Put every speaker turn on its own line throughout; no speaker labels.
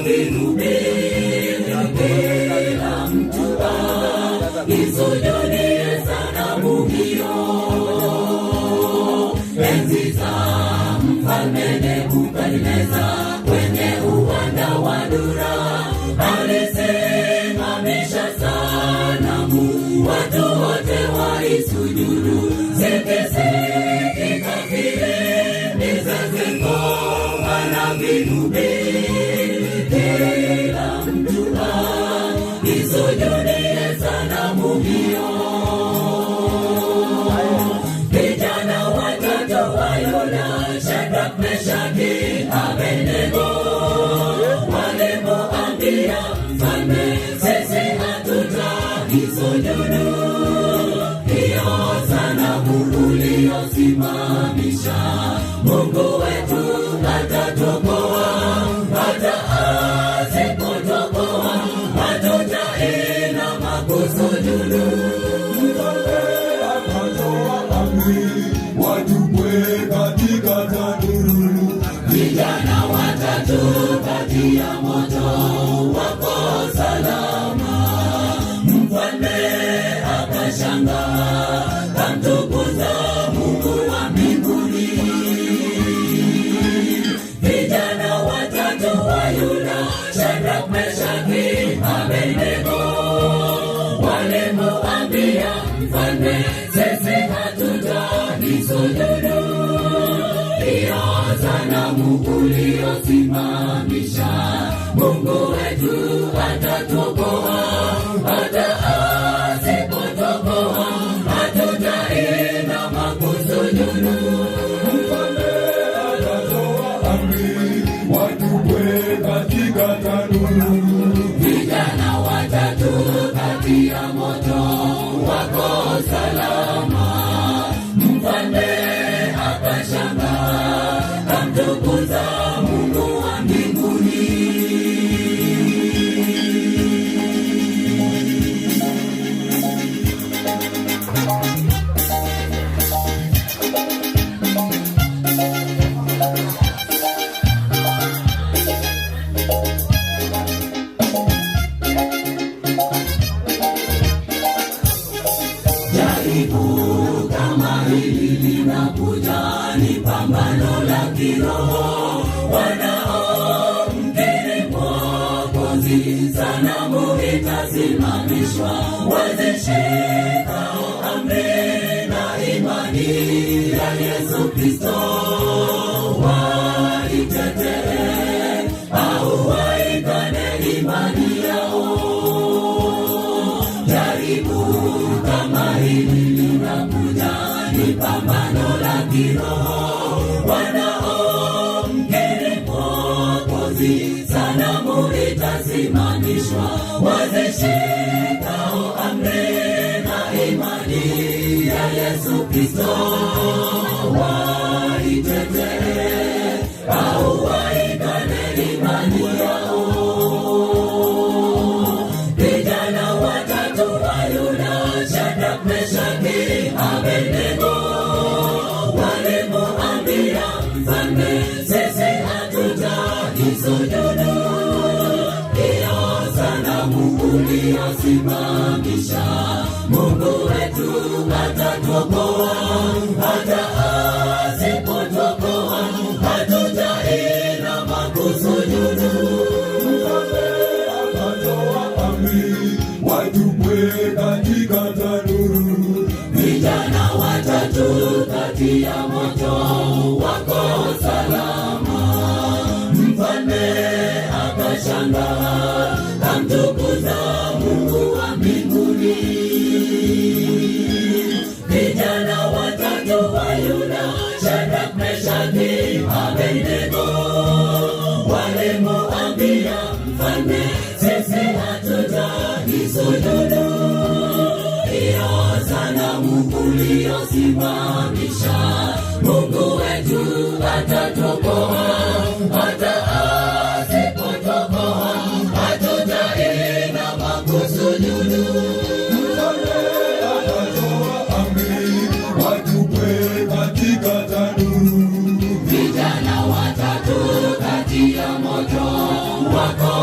na vinubi, kila mtu isujudie sanamu hiyo. Enzi za mfalme Nebukadneza kwenye uwanda wa Dura alisimamisha sanamu, watu wote waisujudu. Zikisikika filimbi, zeze, ngoma na vinubi, kila mtu isujudie sanamu hiyo. Vijana watatu wa Yuda, Shadrach, Meshaki, Abednego, walipoambia mfalme, "Sisi hatutaisujudu hiyo sanamu uliyosimamisha. Mungu wetu atatuokoa, hata asipotuokoa hatutainama kusujudu."
Mfalme akatoa amri watupwe katika tanuru.
Vijana watatu kati ya moto wako salama. Mfalme akashangaa, kamtukuza Mungu wa mbinguni. Vijana watatu wa Yuda, Shadrach, Meshaki, Abednego, walimuambia mfalme, "Sisi hatutaisujudu hiyo sanamu uliyosimamisha. Mungu wetu atatuokoa, hata asipotuokoa hatutainama kusujudu."
Mfalme akatoa amri watupwe katika tanuru.
Vijana watatu kati ya moto wako salama. Mfalme akashangaa, kamtukuza Mungu wa mbinguni. Jaribu kama hili linakuja, ni pambano la kiroho. Wanaomkiri Mwokozi, sanamu itasimamishwa. Wazishikao amri na imani ya Yesu Kristo, waitetee au waikane imani yao. Jaribu kama hili linakuja, ni pambano la kiroho. Wanaomkiri Mwokozi, sanamu itasimamishwa. Wazishikao amri na imani ya Yesu Kristo, waitetee au waikane imani yao. Vijana watatu wa Yuda, Shadrach, Meshaki, Abednego, walimuambia mfalme, "Sisi hatutaisujudu hiyo sanamu uliyosimamisha. Mungu wetu atatuokoa, hata asipotuokoa hatutainama kusujudu."
Mfalme akatoa amri watupwe katika tanuru.
Vijana watatu kati ya moto wako salama. Mfalme akashangaa, kamtukuza Mungu wa mbinguni. Vijana watatu wa Yuda, Shadrach, Meshaki, Abednego, walimuambia mfalme, "Sisi hatutaisujudu hiyo sanamu uliyosimamisha. Mungu wetu atatuokoa, hata asipotuokoa hatutainama kusujudu."
Mfalme akatoa amri watupwe katika tanuru.
Vijana watatu kati ya moto wako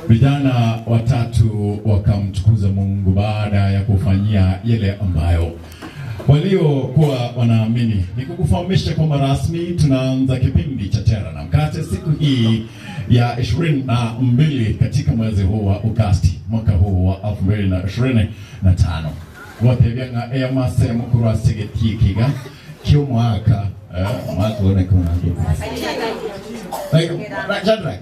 Vijana watatu wakamtukuza Mungu baada ya kufanyia yale ambayo waliokuwa wanaamini. Nikukufahamisha kwamba rasmi tunaanza kipindi cha Tera na Mkate siku hii ya 22 katika mwezi huu wa Agosti mwaka huu wa 2025. Wote vyanga eyamase mukuru asegetikiga kiomwaka mwaka onekona Shadrach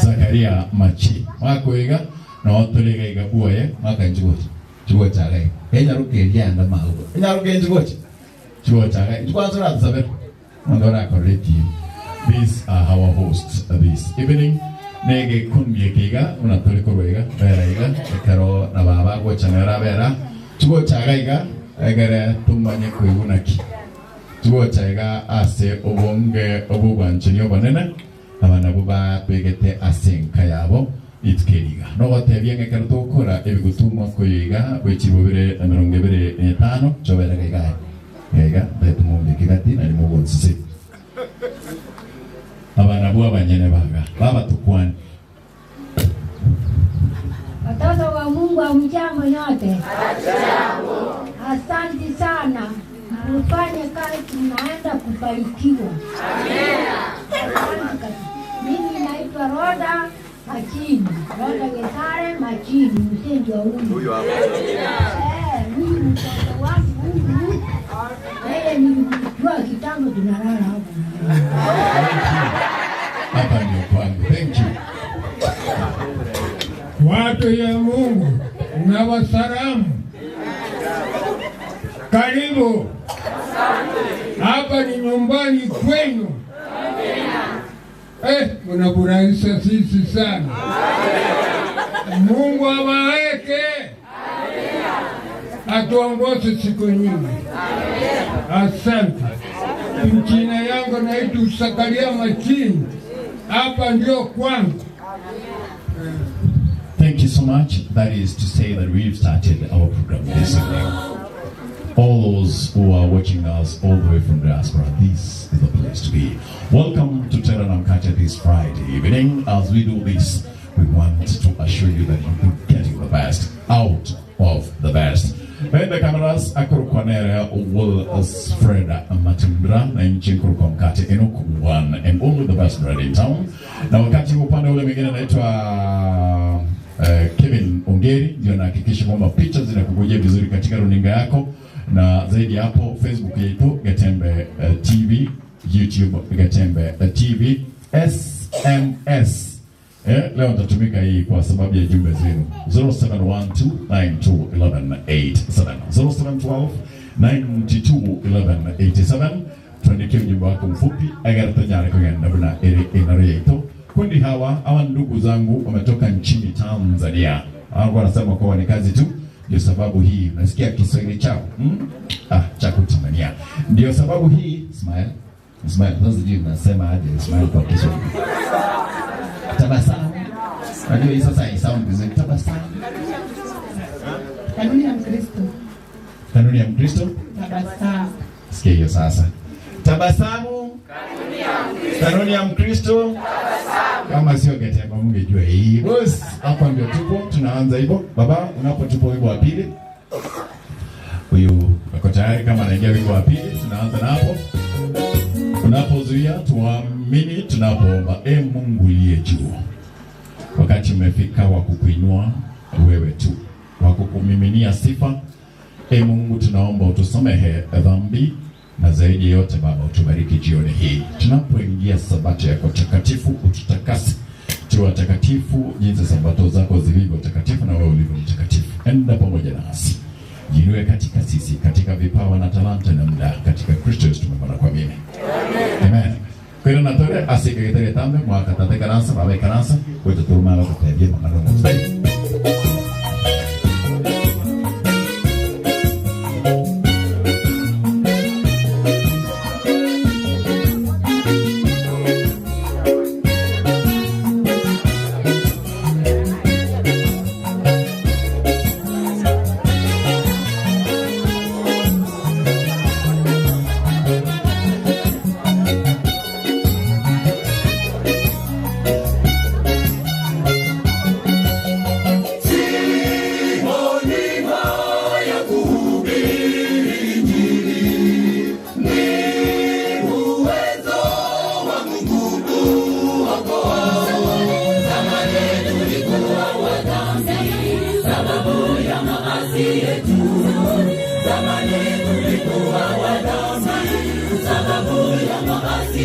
Zakaria Machi mwakwega na otorega iga buoye
Mwaka njugochi. Chugo chagai. Enyaruke anda mahugo. Enyaruke njugochi. Chugo chagai. Kwanza uratusabira. Mundu arakoreti.
These are our hosts this evening. Nege kunmie kiga unatore korwega bera iga ekero na baba gochanera bera chugo chagai iga egere tumanye kwibunaki chugo chaiga ase obonge obugwanchini obonene abana bo babegete ase enka yabo itukeriga nogotebia ng'ekero togokora ebigutumwa koyoiga bwechibobire na 25 choberega iga iga ndetumumbe gati na nimugonsisi abana bo abanyene baga baba tukwani.
Watoto wa Mungu, hamjambo nyote? Asante sana, mfanye kazi, mnaenda kubarikiwa. Asante kabisa. Mimi naitwa Roda Machini, Roda Gesare Machini, mzee ndio huyu. Huyu mtoto wangu huyu, yeye nilimjua kitambo, tunalala hapo.
Hapa ndio kwangu. Thank you.
Watu ya Mungu na wasalamu, karibu hapa, ni nyumbani kwenu. Mnafurahisha sisi sana. Mungu awaweke, atuongoze siku nyingi. Asante. Mchina yangu naitwa Zakaria Machini, hapa ndio kwangu.
Thank you so much. That is to say that we've started our program this evening. All those who are watching us all the way from diaspora, this is the place to be. Welcome to Tera na Mkate this Friday evening. As we do this, we want to assure you that you'll be getting the best out of the best. Behind the cameras, Akurukwanere will Fred Matundra na nchi Nkurukwa Mkate Enoch, one and only the best bread in town. Na wakati upande ule mwingine anaitwa Kevin Ongeri ndio anahakikisha kwamba picha zinakukujia vizuri katika runinga yako, na zaidi ya hapo Facebook yetu Getembe TV, YouTube Getembe TV, SMS leo nitatumika hii kwa sababu ya jumbe zenu 0712921187, 0712 921187. Tuandikie ujumbe wako mfupi agartanyare kugenda buna ere inareto kundi. Hawa ndugu zangu wametoka nchini Tanzania. Hawa wanasema kwa ni kazi tu, ndio sababu hii unasikia Kiswahili chao cha kutamania. Ndio sababu hii smile smile. Sasa sijui nasema aje smile kwa Kiswahili. Tabasamu. Unajua hii sasa hii sound vizuri. Tabasamu.
Kanuni ya Mkristo.
Kanuni ya Mkristo.
Tabasamu.
Sikia hiyo sasa. Tabasamu. Kanuni ya Mkristo. Kama sio Getembe mungejua hii. Boss, hapa ndio tupo, tunaanza hivyo. Baba, unapotupa wimbo wa pili. Huyu ako tayari kama anaingia wimbo wa pili, tunaanza na hapo. Unapozuia tuamini, tunapoomba, e Mungu uliye juu. Wakati umefika wa kukuinua wewe tu, wa kukumiminia sifa. E Mungu, tunaomba utusamehe dhambi na zaidi ya yote Baba, utubariki jioni hii tunapoingia sabato yako takatifu, ututakase tuwe watakatifu jinsi sabato zako zilivyo takatifu na wewe ulivyo mtakatifu. Enda pamoja nasi, jiinue katika sisi, katika vipawa na talanta na muda, katika Kristo Yesu tumeomba na kuamini. Amen. Kwero natore asike tambe mwaka tate karansa baba karansa kwetu turumala kutebye makano.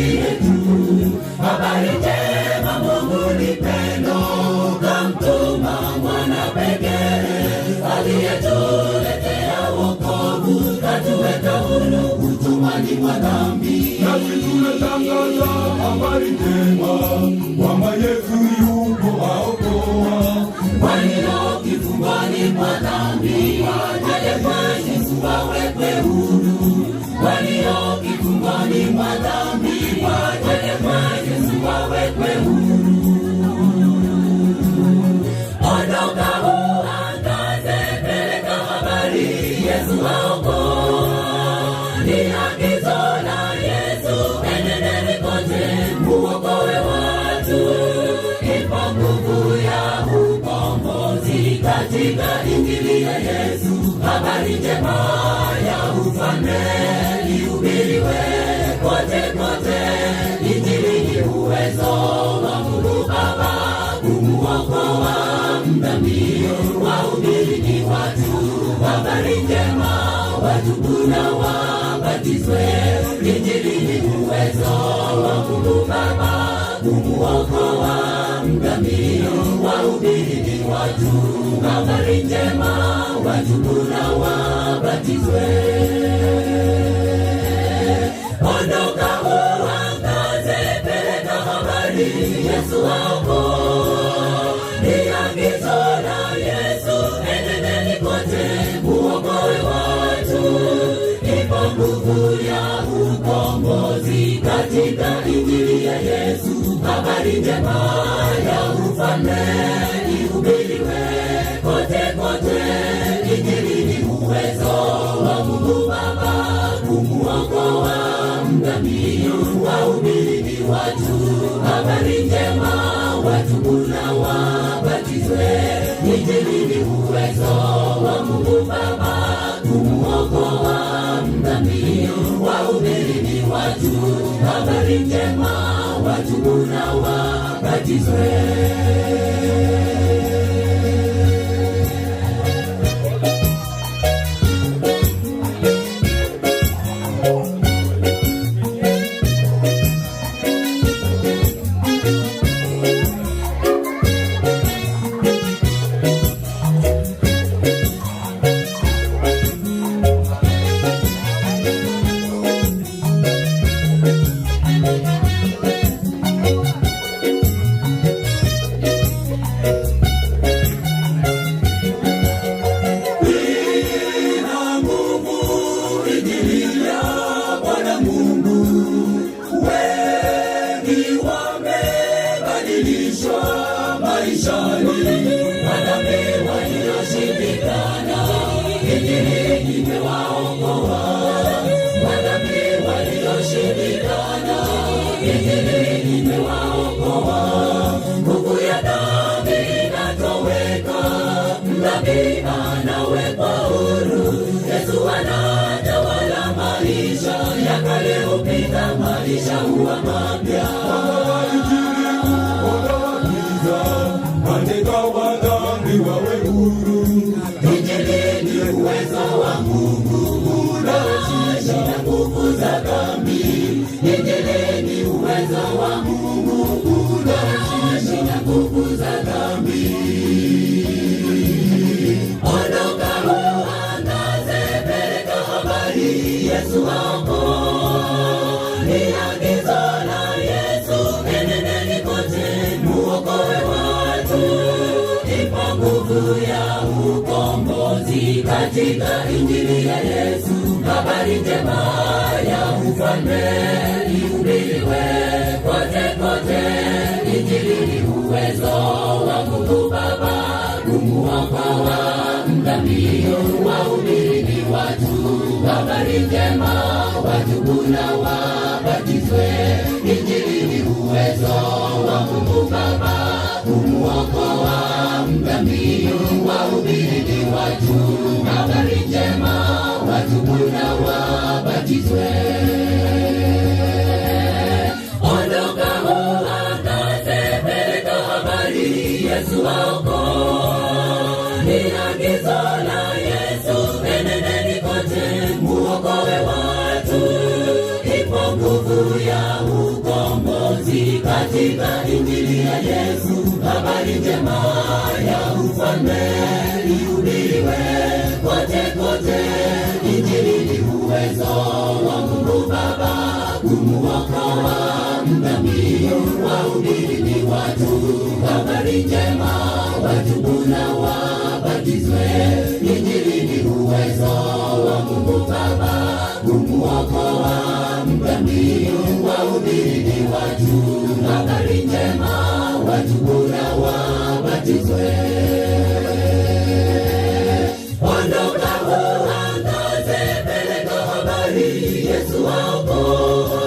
yetu. Habari njema, Mungu ni pendo, kamtuma mwana pekee aliyetuletea wokovu, katuweka huru utumwani mwa dhambi.
Nasi tunatangaza habari njema kwamba Yesu yuko aokoa.
Walio kifungoni mwa dhambi waje kwa Yesu wawekwe huru. Walio kifungoni mwa dhambi waje kwa Yesu wawekwe huru. Ondoka uangaze, peleka habari, Yesu aokoa. Ni agizo la Yesu, enendeni kote muokoe watu. Ipo nguvu ya ukombozi katika Injili ya Yesu. Habari njema ya ufalme ihubiriwe kote kote. Injili ni uwezo wa Mungu Baba kumuokoa mdhambi. Wahubiri ni watu habari njema, watubu na wabatizwe. Injili ni uwezo wa Mungu Baba kumuokoa mdhambi. Wahubiri ni watu habari njema, watubu na wabatizwe. Ondoka uangaze, peleka habari, Yesu aokoa. Ni agizo la Yesu, enendeni kote muokoe watu. Ipo nguvu ya ukombozi katika Injili ya Yesu. Habari njema ya ufalme ihubiriwe kote kote. Injili ni uwezo wa Mungu Baba kumuokoa mdhambi. Wahubiri ni watu habari njema, watubu na wabatizwe. Injili ni uwezo wa Mungu Baba kumuokoa mdhambi. Wahubiri ni watu habari njema, watubu na wabatizwe. Ina nguvu Injili ya Bwana Mungu, wengi wamebadilishwa maishani, madhambi walioshindikana, Injili imewaokoa. Madhambi walioshindikana, Injili imewaokoa. Nguvu ya dhambi inatoweka, mdhambi anawekwa huru. Yesu anatawala maisha ya kale hupita, maisha huwa mapya.
Injili huondoa giza, mateka wa dhambi wawe huru.
Injili ni uwezo wa Mungu unaoshinda nguvu za dhambi. Injili ni uwezo wa Mungu unaoshinda nguvu za dhambi. Ondoka uangaze, peleka habari, Yesu aokoa. Ni agizo la Yesu, enendeni kote muokoe watu. Ipo nguvu ya ukombozi katika Injili ya Yesu. Habari njema ya ufalme ihubiriwe kote kote. Injili ni uwezo wa Mungu Baba kumuokoa mdhambi. Wahubiri ni watu habari njema, watubu na wabatizwe. Injili ni uwezo wa Mungu Baba kumuokoa mdhambi. Wahubiri ni watu habari njema, watubu na wabatizwe. Ondoka uangaze, peleka habari, Yesu aokoa. Ni agizo la Yesu, enendeni kote muokoe watu. Ipo nguvu ya ukombozi katika Injili ya Yesu. Habari njema ya ufalme ihubiriwe kote kote. Injili ni uwezo wa Mungu Baba kumuokoa mdhambi. Wahubiri ni watu habari njema, watubu na wabatizwe. Injili ni uwezo wa Mungu Baba kumuokoa mdhambi. Wahubiri ni watu habari njema, watubu na wabatizwe. Ondoka uangaze, peleka habari, Yesu aokoa.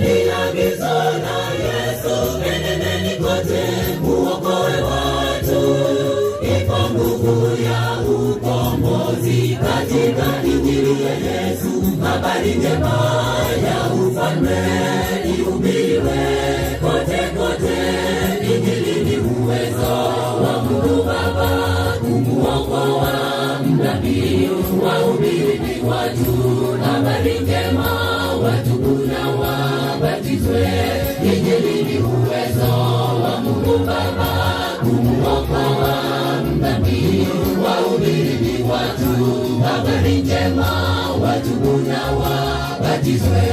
Ni agizo la Yesu, enendeni kote muokoe watu. Ipo nguvu ya ukombozi katika Injili ya Yesu. Habari njema ya ufalme ihubiriwe kote kote. Injili ni uwezo wa Mungu Baba kumuokoa mdhambi. Wahubiri ni watu habari njema, watubu na wabatizwe. Injili ni uwezo wa Mungu Baba kumuokoa mdhambi. Wahubiri ni watu habari njema, watubu na wabatizwe.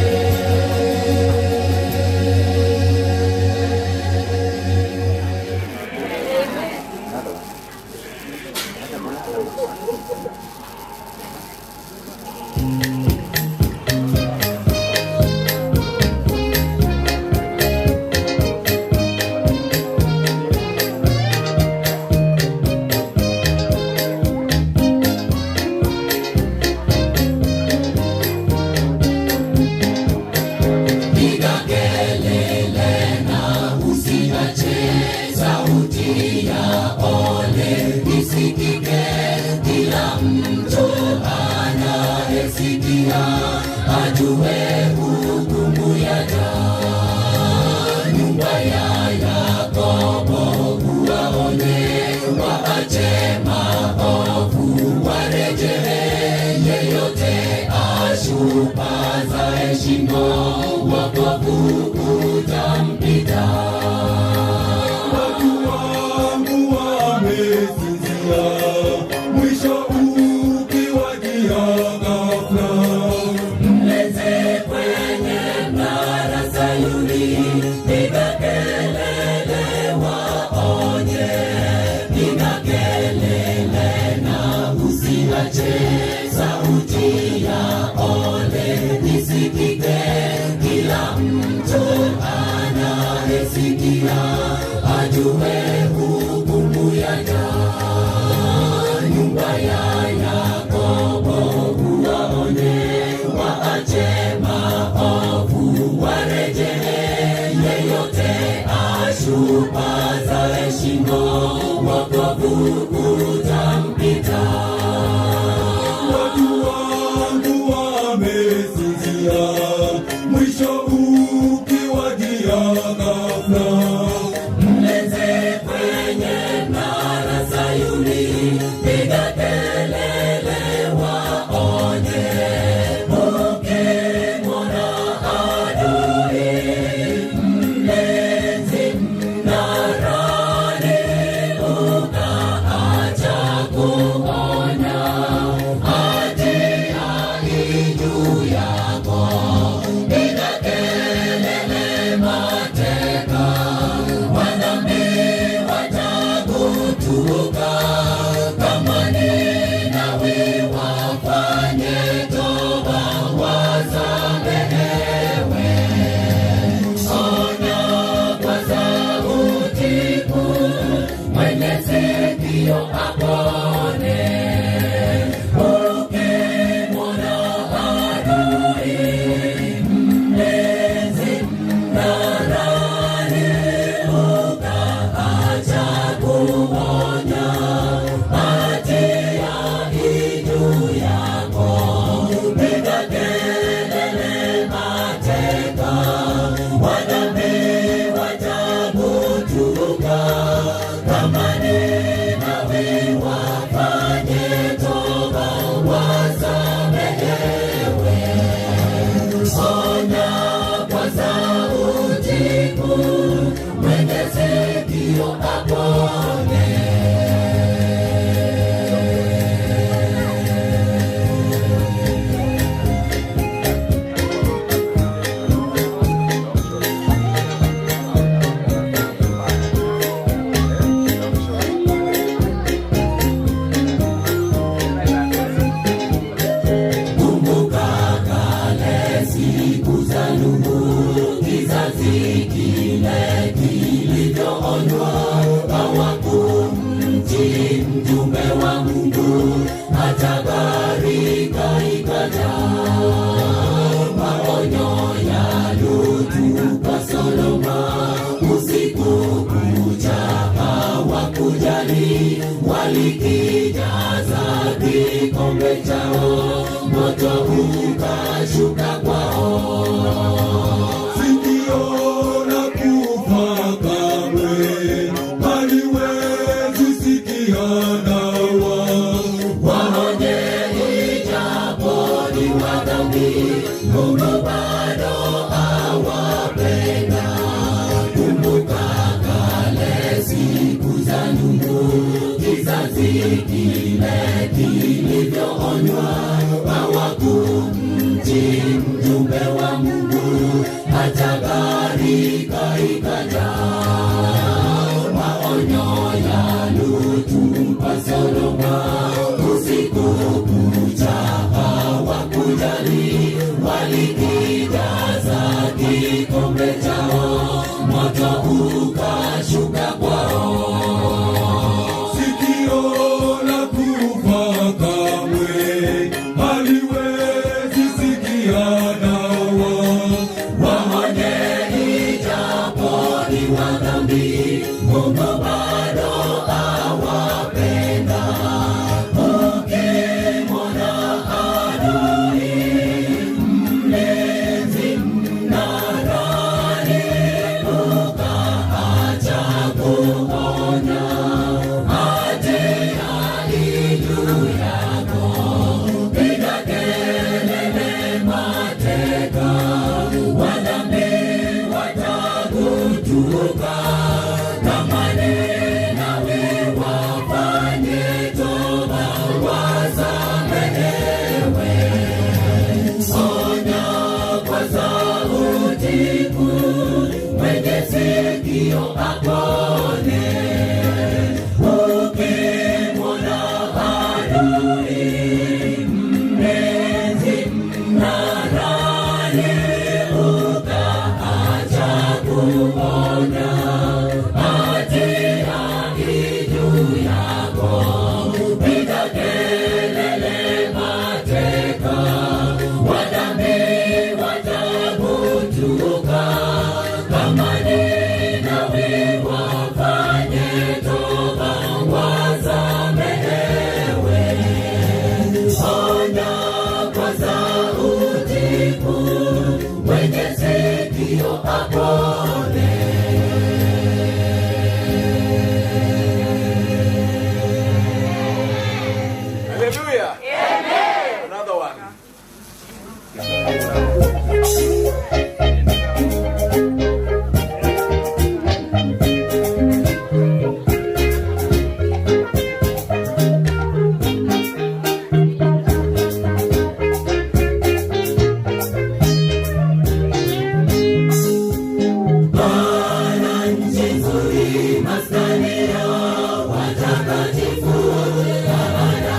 Piga kelele na usiache, sauti ya ole isikike, kila mtu anayesikia ajue hukumu yaja. Nyumba ya Yakobo uwaonye, waache maovu warejee. Yeyote ashupazaye shingo, wokovu utampita.
Watu wangu wamesinzia, mwisho ukiwajia ghafla.
Mlete kwenye mnara Sayuni, piga kelele waonye, piga kelele na usiache, sauti ya ole isikike, kila mtu anayesikia ajue hukumu yaja. Nyumba ya Yakobo uwaonye, waache maovu warejee. Yeyote ashupazaye shingo, wokovu utampita.
Watu wangu wamesinzia, mwisho ukiwajia ghafla.
Mlete kwenye mnara Sayuni, piga kelele waonye. Ukimwona adui, mlezi mnarani, ukaacha kuonya, hatia i juu yako. Piga kelele, mateso Kizazi kile kilivyoonywa hawakumtii mjumbe wa Mungu, hata gharika ikaja. Maonyo ya Lutu kwa Sodoma, usiku kucha hawakujali, walikijaza kikombe chao, moto ukashuka kwao.
Sikio la kufa kamwe haliwezi sikia dawa.
Waonye ijapo ni wadhambi, Mungu bado awapenda. Kumbuka kale siku za Nuhu, kizazi kile kilivyoonywa, hawakumtii mjumbe wa Mungu, hata gharika ikaja. Maonyo ya Lutu kwa Sodoma, usiku kucha hawakujali, walikijaza kikombe chao, moto ukashuka kwao.
Sikio la kufa kamwe haliwezi sikia dawa.
Waonye ijapo ni wadhambi, Mungu bado awapenda. Ukimwona adui mlinzi mnarani, ukaacha kuonya, hatia i juu yako. Piga kelele mateka, wadhambi watagutuka. Kama ni nawe wafanye toba, wasamehewe. Onya kwa sauti kuu, mwenye sikio apone. Ukimwona adui mlinzi mnarani, ukaacha kuonya, hatia i juu yako. Piga kelele mateka, wadhambi watagutuka. Kama ni nawe wafanye toba, wasamehewe. Onya kwa sauti kuu, mwenye sikio apone.
Hallelujah. Amen. Another one.
Bwana nchi nzuri, maskani ya watakatifu, baada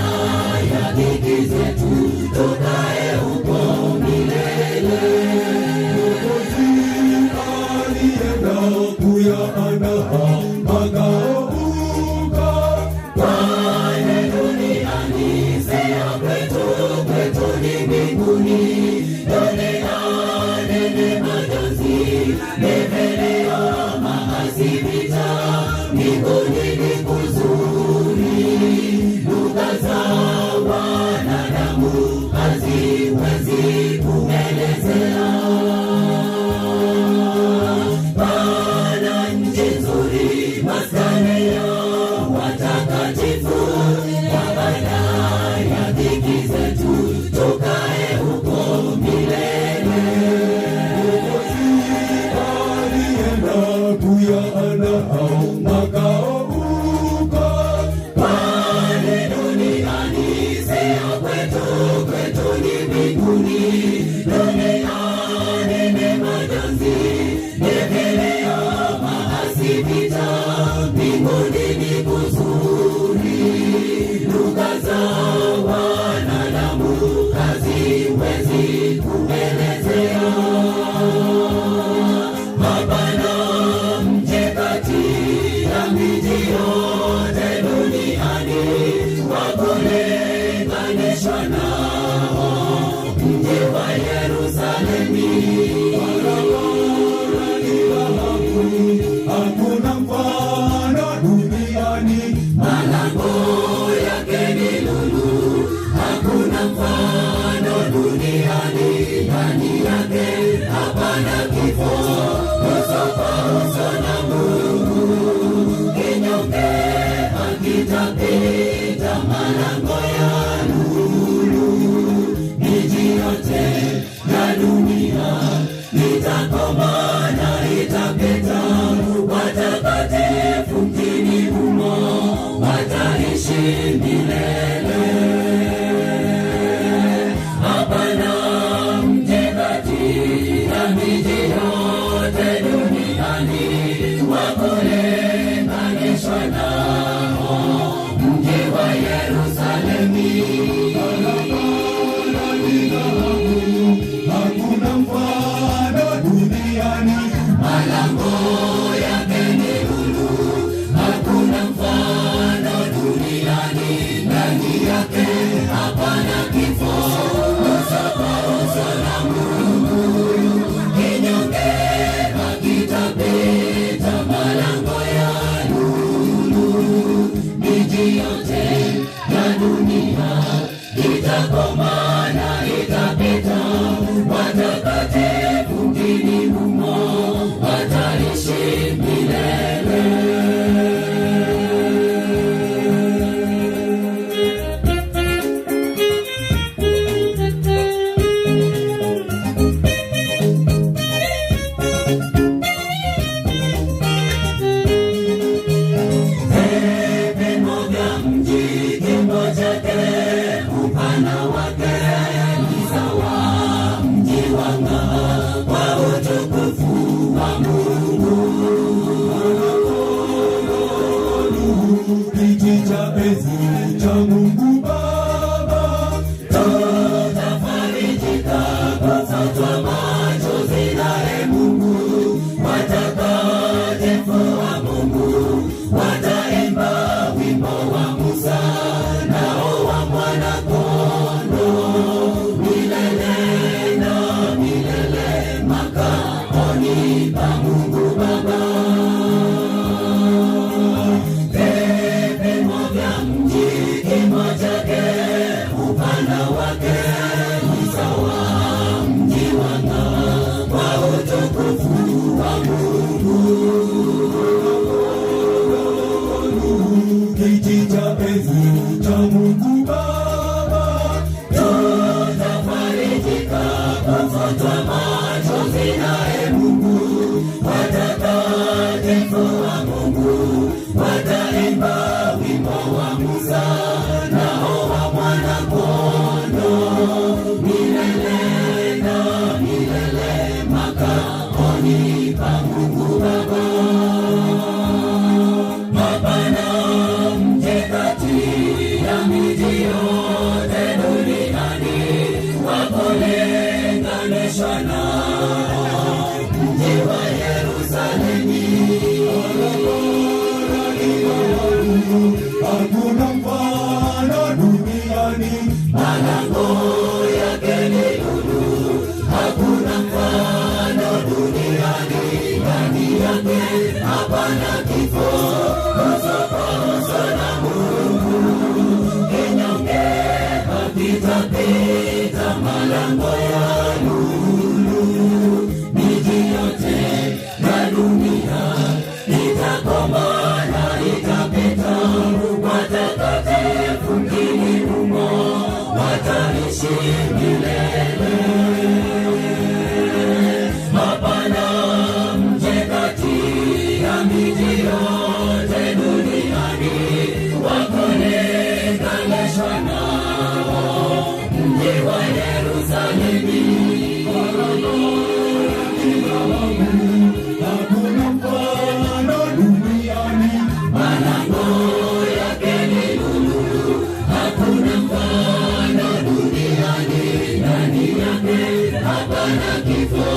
ya dhiki zetu tukae huko milele.
Mwokozi alienda kuyaandaa makao huko.
Kwani duniani sio kwetu, kwetu ni mbinguni. Duniani ni majonzi, ni vilio, maasi, vita, mbinguni ni kuzuri. Lugha za wanadamu haziwezi kuelezea. Pana nchi nzuri, maskani ya watakatifu, baada ya dhiki zetu tukae huko milele.
Mwokozi alienda kuyaandaa
kwa uso na Mungu, kinyonge hakitapita malango ya lulu. Miji yote ya dunia itakoma na itapita, watakatifu mjini humo wataishi milele. Hapana mji kati ya miji yote duniani wa kulinganishwa nao mji wa Yerusalemu.
Hakuna mfano duniani,
malango yake ni lulu. Hakuna mfano duniani, ndani yake hapana kifo. Uso kwa uso na Mungu, kinyonge hakitapita malango ya lulu. Miji yote ya dunia itakoma na itapita, watakatifu mjini humo wataishi milele. Vipimo vya mji kimo chake, upana wake ni sawa, mji wang'aa kwa utukufu wa Mungu.
Kiti cha enzi cha Mungu Baba,
Tutafarijika kufutwa machozi naye Mungu. Watakatifu wa Mungu wataimba wimbo wa Musa nao wa Mwana-Kondoo, milele na milele makaoni pa Mungu Baba. Vipimo vya mji kimo chake, upana wake ni sawa, mji wang'aa kwa utukufu wa Mungu.
Kiti cha enzi cha Mungu Baba,
Tutafarijika kufutwa machozi naye Mungu. Watakatifu wa Mungu wataimba wimbo wa Musa nao wa Mwana-Kondoo, milele na milele makaoni pa Mungu Baba. Hapana mji kati ya miji yote duniani wa kulinganishwa nao mji wa Yerusalemu.
Hakuna mfano duniani,
malango yake ni lulu. Hakuna mfano duniani, ndani yake hapana kifo. Uso kwa uso na Mungu, kinyonge hakitapita malango ya lulu. Miji yote ya dunia itakoma na itapita, watakatifu mjini humo wataishi milele. Hapana mji kati ya miji yote duniani wa kulinganishwa nao mji wa Yerusalemu.
Hakuna mfano duniani,
malango yake ni lulu. Hakuna mfano duniani, ndani yake hapana kifo.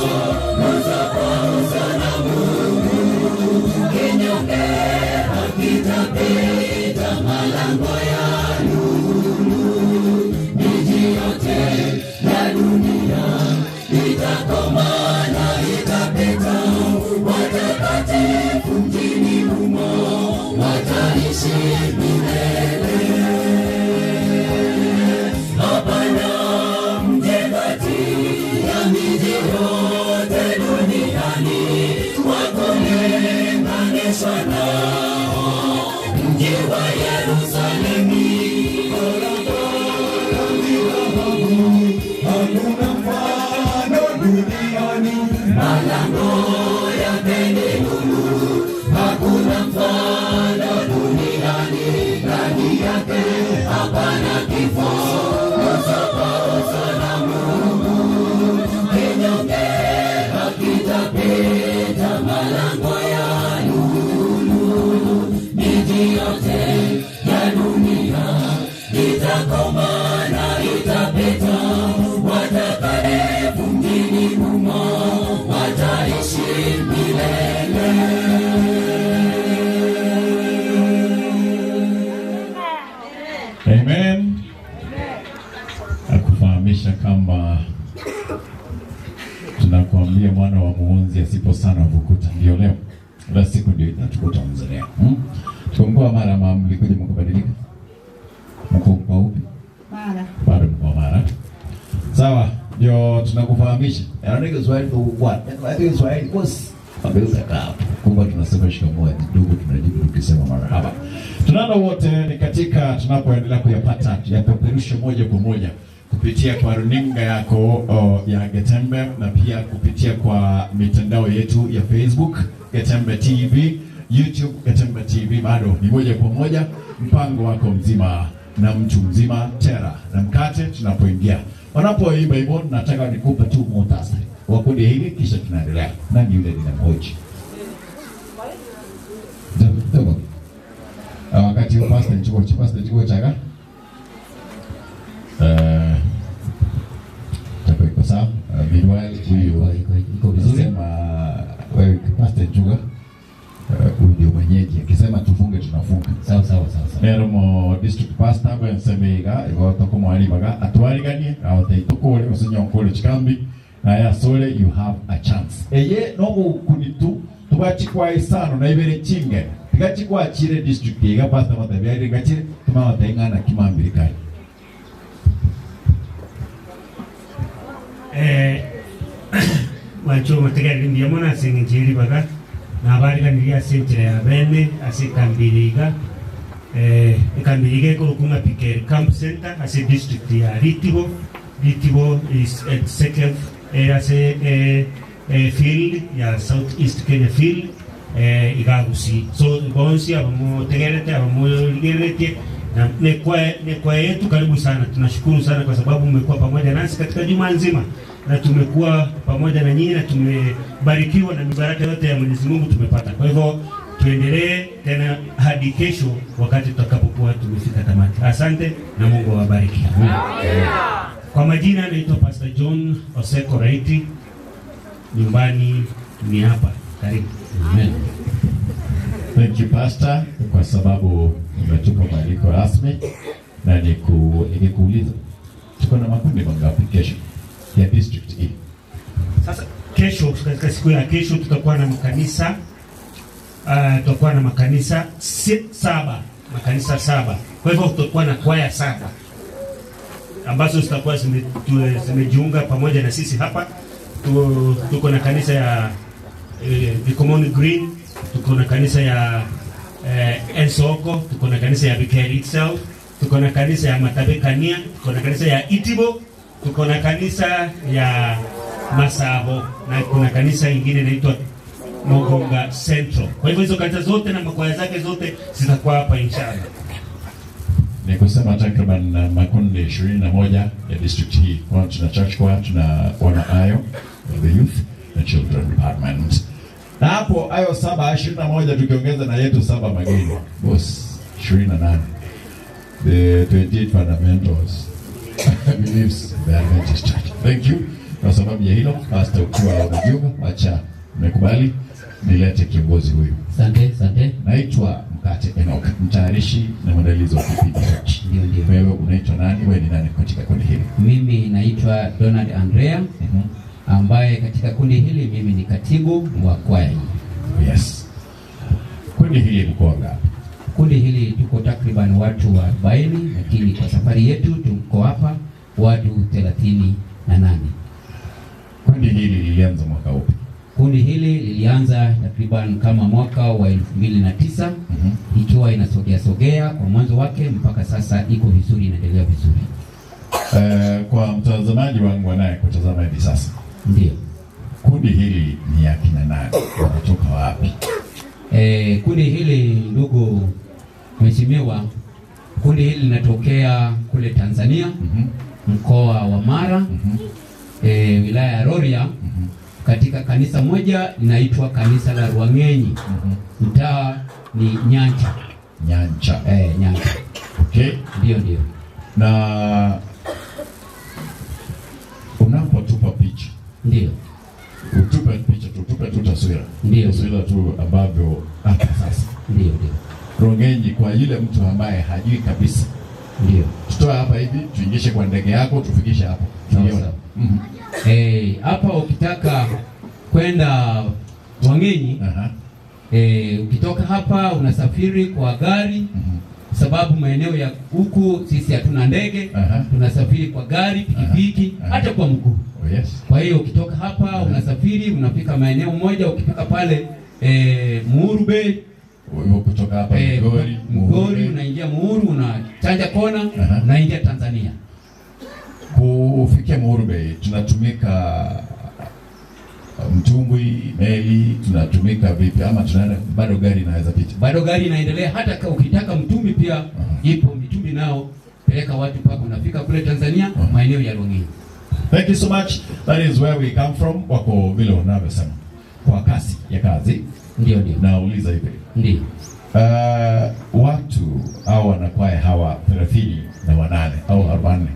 Uso kwa uso na Mungu, kinyonge hakitapita malango ya lulu. Miji yote ya dunia itakoma na itapita, watakatifu mjini humo wataishi milele. Hapana mji kati ya miji yote duniani wa
Amen. Nakufahamisha kama tunakuambia mwana wa muunzi asipo sana vukuta, ndio leo. La siku ndio itatukuta Tanzania. Tuko mara mlikuja mkabadilika. Mko kwa upi?
Mara.
Bado mko Mara. Sawa, ndio tunakufahamisha. Yaani Kiswahili kwa yaani Kiswahili kosi. Ameuza hapo. Kumbe tunasema shikamoo ndugu, tunajibu tukisema marhaba. Tunalo wote ni katika tunapoendelea kuyapata yapeperushe moja kwa moja kupitia kwa runinga yako ya Getembe na pia kupitia kwa mitandao yetu ya Facebook Getembe TV, YouTube Getembe TV, bado ni moja kwa moja mpango wako mzima na mtu mzima tera na mkate tunapoingia. Wanapoimba hivyo nataka nikupe tu muhtasari wa kundi hili kisha tunaendelea. Nani yule ninamhoji? Ndio. Wakati huo pastor nchukua chaga. Chapo iko sawa. Meanwhile huyu
iko vizuri.
Sema wewe pastor nchukua huyu ndio mwenyeji. Akisema tufunge tunafunga.
Sawa sawa sawa sawa.
Nero district pastor gwe nsemeiga igo tokomwari baga atwariganie aho teitukore usinyonkore chikambi na ya sole you have a chance. Eye nogo kunitu tubachikwa isano na ibere chinge. Tigachikwa chire district iga pastor matabia gachire tumama taingana kimambirikani.
Wacho mategari ndiyamona singinjiri baga nabarika niria sentere ya bene asikambiriga ikambiriga iko Piker Camp Center ase district ya Ritibo. Ritibo is executive ase field ya South East Kenya field igagusi so bonsi abamo tegerete abamo ligerete na nekwa yetu karibu sana. Tunashukuru sana kwa sababu mmekuwa pamoja nasi katika juma nzima na tumekuwa pamoja na nyinyi na tumebarikiwa na mibaraka yote ya Mwenyezi Mungu tumepata. Kwa hivyo tuendelee tena hadi kesho wakati tutakapokuwa tumefika tamati. Asante na Mungu awabariki. Kwa majina naitwa Pastor John Oseko Raiti. Nyumbani ni hapa. Karibu.
Amen. Thank you Pastor kwa sababu umetupa mwaliko rasmi na nikuuliza tuko na makundi mangapi kesho ya district E?
Sasa kesho, katika siku ya kesho tutakuwa na makanisa tutakuwa na makanisa 7, makanisa 7. Kwa hivyo tutakuwa na kwaya 7 ambazo zitakuwa zimejiunga pamoja na sisi hapa. Tuko na kanisa ya Vikomoni Green, tuko na kanisa ya Ensoko, tuko na kanisa ya Bikeri itself, tuko na kanisa ya Matabekania, tuko na kanisa ya Itibo, tuko na kanisa ya Masabo na kuna kanisa ingine inaitwa Mogonga Central. Kwa hivyo hizo kanisa zote na makwaya zake zote zitakuwa hapa inshallah.
Ni kusema takriban makundi 21 ya district hii. Kwa tuna church choir, tuna wana ayo, the youth na children department. Na hapo ayo 7 21 tukiongeza na yetu 7 mageni. Boss 28. The 28 fundamentals beliefs the Adventist Church. Thank you. Kwa sababu ya hilo, pastor ukiwa unajiunga, acha nimekubali nilete kiongozi huyu.
Asante, asante.
Naitwa Mkate Enoch, mtayarishi na mwandalizi wa kipindi hiki.
Ndio, ndio.
Wewe unaitwa nani? Wewe ni nani katika kundi hili?
Mimi naitwa Donald Andrea, ambaye katika kundi hili mimi ni katibu wa kwaya hii.
Yes. Kundi hili liko ngapi?
Kundi hili tuko takriban watu 40, lakini kwa safari yetu tuko hapa watu 38.
Kundi hili lilianza mwaka upi?
Kundi hili lilianza takriban kama mwaka wa 2009, ikiwa inasogea sogea kwa mwanzo wake mpaka sasa iko vizuri, inaendelea vizuri.
Kwa mtazamaji wangu anaye kutazama hivi sasa.
Ndio.
Kundi hili ni ya kina nani? Wanatoka wapi?
Kundi hili ndugu mheshimiwa, kundi hili linatokea kule Tanzania, mkoa wa Mara, wilaya ya Rorya, katika kanisa moja linaitwa kanisa la Ruang'enyi. Mtaa ni Nyancha.
Nyancha.
Nyancha.
Okay.
Ndio, ndio.
Na unapotupa picha.
Ndio.
Utupe picha tu Utupe tu taswira.
Ndio.
Taswira tu ambavyo hapa sasa.
Ndio, ndio.
Rong'enyi kwa yule mtu ambaye hajui kabisa.
Ndio.
Tutoe hapa hivi, tuingishe kwa ndege yako, tufikishe hapo.
Sawa. Hapa ukitaka kwenda Rong'enyi, ukitoka hapa unasafiri kwa gari. Sababu maeneo ya huku sisi hatuna ndege, tunasafiri kwa gari, pikipiki, hata kwa mguu.
Oh, yes.
Kwa hiyo ukitoka hapa unasafiri, unafika maeneo moja, ukifika pale Muhuru Bay,
kutoka hapa Migori,
unaingia Muhuru, unachanja kona, unaingia Tanzania.
Kufikia Muhuru Bay tunatumika mtumbwi, meli, tunatumika vipi ama tunaenda bado gari inaweza pita?
Bado gari inaendelea, hata ukitaka mtumbi pia ipo mitumbi nao peleka watu mpaka unafika kule Tanzania, maeneo ya Rong'enyi.
Thank you so much. That is where we come from. Wako vile unavyosema kwa kasi ya kazi.
Ndio, ndio.
Nauliza hivi.
Ndio.
Watu au wanakwaya hawa 38 au 40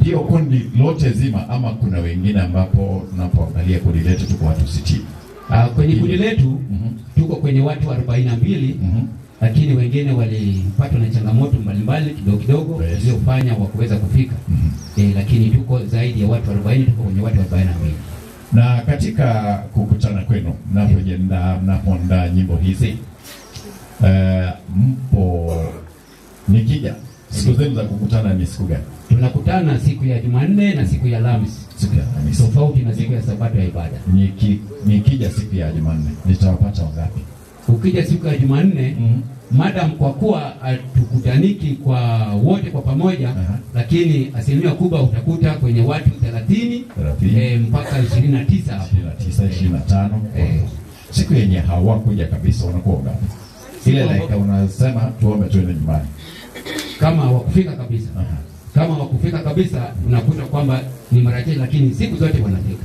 ndio kundi lote zima ama kuna wengine ambapo tunapoangalia kundi letu tuko watu 60?
Kwenye kundi letu tuko kwenye watu 42, lakini wengine walipatwa na changamoto mbalimbali kidogo kidogo iliyofanya wakuweza kufika. Lakini tuko zaidi ya watu 40, tuko kwenye watu 42.
Na katika kukutana kwenu mnapojiandaa, mnapoandaa nyimbo hizi, mpo nikija siku zenu za kukutana ni siku gani?
Tunakutana siku ya Jumanne na siku ya Alhamisi.
Siku ya Alhamisi.
Tofauti na siku ya Sabato ya ibada.
Nikija siku ya Jumanne nitawapata wangapi?
Ukija siku ya Jumanne, madam kwa kuwa hatukutaniki kwa wote kwa pamoja, lakini asilimia kubwa utakuta kwenye watu 30 mpaka 29 hapo.
29, 25. Siku yenye hawakuja kabisa wanakuwa ngapi? Ile like unasema tuombe tuende nyumbani.
Kama hawakufika kabisa. Kama hawakufika kabisa unakuta kwamba ni mara chache, lakini siku zote wanafika.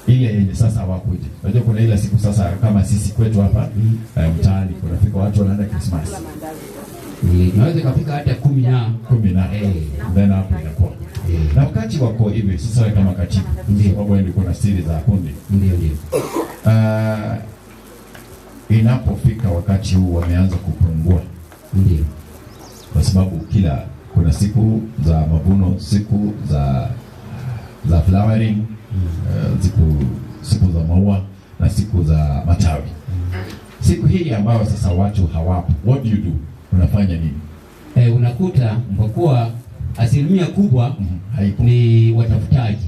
Ile yenye sasa hawakuja. Unajua kuna ile siku sasa kama sisi kwetu hapa mtaani kunafika watu wanaenda Christmas.
Inaweza kufika hata 10 na
10 na. Then hapo inakuwa. Na wakati wako hivi sasa wewe kama katibu, sababu wewe ndio kuna siri za kundi.
Ndio, ndio.
Inapofika wakati huu wameanza kupungua.
Ndio.
Kwa sababu kila kuna siku za mavuno, siku za flowering, siku za maua na siku za matawi. Siku hii ambayo sasa watu hawapo, what do you do? Unafanya nini?
Unakuta kwa kuwa asilimia kubwa ni watafutaji.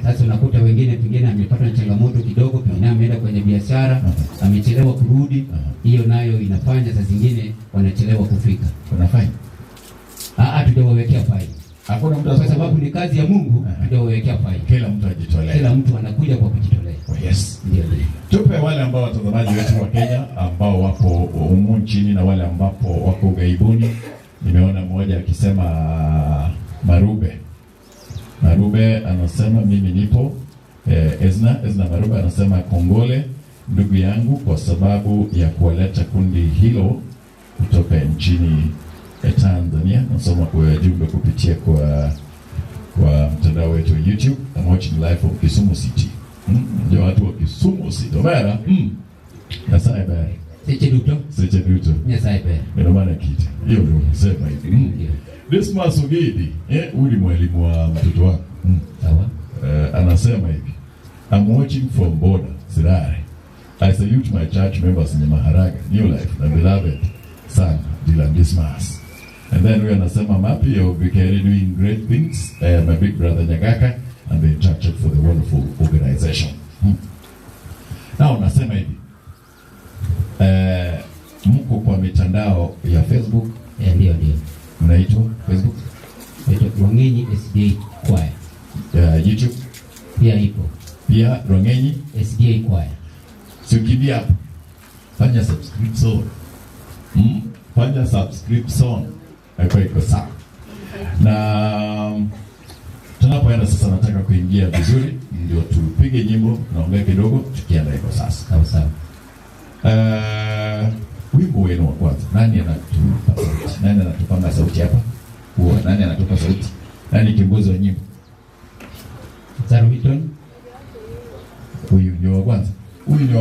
Sasa unakuta wengine pengine amepata na changamoto kidogo, pengine ameenda kwenye biashara, amechelewa kurudi. Hiyo nayo inafanya saa zingine wanachelewa kufika.
Kuna faini?
Hatujawawekea faini.
Hakuna mtu,
kwa sababu ni kazi ya Mungu, hatujawawekea faini.
Kila mtu ajitolea.
Kila mtu anakuja kwa kujitolea.
Oh, yes.
Ndio.
Tupe wale ambao watazamaji wetu wa Kenya ambao wapo humu nchini na wale ambapo wako ugaibuni. Nimeona mmoja akisema Marube. Marube anasema mimi nipo. Ezna Marube anasema kongole ndugu yangu kwa sababu ya kuwaleta kundi hilo kutoka nchini Tanzania. Nasoma kwa jumbe kupitia kwa mtandao wetu wa YouTube. I'm watching live from Kisumu City. Ndio watu wa Kisumu City. Omera. Nyasaye ber.
Seche duto.
Seche duto.
Nyasaye ber.
Ndio maana kitu. Hiyo ndio unasema hivi. Dismas Ogidi, huyu ni mwalimu wa mtoto wako.
Sawa.
Anasema hivi. I'm watching from border Sirare. I salute my church members in Maharaga, New Life, na beloved son Dylan Dismas. And then we anasema Mapi of Bikeri doing great things. My big brother Nyagaka and the church for the wonderful organization. Now nasema hivi. Mko kwa mitandao ya Facebook?
Ndio, ndio.
Mnaitwa Facebook?
Naitwa Rong'enyi SDA Choir.
YouTube
pia ipo.
Pia Rong'enyi
SDA Choir.
Si ukimbia hapo. Fanya subscription. Fanya subscription. Hapo iko sawa. Na tunapoenda sasa nataka kuingia vizuri ndio tupige nyimbo naongea kidogo tukienda iko sasa.
Sawa sawa.
Wimbo wenu wa kwanza. Nani anatupa sauti? Nani anatupanga sauti hapa? Huwa nani anatupa sauti? Nani kiongozi wa nyimbo?
Saruhiton.
Huyu ndio wa kwanza. Huyu ndio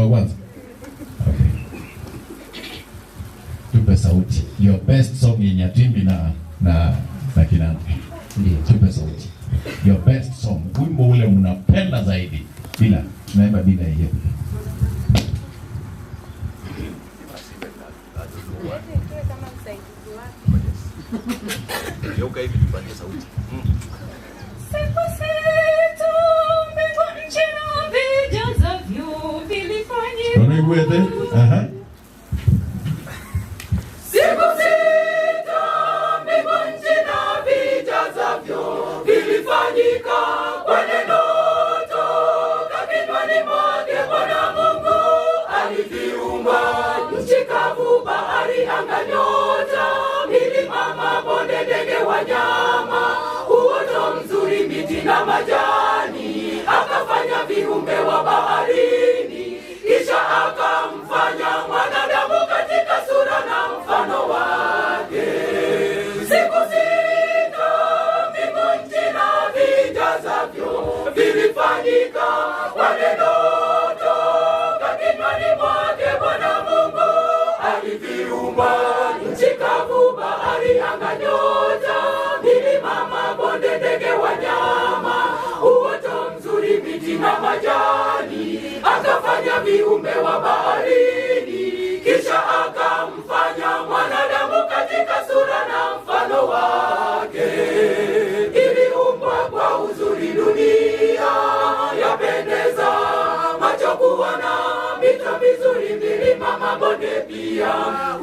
Sauti. Your best song yenye hatuimbi na kinanda.
Ndio.
Tupe sauti. Your best song. Wimbo ule mnapenda zaidi. Bila tunaimba bila hiyo.
Geuka hivi tupandie sauti.
Siku sita mbingu nchi na vijazavyo vilifanyika.
Unaigwete? Aha.
Siku sita mbingu nchi na vijazavyo vilifanyika kwa neno toka kinywani mwake Bwana Mungu aliviumba nchi kavu, bahari, anga, nyota, milima, mabonde, ndege, wanyama, uoto mzuri, miti na majani, akafanya viumbe wa baharini, kisha akamfanya mwanadamu katika sura na mfano wake. Siku sita mbingu nchi na vijazavyo vilifanyika kwa neno toka kinywani mwake Bwana Mungu aliviumba nchi kavu, bahari, anga, nyota, milima, mabonde, ndege, wanyama, uoto mzuri, miti na majani, akafanya viumbe wa baharini, kisha akamfanya mwanadamu katika sura na mfano wake. Iliumbwa kwa uzuri dunia, yapendeza macho kuona, mito mizuri, milima, mabonde pia,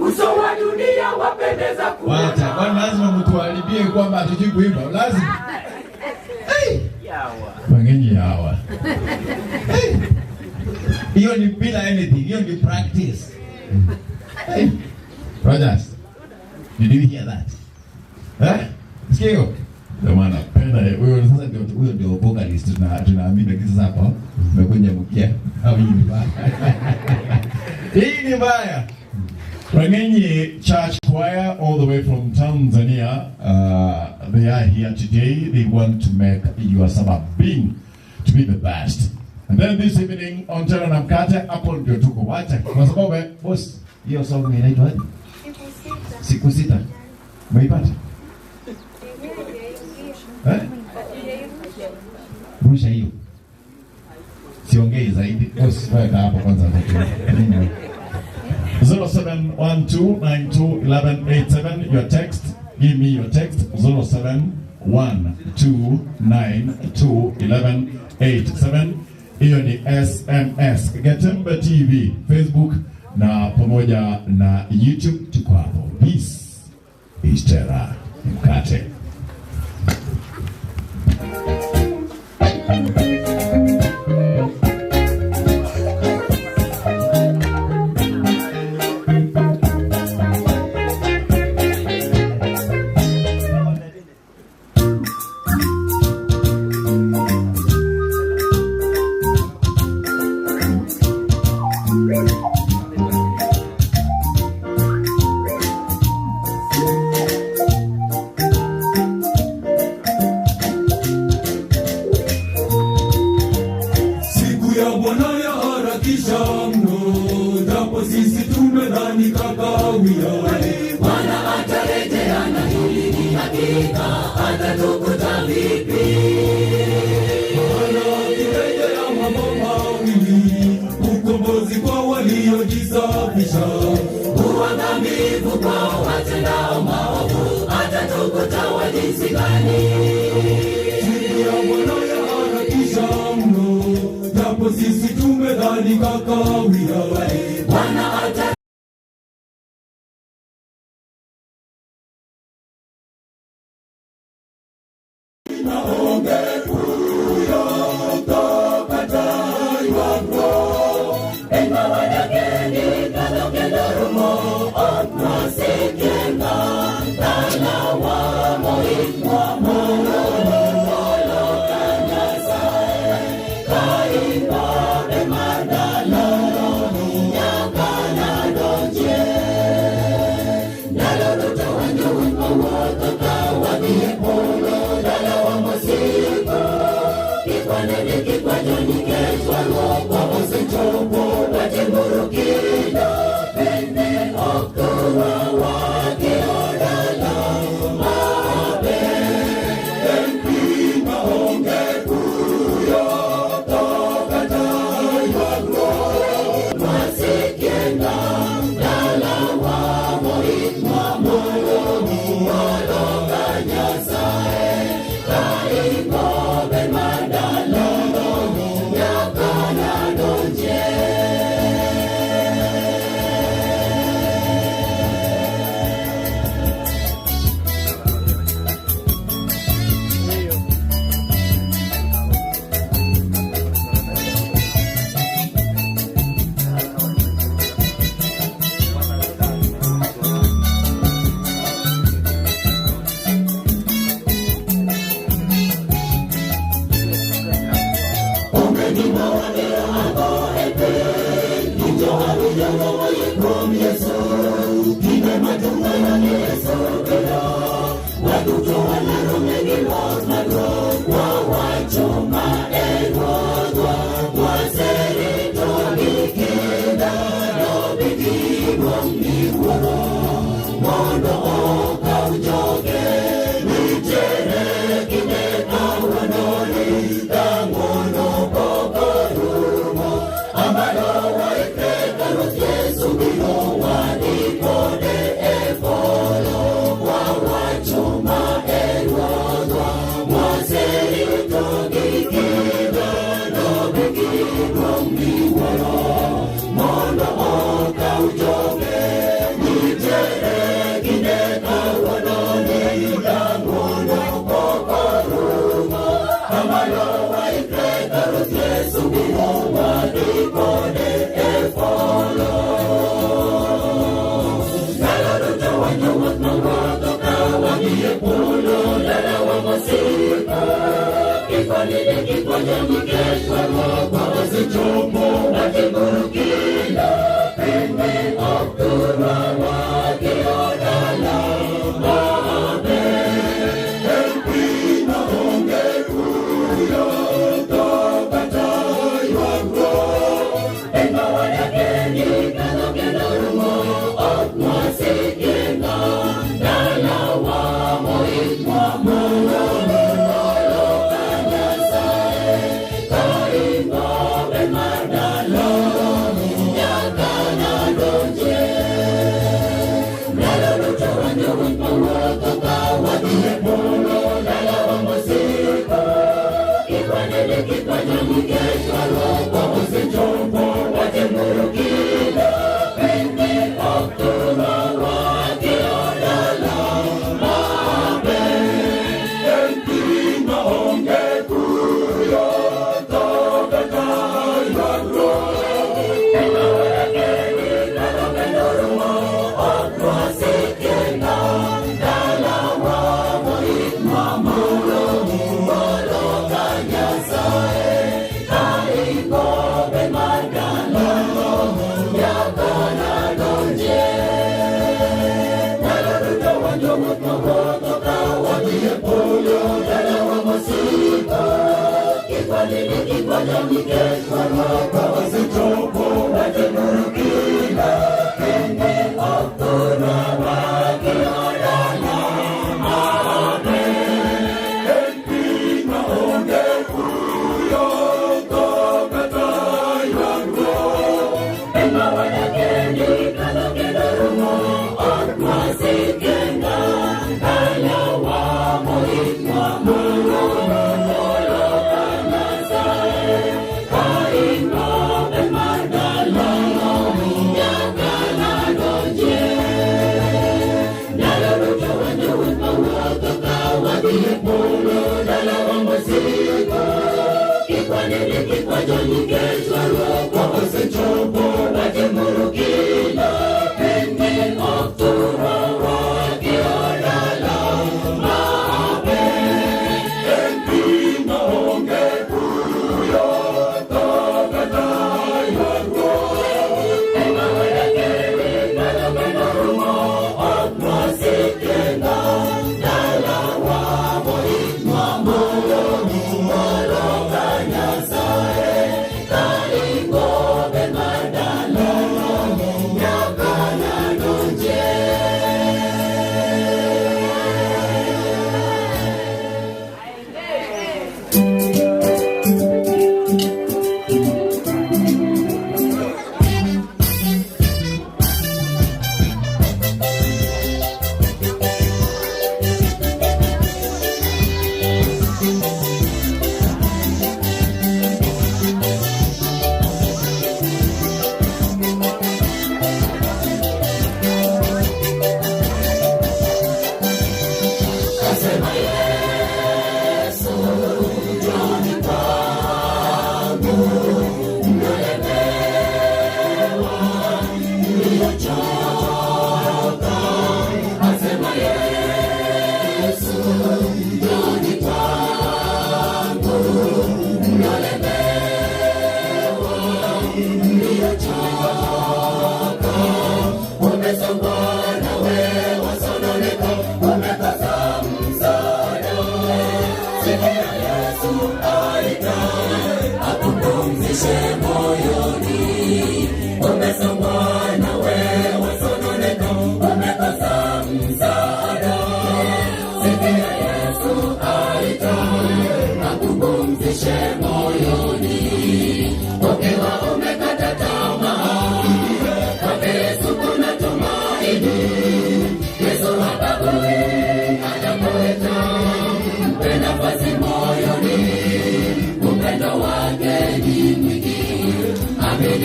uso wa dunia wapendeza kuona.
Wacha, kwani lazima mtuharibie kwamba hatujui kuimba? Lazima. Hey! Wangenyi hawa. Hey! Hiyo ni bila anything, hiyo ni practice. Hey! Rogers, did you hear that? Eh? Sikia hiyo? Ndio maana napenda huyo sasa ndio huyo ndio vocalist tunaamini, lakini sasa hapa umekuja mkia au hii ni mbaya. Hii ni mbaya. Rangenyi Church Choir all the way from Tanzania, they are here today. They want to make your Sabbath being to be the best. And then this evening on Terra na Mkate, hapo ndio tuko. Wacha kwa sababu boss, hiyo song inaitwa aje? Siku sita. Umeipata? Eh? Rusha hiyo. Siongei zaidi. Boss, weka hapo kwanza. 0712921187 your text. Give me your text. 0712921187. Hiyo ni SMS. Getembe TV, Facebook na pamoja na YouTube tuko hapo. This is Terra Mkate.
Siku ya Bwana yaharakisha mno, japo sisi tumedhani kakawia.
Bwana atarejea na hili ni hakika, atatukuta vipi?
Maana akirejea mambo mawili, ukombozi kwa waliojisafisha,
uangamivu kwa watendao maovu, atatukuta wa jinsi gani?
Siku ya Bwana yaharakisha mno, japo sisi tumedhani kakawia.
Bwana ata Bye.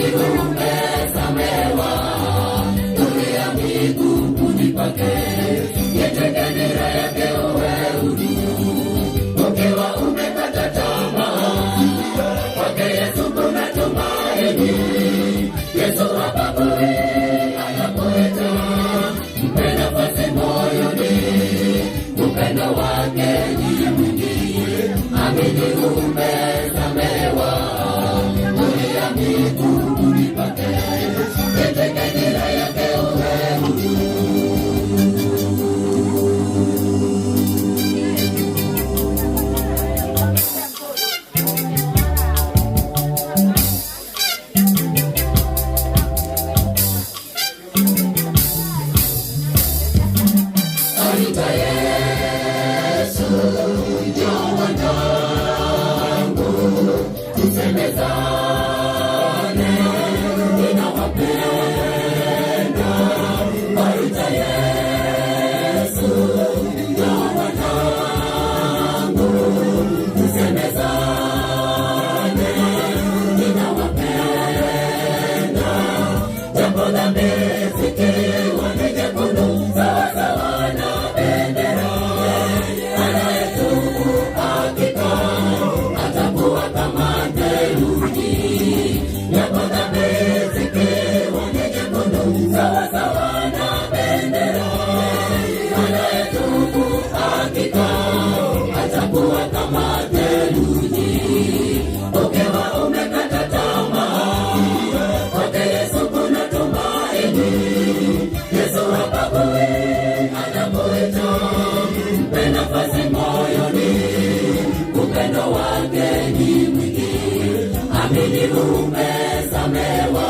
Amini umesamewa, tulia miguuni pake, jitwike nira yake uwe huru. Ukiwa umekata tamaa, kwake Yesu kuna tumaini. Yesu habagui anapoita, mpe nafasi moyoni, upendo wake ni mwingi. Amini umesamewa, tulia miguuni pake, jitwike nira yake uwe huru. Aita Yesu, njoo mwanangu, tusemezane, ninawapenda. Aita Yesu, njoo mwanangu, tusemezane, ninawapenda. Japo dhambi zikiwa ni nyekundu, sawasawa na bendera, anayetubu hakika atakuwa kama theluji. Japo dhambi zikiwa ni nyekundu, sawasawa na bendera, anayetubu hakika atakuwa kama theluji. Ukiwa umekata tamaa, kwake Yesu kuna tumaini. Yesu habagui anapoita, mpe nafasi moyoni, upendo wake ni mwingi. Amini umesamewa,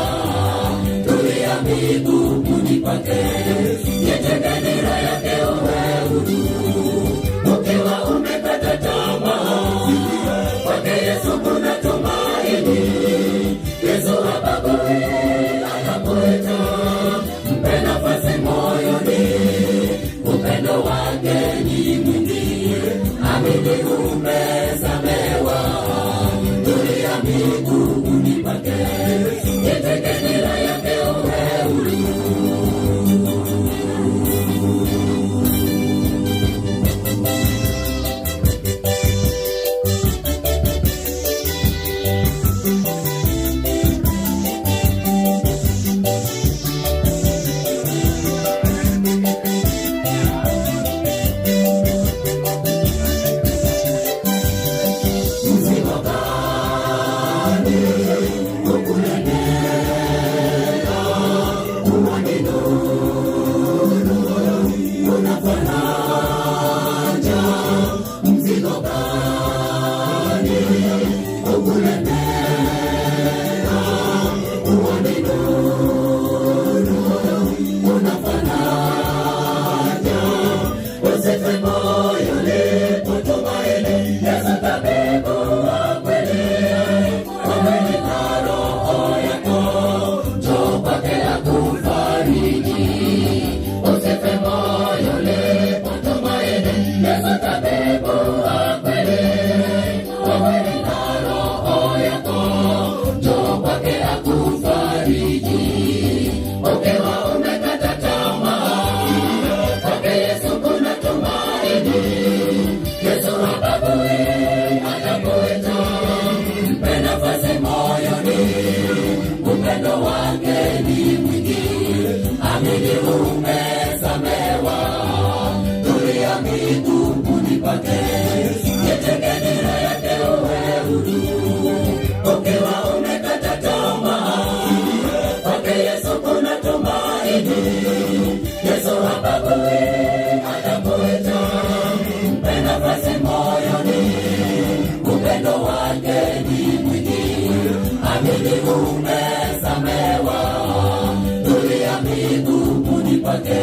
tulia miguuni pake, jitwike nira yake uwe huru. Ukiwa umekata tamaa, kwake Yesu kuna tumaini. Yesu habagui anapoita, mpe nafasi moyoni, upendo wake ni mwingi. Amini umesamewa, tulia miguuni pake, jitwike nira yake uwe huru. Mzigo gani ukulemea? Huoni nuru, una faraja. Mzigo gani ukulemea? Huoni nuru, una faraja. Usife moyo, lipo tumaini. Yesu tabibu wa kweli, wa mwili na roho yako, njoo kwake akufariji. Usife moyo, lipo tumaini. Yesu tabibu wa kweli, wa mwili na roho yako, njoo kwake akufariji. Ukiwa umekata tamaa, kwake Yesu kuna tumaini. Yesu habagui anapoita, mpe nafasi moyoni, upendo wake ni mwingi. Amini umesamewa, tulia miguuni pake, jitwike nira yake uwe huru. Ukiwa umekata tamaa, kwake Yesu kuna tumaini. Yesu habagui anapoita, mpe nafasi moyoni, upendo wake ni mwingi. Amini umesamewa, tulia miguuni pake,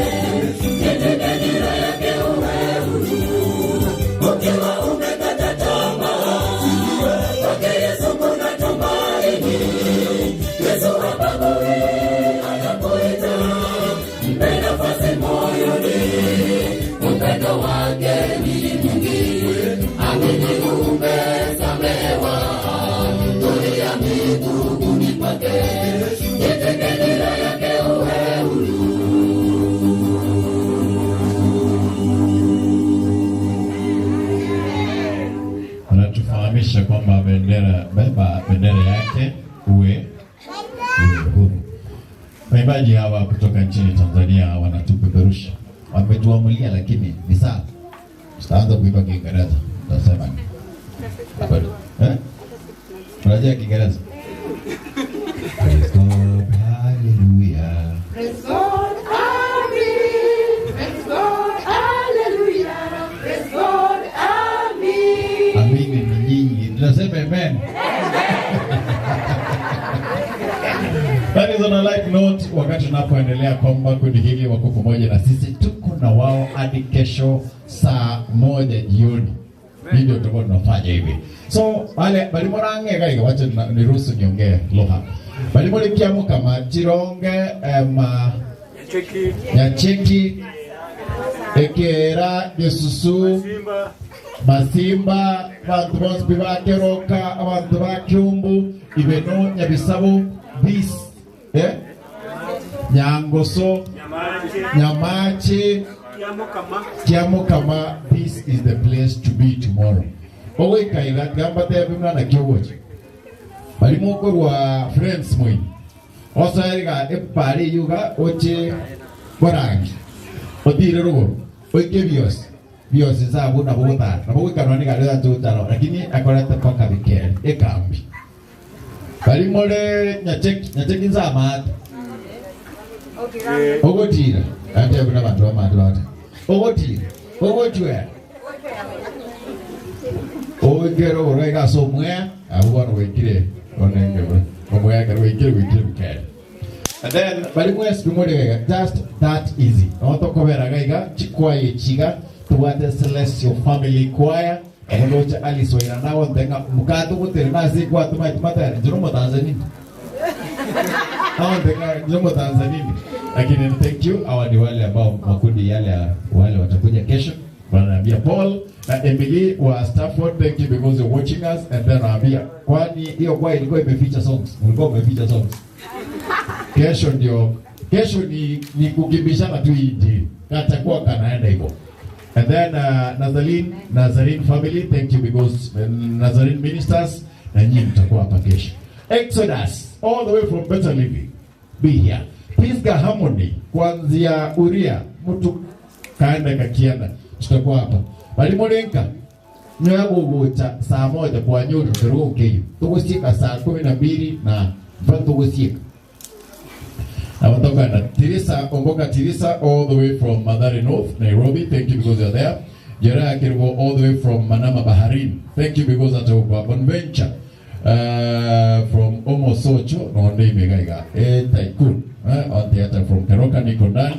jitwike nira yake uwe huru. Ukiwa umekata tamaa, kwake Yesu kuna tumaini. Yesu habagui anapoita, mpe nafasi moyoni, upendo wake ni mwingi. Amini umesamewa, tulia miguuni pake.
kutoka nchini Tanzania wanatupeperusha. Wametuamulia, lakini ni sawa. Tutaanza kuimba Kiingereza. Tutasema habari. Eh? Unajua Kiingereza? Praise God, hallelujah.
Praise God, amen. Praise God, hallelujah. Praise God, amen.
Amini ni nyinyi. Tunasema amen. That is on a light note, wakati tunapoendelea kwamba kundi hili wako pamoja na sisi, tuko na wao hadi kesho saa 1 jioni. Ndio tutakuwa tunafanya hivi. So wale balimorange gaiga, wacha niruhusu niongee lugha. Balimolikiamu kama Chironge, Nyacheki, Ekera, Yesusu, Masimba, bantu bonsi bakeroka, abantu bakyumbu, Ibeno, Nyabisabo, bis, Nyangoso, Nyamache, Kiamukama. This is the place to be tomorrow. Owe kaila gamba tebi mwana kyowochi. Balimoko wa friends moi. Osaeriga epari yuga oche borangi. Otire rogo. Oike bios. Bios sabu na bota. Na boka kanoni gari tutaro, lakini akorete paka bikeri ekambi. Balimole nyacheki, nyacheki nzama. Ogotira. Ate kuna bantu amatu. Ogotira. Ogotwe. Ogero orega somwe, abuwa wekire onenge. Omwe kero wekire wekire bikeri. And then balimwe spimole just that easy. Otokobera gaiga chikwaye chiga tuwate Celestial Family Choir. Omulocha Alice Waira nawo ndenga mukatu kutere nasi kwa tumata njiromo Tanzania. Hao ndenga njiromo Tanzania. Lakini thank you, hawa ni wale ambao makundi yale wale watakuja kesho. Wananiambia Paul na Emily wa Stafford, thank you because you're watching us. And then naambia kwani hiyo kwa ilikuwa imeficha songs. Ulikuwa umeficha songs. Kesho ndio, kesho ni kukimbishana tu hii injili. Katakuwa kanaenda hivyo. And then Nazarene family, thank you because Nazarene ministers na nyinyi mtakuwa hapa kesho. Exodus all the way from Better Living, be here. Pisgah Harmony kuanzia Uria mtu kaenda kakienda, tutakuwa hapa. Balimolenka nyago gocha saa 1 kwa nyoto turuke. Tugusika saa 12 na tugusika. Na watoka na Tirisa, Omboka Tirisa, all the way from Mathare North, Nairobi. Thank you because you're there. Jeremiah Kirbo, all the way from Manama, Baharin. Thank you because atakuwa Bonventure from Omosocho, no name Tycoon, on theater from Keroka Nikondan.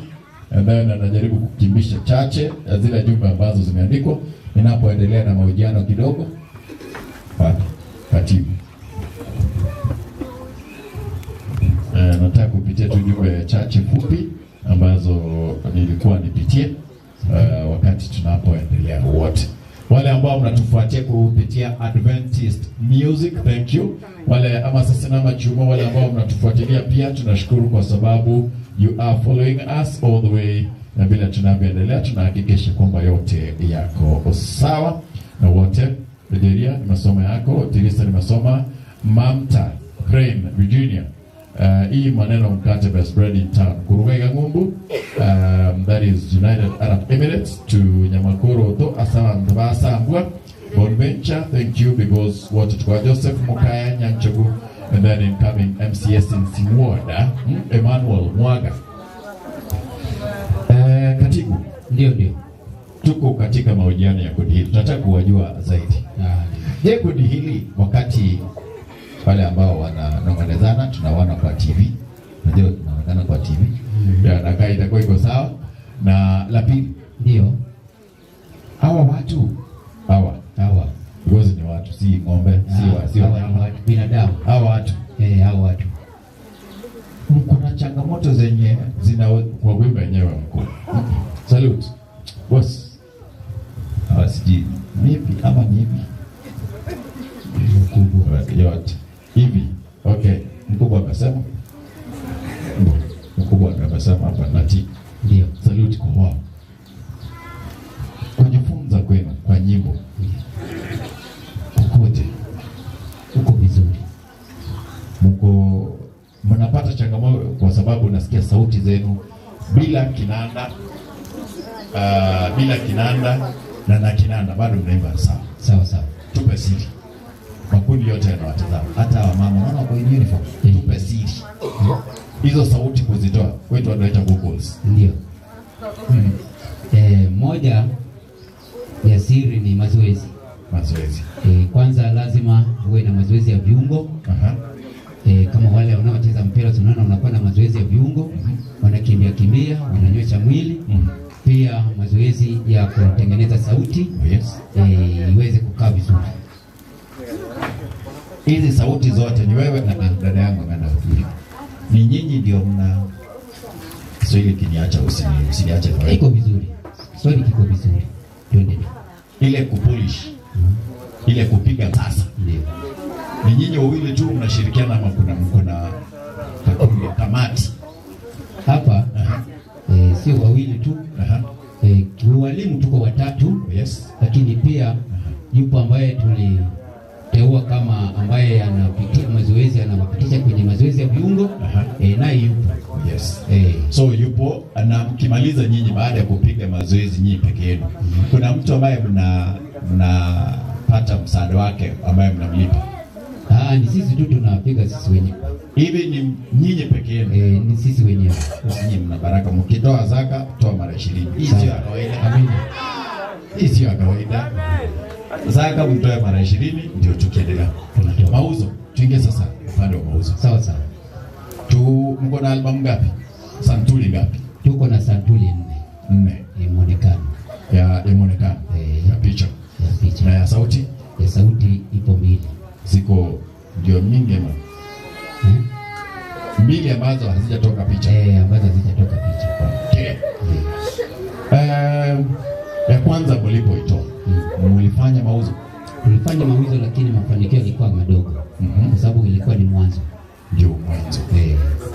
And then anajaribu kukimbisha chache ya zile jumbe ambazo zimeandikwa. Ninapoendelea na mahojiano kidogo. Katibu. Nataka kupitia tu jumbe chache fupi ambazo nilikuwa nipitie wakati tunapoendelea wote. Wale ambao mnatufuatia kupitia Adventist Music, thank you. Wale ama sasa na machuma, wale ambao mnatufuatilia pia tunashukuru kwa sababu you are following us all the way. Na bila tunavyoendelea tunahakikisha kwamba yote yako sawa na wote. Nigeria nimesoma yako, Tirisa nimesoma, Mamta Crane Virginia. Hii maneno mkate best bread in town. Kuruwega ngumbu, that is United Arab Emirates to Nyamakoro to Asamba Mbwa. Bonventure, thank you because what to Joseph Mukaya Nyanchogu, and then incoming MCS in Simuoda, Emmanuel Mwaga. Katibu,
ndio ndio.
Tuko katika mahojiano ya kundi hili. Tunataka kuwajua zaidi. Je, kundi hili wakati wale ambao wananong'onezana tunaona kwa TV. Unajua tunaonekana kwa TV. Ya nakaa itakuwa iko sawa. Na la pili,
ndio.
Hawa watu hawa because ni watu, si ng'ombe, si wanyama,
binadamu.
Hawa watu.
Hawa watu.
Kuna changamoto zenye zina kwa wewe wenyewe mkuu. Salute. Boss. Hawa siji nipi ama ni hivi? Mkubwa yote. Hivi. Okay. Mkubwa akasema. Mkubwa akasema hapa nati.
Ndio.
Salute kwa wao. Kujifunza kwenu kwa nyimbo. Kukoje?
Uko vizuri.
Mko mnapata changamoto kwa sababu nasikia sauti zenu Bila kinanda, bila kinanda na kinanda bado mnaimba sawa.
Sawa sawa.
Tupe siri. Makundi yote yanawatazama, hata wamama wanaona kwa uniform. Tupe siri. Hizo sauti kuzitoa kwetu wanaita vocals.
Ndio. Moja ya siri ni mazoezi.
Mazoezi.
Kwanza lazima uwe na mazoezi ya viungo. Kama wale wanaocheza mpira tunaona wanakuwa na mazoezi ya viungo, wanakimbia kimbia, wananyosha mwili. Pia mazoezi ya kutengeneza sauti.
Yes.
Iweze kukaa vizuri.
Hizi sauti zote ni wewe na dada yangu ameenda kufikiri. Ni nyinyi ndio mna Kiswahili kiniacha usiniache kwa.
Iko vizuri. Kiswahili kiko vizuri. Twende.
Ile kupolish. Ile kupiga sasa.
Ndio.
Ni nyinyi wawili tu mnashirikiana ama kuna kamati?
Hapa sio wawili tu. Walimu tuko watatu.
Yes.
Lakini pia yupo ambaye tuliteua kama ambaye anapitia mazoezi, anawapitisha kwenye mazoezi ya viungo. Naye yupo.
Yes. So yupo, na mkimaliza nyinyi baada ya kupiga mazoezi nyinyi peke yenu, kuna mtu ambaye mnapata msaada wake ambaye mnamlipa?
Ni sisi tu tunapiga sisi wenyewe.
Hivi ni nyinyi peke yenu?
Ni sisi wenyewe.
Nyinyi mna baraka, mkitoa zaka toa mara 20. Hii sio ya kawaida.
Amina.
Hii sio ya kawaida. Zaka mtoe mara 20 ndio tukiendelea. Mauzo, tuingie sasa upande wa mauzo.
Sawa sawa.
Mko na albamu ngapi? Santuri ngapi?
Tuko na santuri 4.
4.
Muonekano.
Ya muonekano. Ya picha.
Ya picha.
Na ya sauti?
Ya sauti ipo 2.
Ziko ndio mingi ama? 2 ambazo hazijatoka picha.
Ambazo hazijatoka picha.
Okay. Ya kwanza mlipoitoa, mlifanya mauzo?
Tulifanya mauzo lakini mafanikio yalikuwa madogo. Kwa sababu ilikuwa ni mwanzo.
Ndio mwanzo.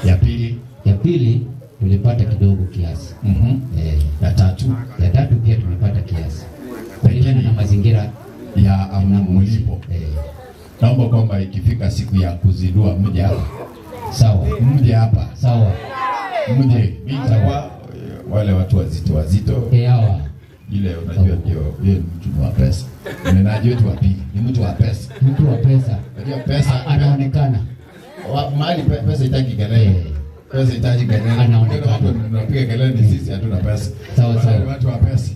Ya pili?
Ya pili tulipata kidogo kiasi.
Ya tatu?
Ya tatu pia tumepata kiasi. Kulingana na mazingira
ya mlipo. Naomba kwamba ikifika siku ya kuzindua mje hapa.
Sawa.
Mje hapa.
Sawa.
Mje. Mimi nitakuwa wale watu wazito wazito.
Hawa.
Ile unajua ndio yeye ni mtu wa pesa. Mnenaji wetu wa pili ni mtu wa pesa.
Mtu wa pesa.
Unajua pesa
anaonekana.
Mahali pesa haitaki kelele. Pesa haitaki kelele.
Anaonekana.
Watu tunapiga kelele ni sisi hatuna pesa.
Sawa sawa.
Watu wa pesa.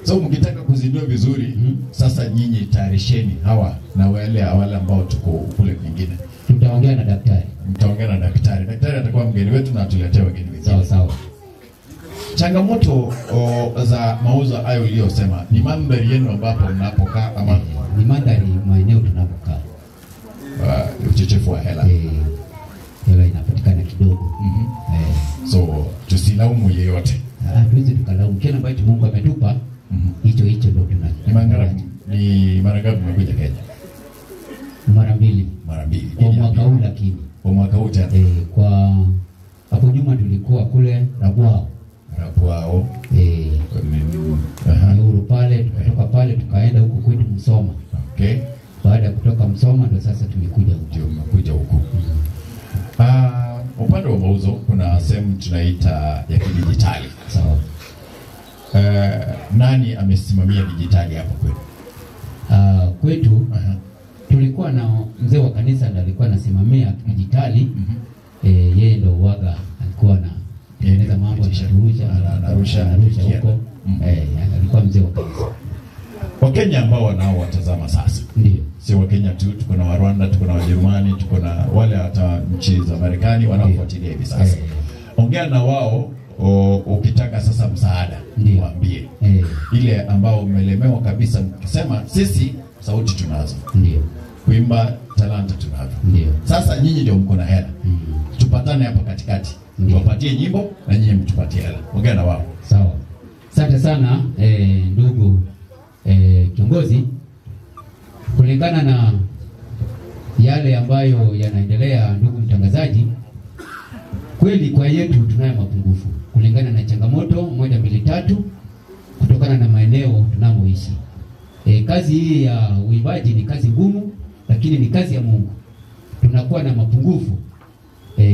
So mkitaka kuzindua vizuri, sasa nyinyi tayarisheni hawa na wale ambao tuko kule kwingine.
Tutaongea na daktari.
Mtaongea na daktari. Daktari atakuwa mgeni wetu na atuletee wageni wengine.
Sawa sawa.
Changamoto za mauzo hayo uliyosema ni mandhari yenu ambapo mnapokaa ama
ni mandhari maeneo tunapokaa.
Uchechefu wa hela.
Hela inapatikana kidogo.
So tusilaumu yeyote.
Hatuwezi tukalaumu kile ambacho Mungu ametupa. Hicho hicho ndio tunacho.
Ni mara ngapi mmekuja Kenya?
Mara 2.
Mara 2.
Kwa mwaka huu lakini.
Kwa mwaka huu tena.
Kwa hapo nyuma tulikuwa kule Rabwao.
Rabwao.
Uhuru pale, tukatoka pale tukaenda huko kwetu Msoma.
Okay.
Baada ya kutoka Msoma ndio sasa tumekuja huku.
Ndio mmekuja huku. Upande wa mauzo kuna sehemu tunaita ya kidijitali.
Sawa.
Nani amesimamia dijitali hapo kwetu?
Kwetu tulikuwa na mzee wa kanisa ndiye alikuwa anasimamia dijitali. Yeye ndio waga alikuwa na tengeneza mambo anarusha huko. Alikuwa mzee wa kanisa.
Wakenya ambao wanaowatazama sasa.
Ndio.
Si Wakenya tu, tuko na Warwanda, tuko na Wajerumani, tuko na wale hata nchi za Marekani wanaofuatilia hivi sasa. Ongea na wao ukitaka sasa msaada, waambie. Ile ambao umelemewa kabisa, mkisema sisi sauti tunazo.
Ndio.
Kuimba talanta tunazo.
Ndio.
Sasa nyinyi ndio mko na hela. Tupatane hapa katikati. Tuwapatie nyimbo na nyinyi mtupatie hela. Ongea na wao.
Sawa. Asante sana ndugu kiongozi. Kulingana na yale ambayo yanaendelea, ndugu mtangazaji, kweli kwa yetu tunayo mapungufu kulingana na changamoto 1 2 3 kutokana na maeneo tunamoishi. Kazi hii ya uimbaji ni kazi ngumu, lakini ni kazi ya Mungu. Tunakuwa na mapungufu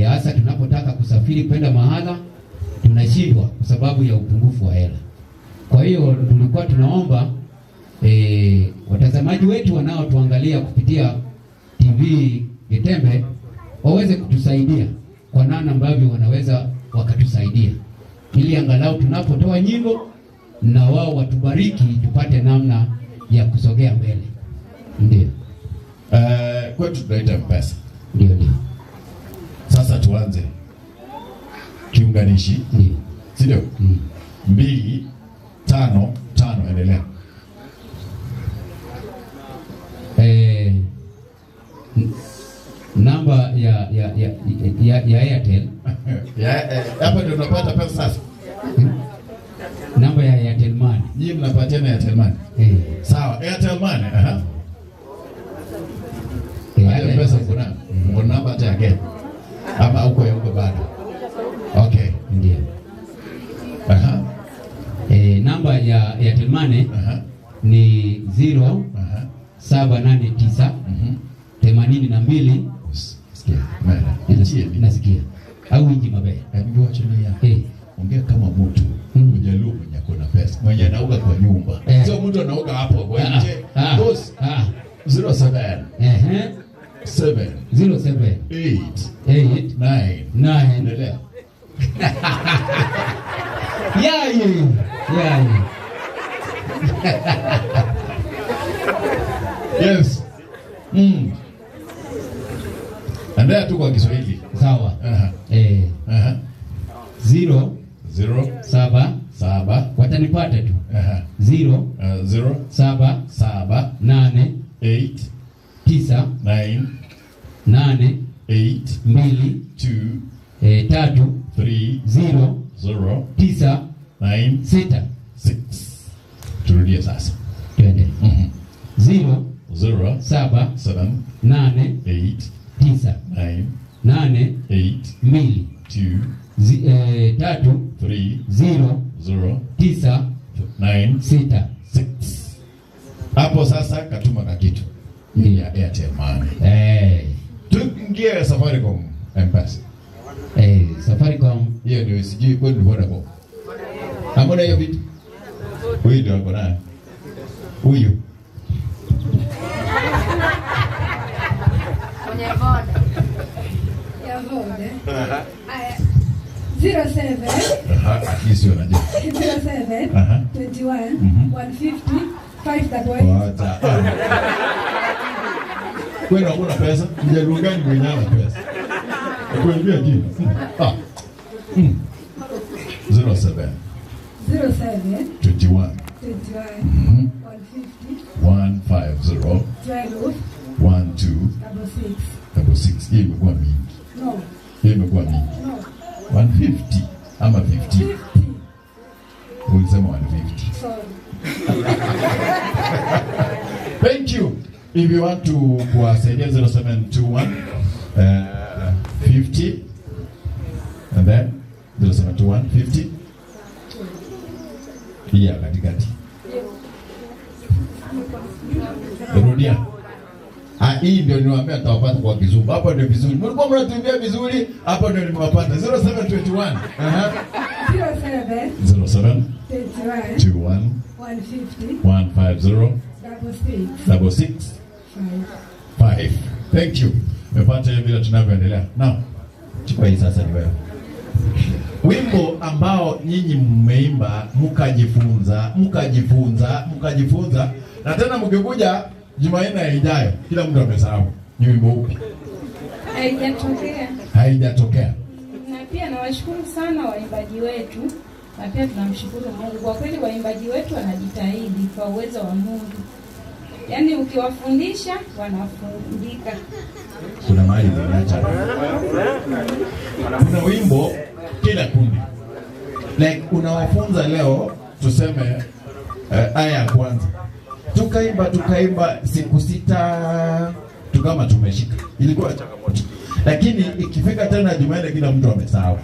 hasa tunapotaka kusafiri kwenda mahala, tuna sababu ya upungufu wa hela. Kwa hiyo tulikuwa tunaomba watazamaji wetu wanaotuangalia kupitia TV Getembe waweze kutusaidia kwa namna ambavyo wanaweza wakatusaidia, ili angalau tunapotoa nyimbo na wao watubariki tupate namna ya kusogea mbele. Ndio.
Kwetu tunaita M-Pesa.
Ndio, ndio.
Sasa tuanze kiunganishi.
Ndio.
Si ndio? 2 5 5, endelea.
Namba ya Airtel.
Hapa ndio unapata pesa sasa.
Namba ya Airtel Money.
Nyinyi mnapatia na Airtel Money. Sawa, Airtel Money. Aha. Airtel pesa kuna. Kuna namba hata yake. Ama huko huko bado. Okay,
ndio.
Aha.
Namba ya Airtel Money ni 0 789 82.
Sikia.
Nasikia. Au inji mabaya.
Hebu achilia. Ongea kama mtu mjaluo mwenye akona pesa, mwenye anaoga kwa nyumba. Sio mtu anaoga hapo kwa nje. Boss. 07 7
07
8
8
9
9.
Endelea.
Yeah.
Yes. Endelea tu kwa Kiswahili.
Sawa. 0
0
7
7,
watanipata tu. 0
0
7
7
8
8
9
9
8
8
2
2
3
3
0
0
9
9
6
6. Turudie sasa.
Twende. 0
0
7
7
8
8
9
9
8
8
2
2
3
3
0
0
9
9
6
6. Hapo sasa katuma kakitu. Ni ya Airtel Money. Tuingie Safaricom M-Pesa.
Safaricom
hiyo ndio sijui kwani ni Vodacom. Hamna hiyo vitu. Huyu ndio ako nayo. Huyu.
Mwenye boda.
Ya boda. 07
Aha, hii sio najua.
07 21 150 5
Wacha. Wewe hakuna pesa? Mjaluo gani mwenye ana pesa? Kuambia jina. 07
07
21
21 150
150
12
1 2
66.
66. Hii imekuwa mingi.
No.
Hii imekuwa mingi.
No.
150 ama 50. Ulisema 150.
Sorry.
Thank you. If you want to kuwasaidia 0721 50 and then 0721 50. Yeah, katikati. Rudia. Hii ndio niwaambia nitawapata kwa Kizungu. Hapo ndio vizuri. Mlikuwa mnatuimbia vizuri, hapo ndio nimewapata. 0721.
07
07
21
21
150
150
66
66 5. Thank you. Umepata hiyo bila tunavyoendelea. Now, chukua hii sasa ni wewe. Wimbo ambao nyinyi mmeimba mkajifunza na tena mkikuja Jumanne ijayo kila mtu amesahau. Ni wimbo upi?
Haijatokea.
Haijatokea.
Na pia nawashukuru sana waimbaji wetu, na pia tunamshukuru Mungu. Kwa kweli waimbaji wetu wanajitahidi kwa uwezo wa Mungu. Yaani ukiwafundisha wanafundika.
Kuna mahali nimeacha. Kuna wimbo kila kundi. Like unawafunza leo tuseme aya ya kwanza. Tukaimba siku 6 tukama tumeshika. Ilikuwa changamoto. Lakini ikifika tena Jumanne kila mtu amesahau.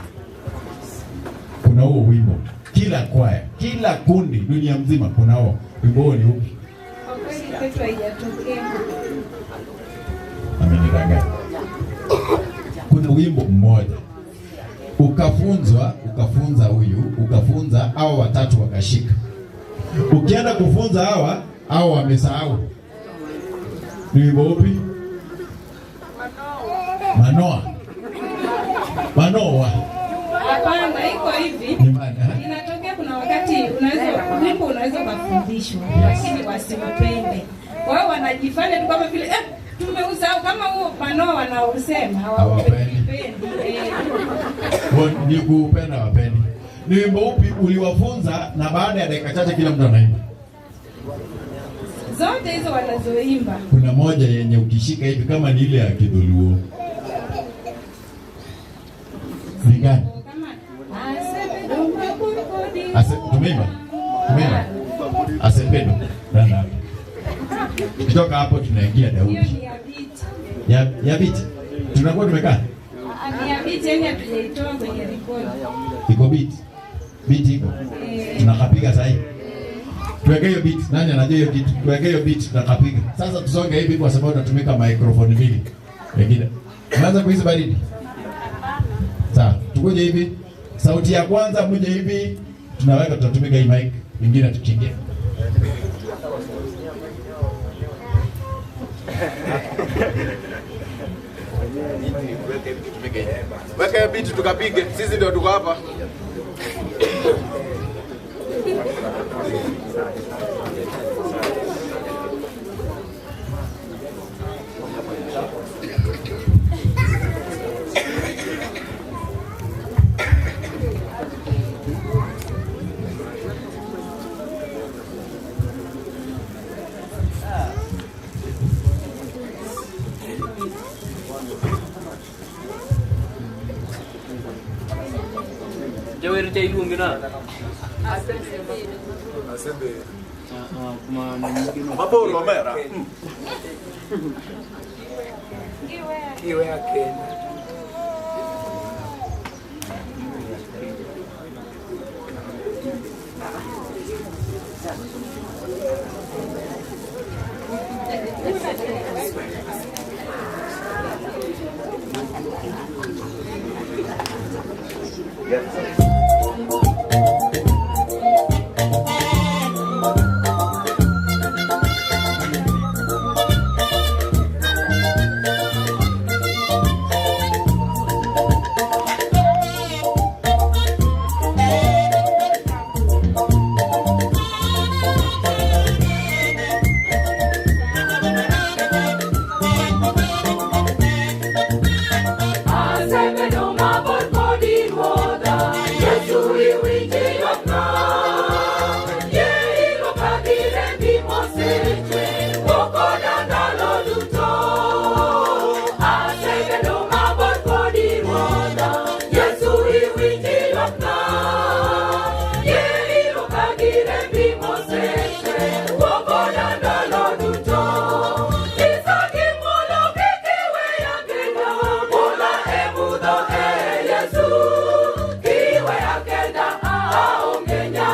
Kuna huo wimbo. Kila kwaya, kila kundi dunia mzima kuna huo. Wimbo huo ni upi?
Kwa kweli kwetu haijatokea.
Amenidanganya. Kuna wimbo mmoja. Ukafunzwa, ukafunza huyu, ukafunza hao watatu wakashika. Ukienda kufunza hawa, hao wamesahau. Ni wimbo upi? Manoa. Manoa.
Hapana, iko hivi. Inatokea kuna wakati unaweza wimbo unaweza kufundishwa lakini wasiupende. Wao wanajifanya tu kama vile tumeusahau, kama huo Manoa wanaosema hawapendi.
Ni kupenda wapendi. Ni wimbo upi uliwafunza na baada ya dakika chache kila mtu anaimba?
Zote hizo wanazoimba.
Kuna moja yenye ukishika hivi kama ni ile ya Kidhuluo. Ni gani? Tumeimba. Tumeimba. Asepedo. Nanda hapo. Kutoka hapo tunaingia Daudi. Ya biti. Tunakuwa tumekaa.
Ni ya biti, yani hatujaitoa kwenye rekodi.
Iko biti. Biti iko. Tunakapiga sasa hivi. Tuweke hiyo beat. Nani anajua hiyo kitu? Tuweke hiyo beat tunakapiga. Sasa tusonge hivi kwa sababu tunatumika microphone mbili. Wengine. Unaanza kuhisi baridi? Sawa, tukuje hivi. Sauti ya kwanza muje hivi. Tunaweka tutatumika hii mic, nyingine tukiingia.
Weka hiyo beat tukapige. Sisi ndio tuko hapa. Maboro mera.
Kiwe Kenya.
Yesu, kiwe akenda aongenya.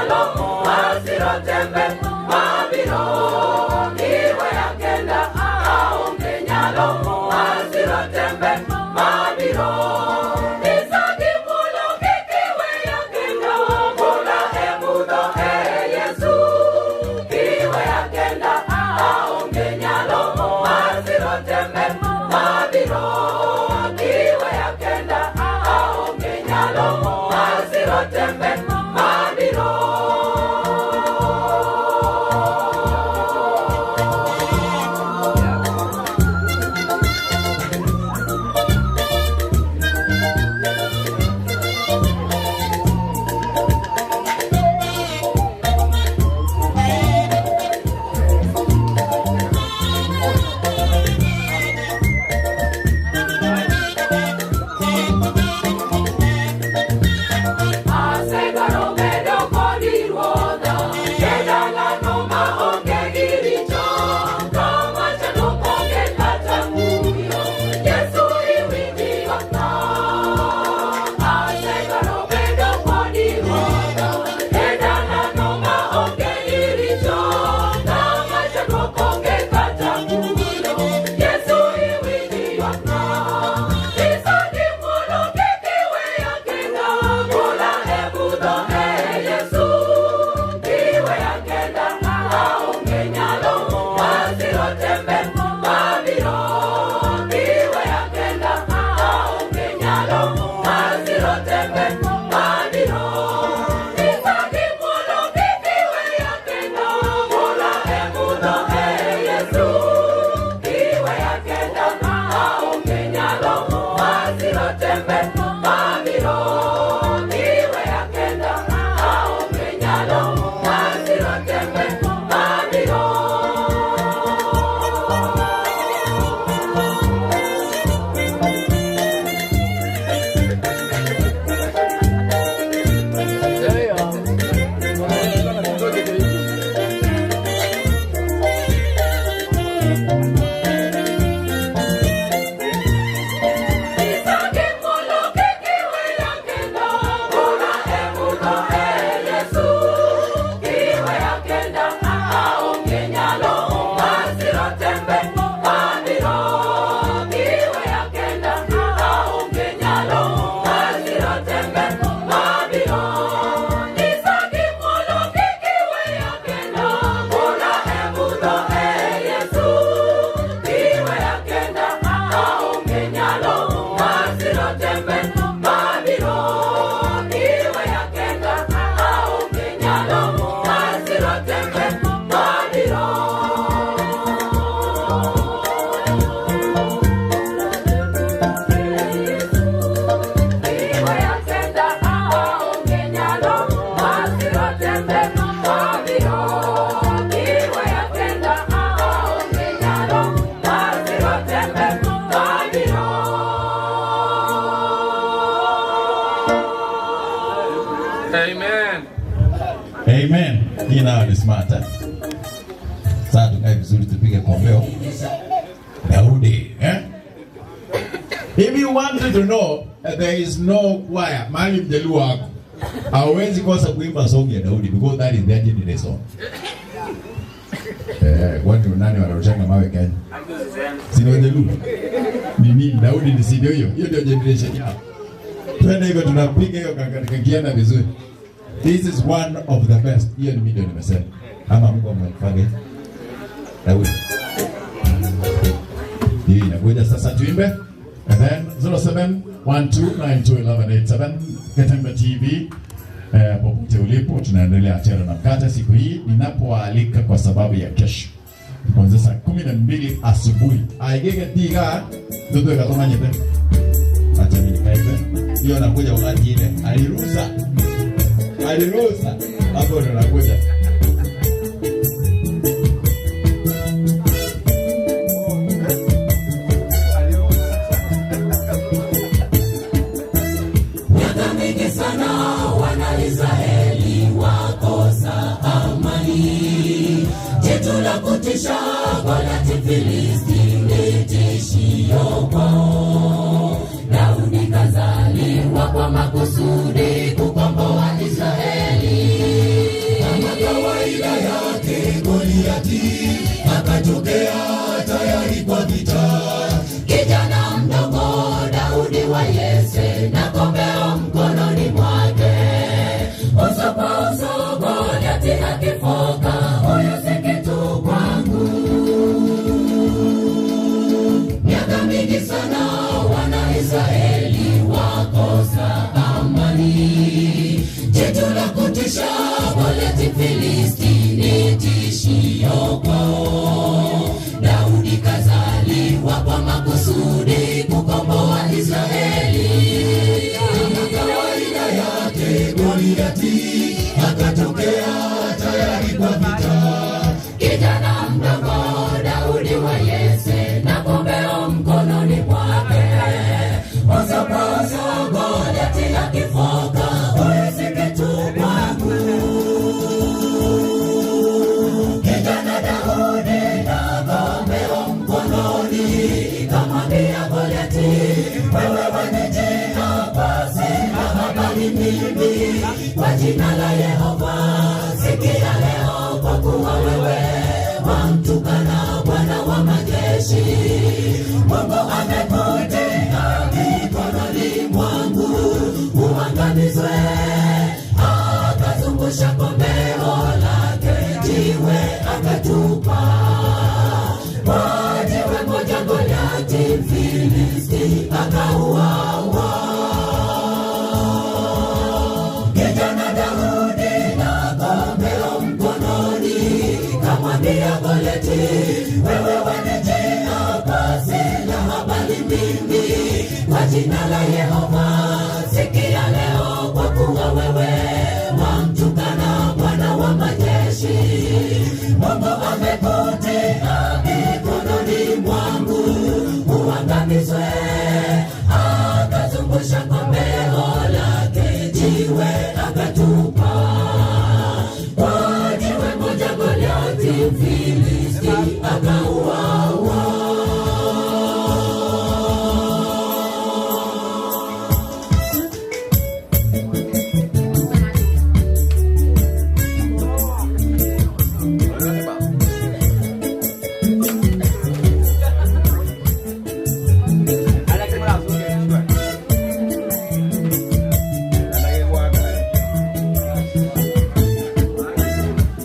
Amen.
Amen. Hii nayo ni smart eh? Sasa tukae vizuri tupige kombeo. Daudi, eh? If you wanted to know that there is no choir, mahali mjaluo wako. Hawezi kosa kuimba song ya Daudi because that is their generation. Kwani nani wanarushanga mawe Kenya? Si ni Wajaluo? Ni nini Daudi ni si ndio hiyo? Hiyo ndio generation yao. Twende hivyo tunapiga hiyo kakienda vizuri. This is one of the best. Hiyo ni mimi ndio nimesema. Ama Mungu amefanya. Daudi. Hii inakuja sasa tuimbe. And then 0712921187 Getembe TV. Popote ulipo tunaendelea tena na mkate siku hii ninapoalika kwa sababu ya kesho. Kuanzia saa 12 asubuhi. Aigege diga ndio katoma nyete. Acha mimi nikaibe. Hiyo nakuja wakati ile. Alirusa. Alirusa. Hapo ndo nakuja.
Miaka mingi sana wana Israeli wakosa amani. Jitu la kutisha Goliathi Filisti ni tishio kwao. Daudi kazaliwa kwa makusudi kukomboa Israeli. Kama kawaida yake Goliathi akatokea tayari kwa vita. Kijana mdogo Daudi wa Yese na kombeo mkononi mwake. Uso kwa uso Goliathi akifoka, huyu si kitu kwangu. Miaka mingi sana wana Israeli wakosa amani. Jitu la kutisha Goliathi Filisti ni tishio kwao. Daudi kazaliwa kwa makusudi kukomboa Israeli. Kama kawaida yake Goliathi akatokea tayari kwa vita. Kijana mdogo Daudi wa Yese na kombeo mkononi mwake. Uso kwa uso Goliathi akifoka, huyu si kitu kwangu. Kijana Daudi na kombeo mkononi, kamwambia Goliathi, wewe wanijia pasi na habari mimi, kwa jina la Yehova sikia leo, kwa kuwa wewe wamtukana Bwana wa majeshi. Mungu amekutia mikononi mwangu uangamizwe. Akazungusha kombeo lake jiwe akatupa. Kwa jiwe moja Goliathi Mfilisti akauawa. Kijana Daudi na kombeo mkononi, kamwambia Goliathi, wewe wanijia pasi na habari mimi, kwa jina la Yehova sikia leo, kwa kuwa wewe wamtukana Bwana wa majeshi. Mungu amekutia mikononi mwangu uangamizwe. Akazungusha kombeo lake jiwe akatupa. Kwa jiwe moja Goliathi Mfilisti akauawa.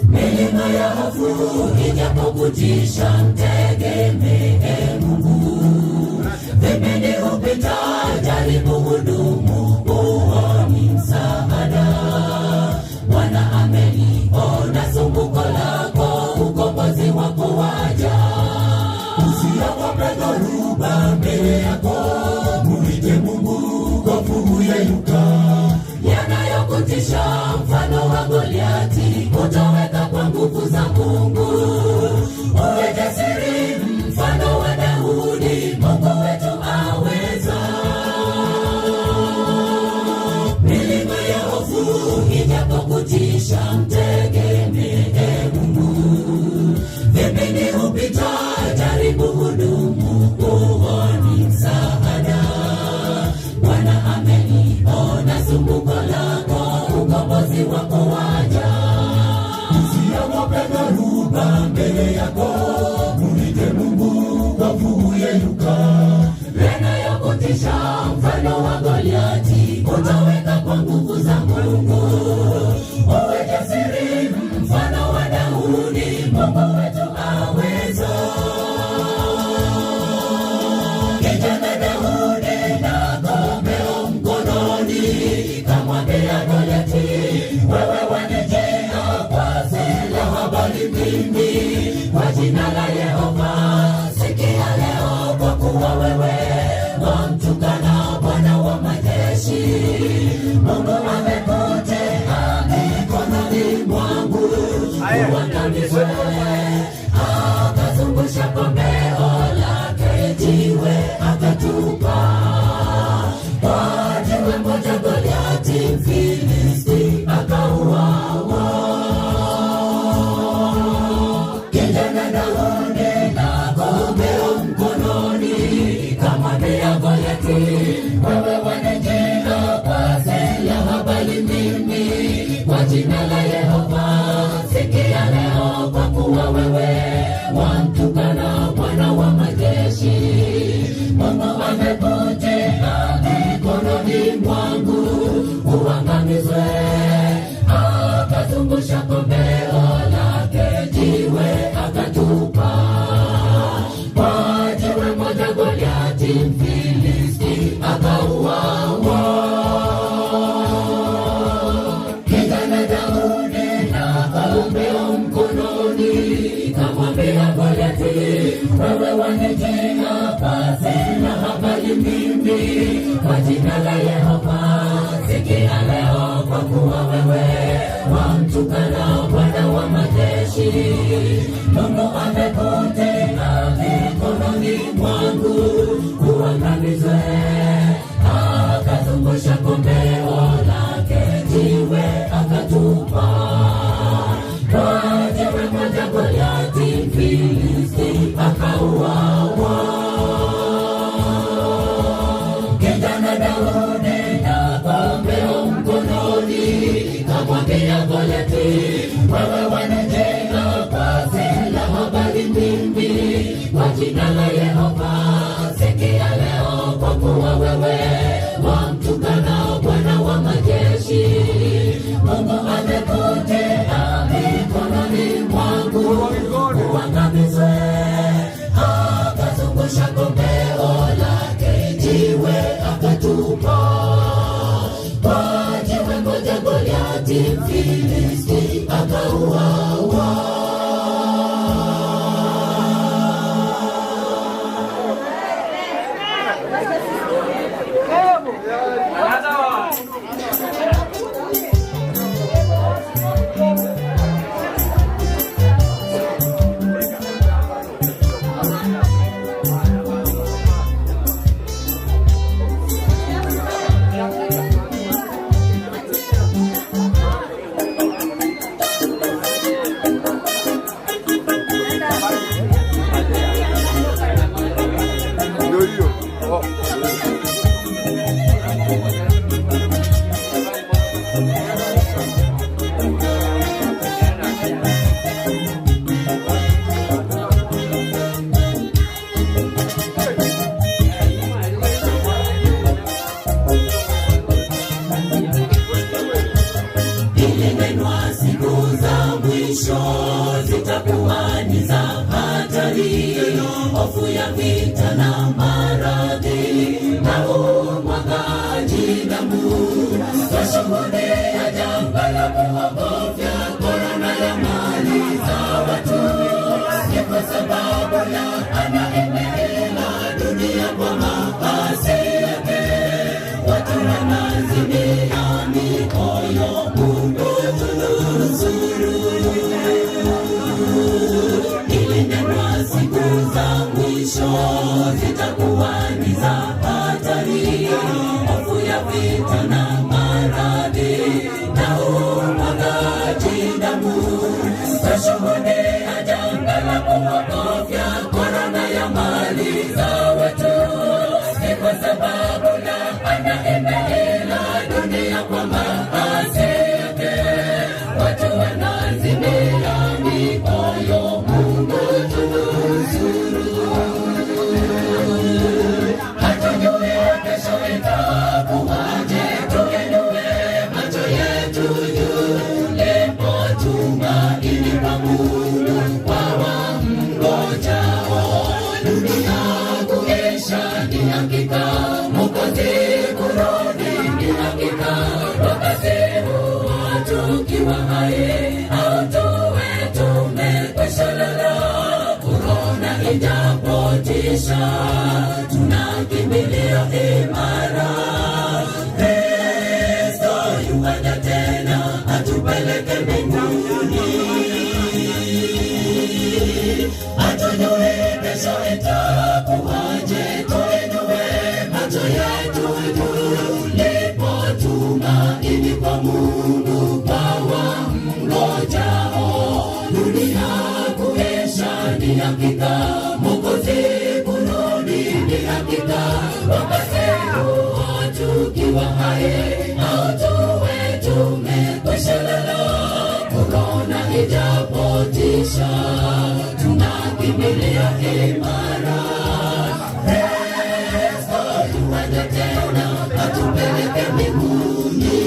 Milima ya hofu ijapokutisha, mtegemee Mungu. Vipindi hupita, jaribu hudumu, huo ni msaada. Bwana ameliona sumbuko lako, ukombozi wako waja. Usiogope dhoruba mbele yako, muite Mungu, hofu huyeyuka. Yanayokutisha mfano wa Goliathi, kutoweka kwa nguvu za Mungu. Uwe jasiri mfano wa Daudi, Mungu wetu aweza. Milima ya hofu Yanayokutisha, mtegemee Mungu. Vipindi hupita, jaribu hudumu, huo ni msaada. Bwana ameliona sumbuko lako, ukombozi wako waja.
Usiogope dhoruba mbele yako, muite Mungu kwa huyeyuka.
Yanayokutisha mfano wa Goliati, utaweka kwa nguvu za Mungu. Uwe jasiri mfano wa Daudi, Mungu wetu aweza. Kijana Daudi na kombeo mkononi, kamwambia Goliati, wewe wanijia kwa silaha, bali mimi kwa jina la Yehova. Sikia leo, kwa kuwa wewe wamtukana Bwana wa majeshi. Mungu amekutea mikononi mwangu uangamizwe. Akazungusha kombeo lake jiwe akatupa, kwa jiwe moja Goliati Mfilisti akauawa. Kijana Daudi na kombeo mkononi, kamwambia Goliati, wewe wanijia kwa silaha, bali mimi kwa jina la Yehova. Sikia leo, kwa kuwa wewe wamtukana Bwana wa majeshi. Mungu amekutia mikononi mwangu uangamizwe. Akazungusha kombeo lake jiwe akatupa, kwa jiwe moja Goliati Mfilisti akauawa. Kijana Daudi na kombeo mkononi, kamwambia Goliati, wewe wanijia kwa silaha, bali mimi kwa jina la Yehova. Sikia leo, kwa kuwa wewe wamtukana Bwana wa majeshi. Mungu amekutia mikononi mwangu uangamizwe. Akazungusha kombeo lake jiwe akatupa, kwa jiwe moja Goliati Mfilisti akauawa. Kijana Daudi na kombeo mkononi, kamwambia Goliati, wewe wanijia kwa silaha, bali mimi kwa jina la Yehova. Sikia leo, kwa kuwa wewe wamtukana Bwana wa majeshi. Mungu amekutia mikononi mwangu uangamizwe. Akazungusha kombeo lake jiwe akatupa, kwa jiwe moja Goliati Mfilisti akauawa. Ilinenwa siku za mwisho zitakuwa ni za hatari, hofu ya vita na maradhi na umwagaji damu. Twashuhudia janga la kuogofya, korona ya mali za watu. Ni kwa sababu laana imeila dunia kwa maasi yake. Watu wanazimia mioyo, Mungu tunusuru. Ilinenwa siku za mwisho zitakuwa ni za hatari, hofu ya vita na maradhi na Twashuhudia janga la kuogofya, korona yamaliza watu. Ni kwa sababu laana imeila dunia kwa maasi yake. Watu wanazimia mioyo, Mungu tunusuru. Hatujui kesho itakuwaje, tuinue macho yetu juu. Lipo tumaini kwa Mungu kwa wamngojao. Dunia kuisha ni hakika, Mwokozi kurudi ni hakika. Wakati huo tukiwa hai au tuwe tumekwisha lala, korona ijapotisha, tuna kimbilio imara. Kristo yuaja tena atupeleke mbinguni. Hatujui kesho itakuwaje, tuinue macho yetu juu. Lipo tumaini kwa Mungu kwa wamngojao. Dunia kuisha ni hakika, Mwokozi kurudi ni hakika. Wakati huo tukiwa hai au tuwe tumekwisha lala, korona ijapotisha, tuna kimbilio imara. Kristo yuaja tena atupeleke mbinguni.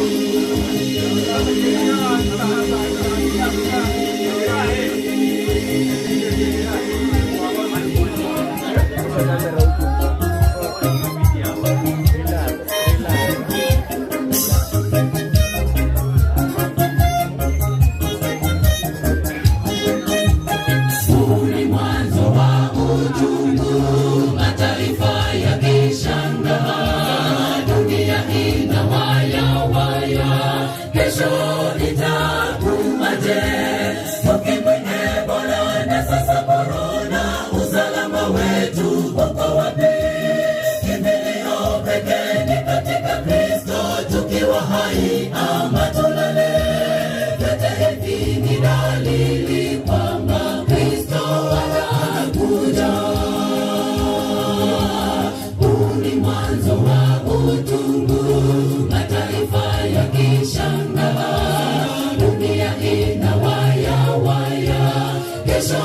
Huu ni mwanzo wa uchungu, mataifa yakishangaa, dunia inawayawaya, kesho itakuwaje? Ukimwi, Ebola na sasa korona, usalama wetu uko wapi? Kimbilio pekee ni katika Kristo, tukiwa hai ama tulale. Vyote hivi ni dalili kwamba Kristo anakuja. Huu ni mwanzo wa uchungu, mataifa yakishangaa, dunia inawayawaya, kesho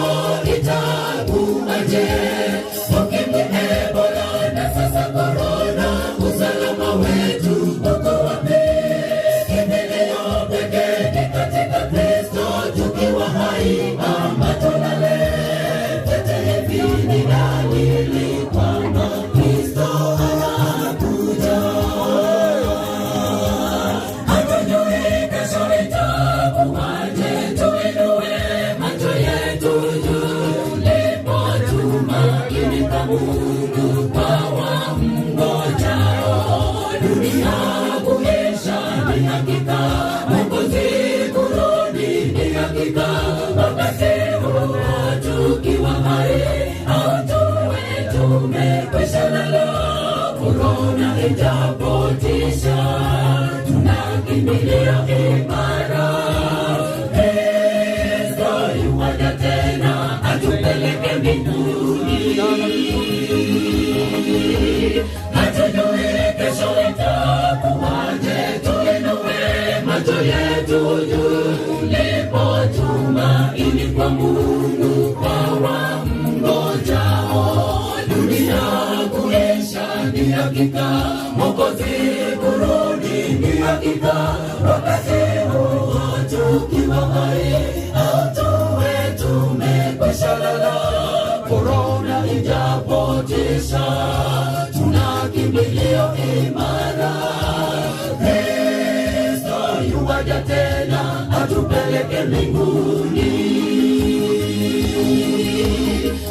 itakuwaje? Ukimwi, Ebola na sasa korona, usalama wetu uko wapi? Kimbilio pekee ni katika Kristo, tukiwa hai ama tulale. Vyote hivi ni dalili kwamba Kristo anakuja. Hatujui kesho itakuwaje, tuinue macho yetu juu. Lipo tumaini kwa Mungu kwa wamngojao. Dunia kuisha ni hakika, Mwokozi kurudi ni hakika. Wakati huo tukiwa hai au tuwe tumekwisha lala, korona ijapotisha, tuna kimbilio imara. Kristo yuaja tena atupeleke mbinguni. Hatujui kesho itakuwaje, tuinue macho yetu juu. Lipo tumaini kwa Mungu kwa wamngojao. Dunia kuisha ni hakika, Mwokozi kurudi ni hakika. Wakati huo tukiwa hai au tuwe tumekwisha lala, korona ijapotisha, tuna kimbilio imara. Kristo yuaja tena atupeleke mbinguni.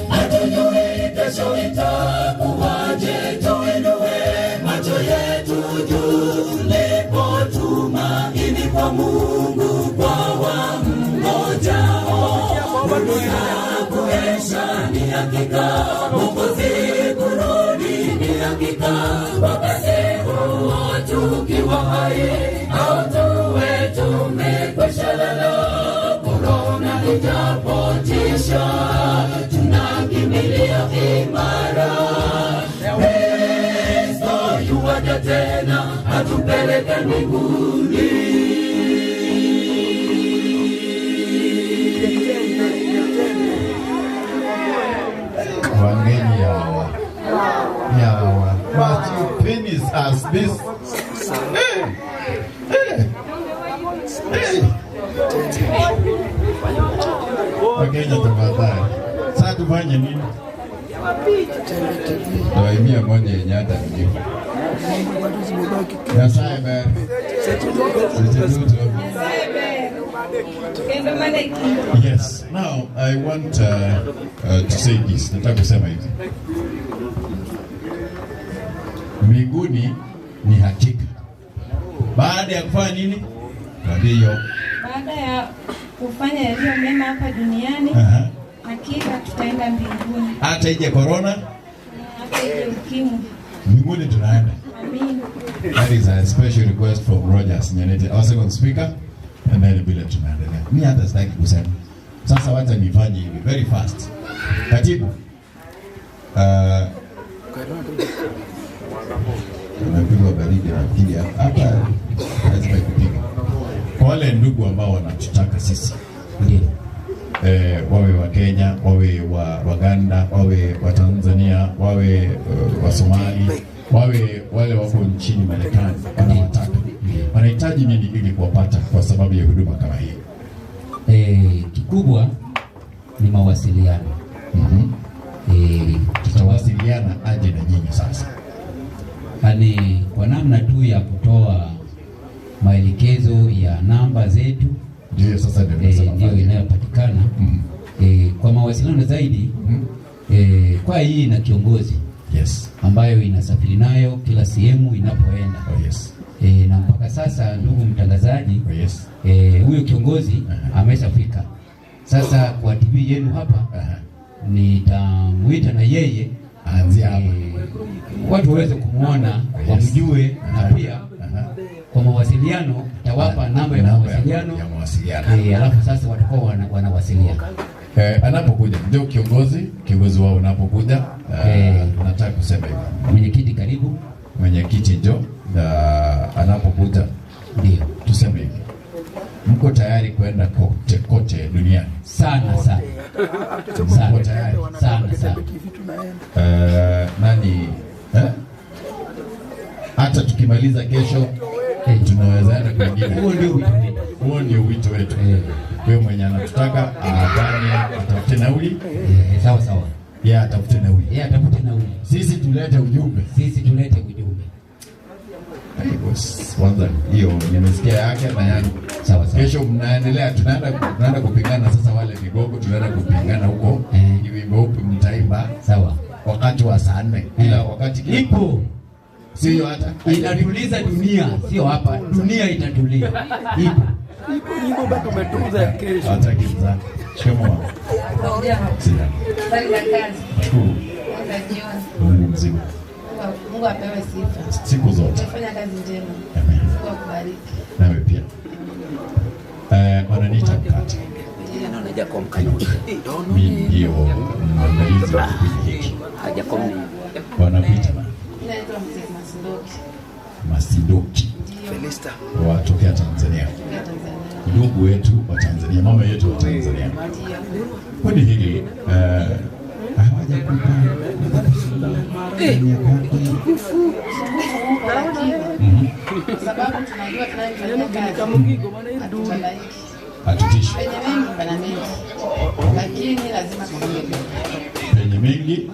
Hatujui kesho itakuwaje, tuinue macho yetu juu. Lipo tumaini kwa Mungu kwa wamngojao. Dunia kuisha ni hakika, Mwokozi kurudi ni hakika. Wakati huo tukiwa hai au tuwe tumekwisha lala, korona Ijapotisha, tunakimbilia imara. Kristo yuaja tena, atupeleke mbinguni.
Wangeni yawa. Yawa. Must you finish as this? Hey. Hey. Hey. Wakenya tafadhali. Sasa tufanye nini? Tuwaimie moja yenye hata ndio. Nyasaye ber. Yes. Now I want to say this. Nataka kusema hivi. Mbinguni ni hakika. Baada ya kufanya nini? Ndio.
Baada ya kufanya yaliyo mema hapa duniani, hakika tutaenda mbinguni.
Hata ije corona,
hata ije ukimwi,
mbinguni tunaenda.
Amen.
That is a special request from Rogers Nyanete, our second speaker, and then vile tunaendelea. Mimi hata sitaki kusema. Sasa wacha nifanye hivi very fast. Katibu. Tunapigwa baridi nafikiri hapa lazima ikupiga. Kwa wale ndugu ambao wanatutaka sisi, wawe wa Kenya, wawe wa Uganda, wawe wa Tanzania, wawe wa Somali, wawe wale wako nchini Marekani, wanawataka. Wanahitaji nini ili kuwapata kwa sababu ya huduma kama hii?
Kikubwa ni mawasiliano.
Tutawasiliana aje na nyinyi sasa?
Yaani kwa namna tu ya kutoa maelekezo ya namba zetu,
ndio sasa
ndio inayopatikana. Kwa mawasiliano zaidi, kwa hii na kiongozi,
yes,
ambayo inasafiri nayo kila sehemu inapoenda.
Oh, yes.
Na mpaka sasa ndugu mtangazaji,
oh, yes,
huyo kiongozi ameshafika. Sasa kwa TV yenu hapa nitamuita na yeye
aanzie hapa,
watu waweze kumuona, wamjue, na pia kwa mawasiliano tawapa namba ya mawasiliano. Alafu sasa watakuwa wanawasiliana.
Anapokuja ndio kiongozi wao anapokuja, nataka kusema hivi.
Mwenyekiti karibu.
Mwenyekiti ndio anapokuja,
ndio
tuseme hivi. Mko tayari kwenda kote kote duniani?
Sana sana.
Mko tayari?
Sana sana.
Nani? Hata tukimaliza kesho tunaweza enda kwingine.
Huo ndio wito wetu.
Huo ndio wito wetu. Wewe mwenye anatutaka afanye, atafute nauli.
Sawa sawa.
Yeye atafute nauli.
Yeye atafute nauli.
Sisi tulete ujumbe.
Sisi tulete ujumbe.
Kwanza hiyo nimesikia yake na yangu.
Sawa sawa.
Kesho mnaendelea, tunaenda kupigana sasa wale vigogo, tunaenda kupigana huko. Ni wimbo upi mtaimba?
Sawa.
Wakati wa saa 4. Kila wakati kila
ipo.
Sio hata
inatuliza dunia, sio hapa. Dunia itatulia. Ipo.
Ipo nyimbo bado umetunza ya kesho.
Hata kimza. Shikamoo.
Habari za kazi.
Shukuru. Mungu mzima.
Mungu apewe sifa.
Siku zote.
Umefanya kazi njema.
Amen.
Mungu akubariki.
Nawe pia. Wananiita mkate. Mimi ndio mwandalizi wa kipindi hiki. Wanakuita nani?
Naitwa Mzee Masindoki.
Masindoki.
Felista.
Watokea Tanzania. Ndugu wetu wa Tanzania, mama yetu wa Tanzania. Kundi hili hawajakupa
kwa sababu tunajua tunayofanya kazi
hatutishi.
Penye mengi pana mengi, lakini lazima tusonge mbele.
Penye mengi,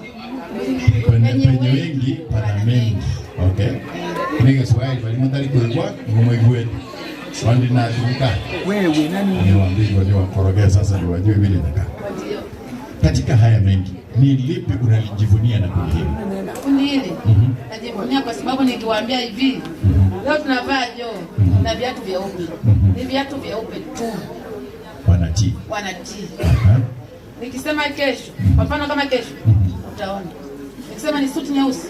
penye wengi pana mengi. Okay. Ni Kiswahili walimotari kulikuwa ngomwe wandi na tuka.
Wewe nani?
Niwaambie wale wakorogea sasa ndio wajue vile inakaa. Katika haya mengi, ni lipi unalijivunia na kundi hili?
Kundi hili najivunia kwa sababu nikiwaambia hivi, leo tunavaa joo na viatu vyeupe. Ni viatu vyeupe tu.
Wanatii.
Wanatii. Nikisema kesho, kwa mfano kama kesho utaona. Nikisema ni suti nyeusi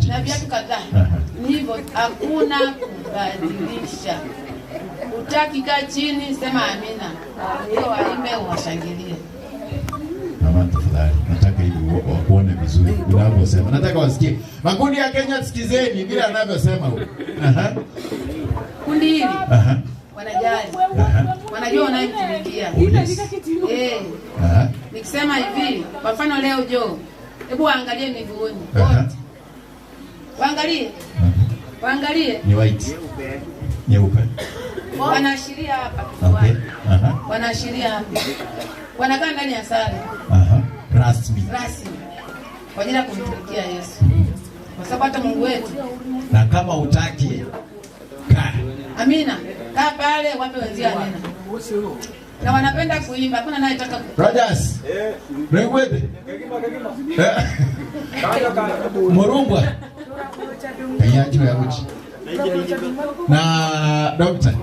na viatu kadhaa. Ni hivyo, hakuna kubadilisha. Utaki kaa chini, sema amina. Hiyo waimbe washangilie.
Mama tafadhali, nataka hivi wakuone vizuri unavyosema. Nataka wasikie. Makundi ya Kenya, sikizeni vile anavyosema huyu. Aha.
Kundi hili.
Aha.
Wanajali. Wanajua wanayemtumikia.
Yes. Aha.
Nikisema hivi, kwa mfano leo Jo, hebu waangalie miguuni. Wote. Waangalie. Waangalie.
Ni white. Nyeupe.
Wanaashiria hapa.
Okay. Aha.
Wanaashiria hapa. Wanakaa ndani ya sare.
Aha. Rasmi.
Rasmi. Kwa ajili ya kumtumikia Yesu. Kwa sababu hata Mungu wetu.
Na kama hutaki kaa.
Amina. Kaa pale wape wenzio amina. Na wanapenda kuimba, hakuna anayetaka
Rogers. Rengwete. Murungwa. Kayaji ya uchi. Na doctor.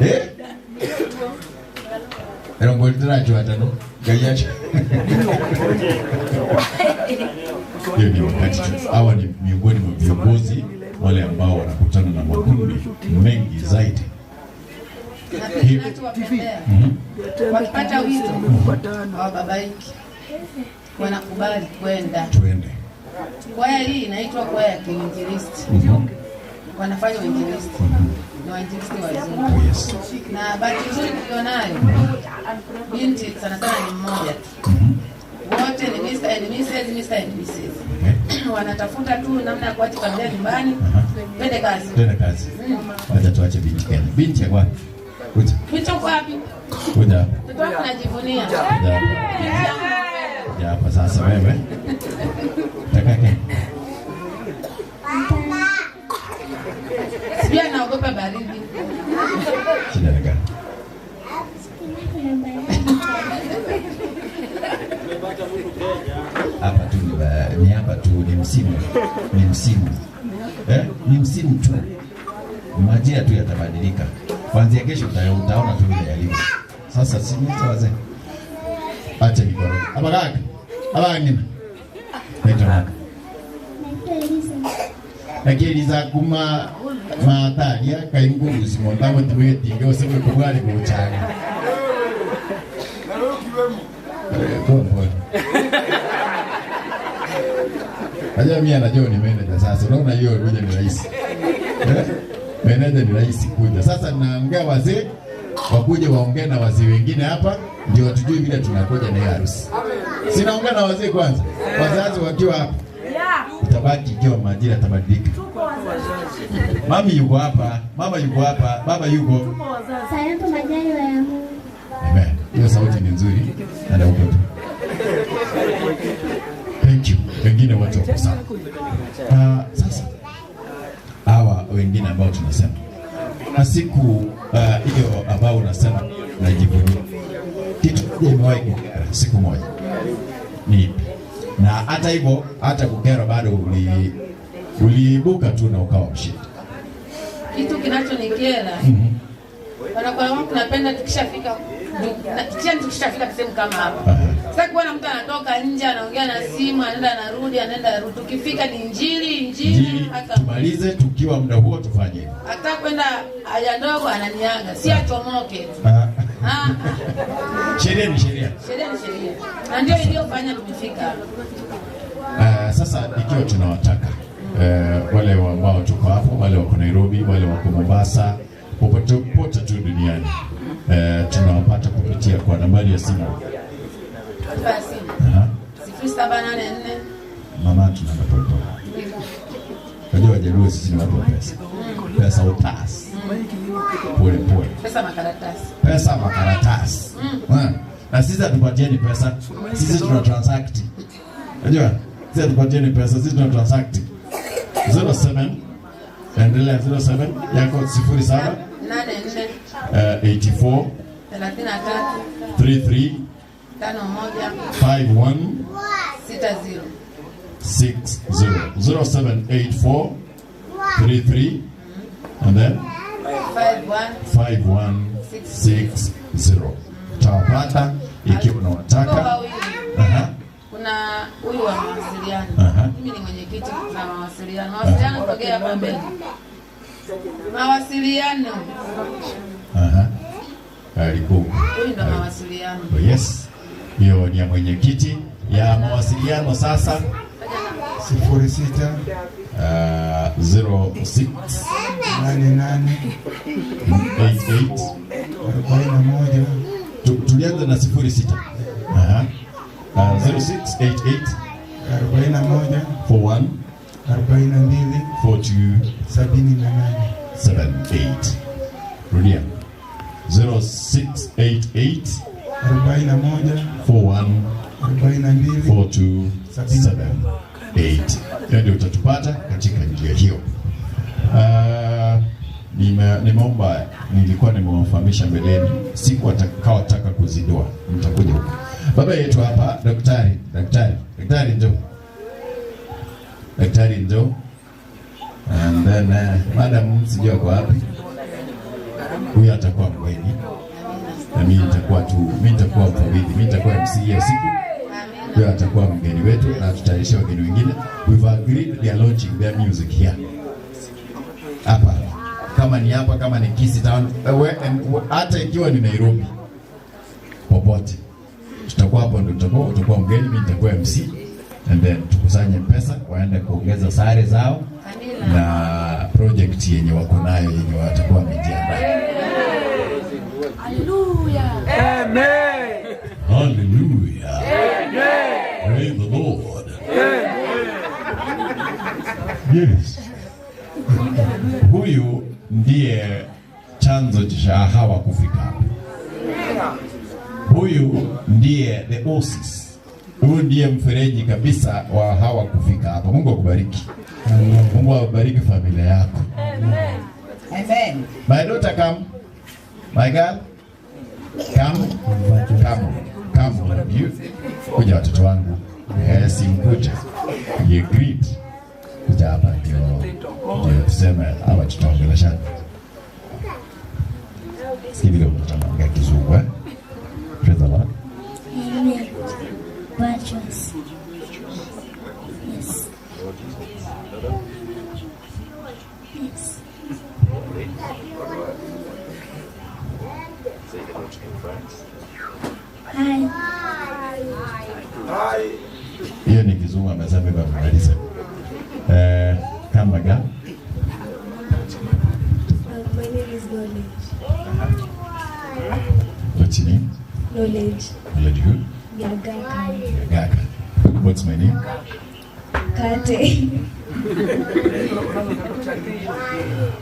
Eh? Rengwete na jua tano. Kayaji. Hiyo ni wakati. Hawa ni miongoni mwa viongozi wale ambao wanakutana na makundi mengi zaidi.
Wakipata wito hawababaiki, wanakubali kwenda.
Twende.
Kwaya hii inaitwa kwaya ya kiinjilisti. Wanafanya uinjilisti. Ni wainjilisti wazuri.
Yes.
Na bahati nzuri tulionayo, binti sana sana ni mmoja tu. Wote ni Mr. and Mrs., Mr. and Mrs. Wanatafuta tu namna ya kuacha familia nyumbani. Twende kazi.
Twende kazi. Wacha tuache binti Kenya. Binti ya wapi? Kuja.
Binti uko wapi?
Kuja hapa.
Mtoto wako anajivunia.
Kuja hapa. Kuja hapa sasa wewe. Takake.
Sijui anaogopa baridi.
Shida ni gani? Hapa tu ni hapa tu ni msimu. Ni msimu. Ni msimu tu. Majira tu yatabadilika. Kuanzia kesho utaona tu vile yalivyo. Sasa si mtu wazee. Acha nikoroge. Hapa kaka. Hapa ngina. Naitwa nani? Lakini Eliza kuma mataria kaingu usimonda mtu inge useme kubali kuchanga. Kwa. Aja mimi anajua ni manager sasa. Unaona hiyo kuja ni rahisi. Manager ni rahisi kuja. Sasa naongea wazee wakuje waongee na wazee wengine hapa ndio tujue vile tunakoja na harusi. Sinaongea na wazee kwanza. Wazazi wakiwa hapa. Utabaki ikiwa majira yatabadilika. Mami yuko hapa, mama yuko hapa, baba yuko.
Salamu majaliwa ya Mungu.
Amen. Hiyo sauti ni nzuri. Ndio huko tu. Thank you. Wengine wote wako sawa. Sasa hawa wengine ambao tunasema na siku hiyo ambao unasema najivunia kitu kimoja imewahi kukera siku moja ni ipi? Na hata hivyo hata kukera bado uliibuka tu na ukawa mshindi.
Kitu kinachonikera wanakuwa tunapenda tukishafika tukishafika sehemu kama hapa. Sasa kuona mtu anatoka nje anaongea na simu, anaenda anarudi, anaenda anarudi. Tukifika ni injili, injili hata
tumalize tukiwa muda huo tufanye hivyo.
Hata kwenda haja ndogo ananiaga, si achomoke tu.
Sheria ni sheria.
Sheria ni sheria. Na ndio iliyofanya tumefika hapa.
Sasa ikiwa tunawataka wale ambao tuko hapo, wale wako Nairobi, wale wako Mombasa, popote popote tu duniani, tunawapata kupitia kwa nambari ya simu.
Basi. 0784.
Mama tunaenda pole pole. Unajua Wajaluo sisi ni watu wa pesa. Pesa utasi. Pole pole.
Pesa makaratasi.
Pesa makaratasi. Na sisi hatupatieni pesa. Sisi tuna transact. Unajua? Sisi hatupatieni pesa, sisi tuna transact. 07 endelea 07 yako 07
84
84
33
33
51
51
60
60 0784 33 and then
51
5160. Utawapata ikiwa unawataka.
Kuna huyu wa mawasiliano. Mimi ni mwenyekiti na mawasiliano. Mawasiliano tokea hapa mbele. Mawasiliano.
Aha. Karibu.
Huyu ndo mawasiliano.
Oh, yes. Hiyo ni ya mwenyekiti ya mawasiliano sasa.
06
06
88
88
41.
Tulianza na 06. Aha. 06 88
41
41
42
42
78.
78. Rudia. 0688
41
41
42
42 78. Hiyo ndio utatupata katika njia hiyo. Nimeomba, nilikuwa nimewafahamisha mbeleni, siku atakaotaka kuzindua mtakuja huko. Baba yetu hapa, daktari, daktari, daktari njoo. Daktari njoo. And then madam sijui ako wapi. Huyu atakuwa mgeni. Na mimi nitakuwa tu, mimi nitakuwa mfawidhi, mimi nitakuwa MC hiyo siku. Huyu atakuwa mgeni wetu na tutaisha wageni wengine. We've agreed they are launching their music here. Hapa. Kama ni hapa, kama ni Kisii Town, hata ikiwa ni Nairobi. Popote. Tutakuwa hapo ndio utakuwa mgeni, mimi nitakuwa MC. And then tukusanye pesa waende kuongeza sare zao na project yenye wako nayo yenye watakuwa wamejiandaa.
Hallelujah. Amen.
Hallelujah.
Amen.
Praise the Lord. Yes. Huyu ndiye chanzo cha hawa kufika hapa. Huyu ndiye the oasis. Huyu ndiye mfereji kabisa wa hawa kufika hapa. Mungu akubariki. Mungu akubariki familia yako.
Amen.
My daughter come. My girl come. Come. Come all of you. Kuja watoto wangu. Yes, mkuja. You agreed. Kuja hapa ndio tuseme hapa tutaongeleshana. Sikia vile mtoto anaongea Kizungu, eh? Praise the Lord.
Amen. Virtuous. Yes. Yes. Hi.
Hiyo ni Kizungu amesema hivyo amemaliza. Kama ga.
My name is Knowledge.
What's your name?
Knowledge.
Knowledge who?
Nyagaka.
Gaka. What's my name?
Kate.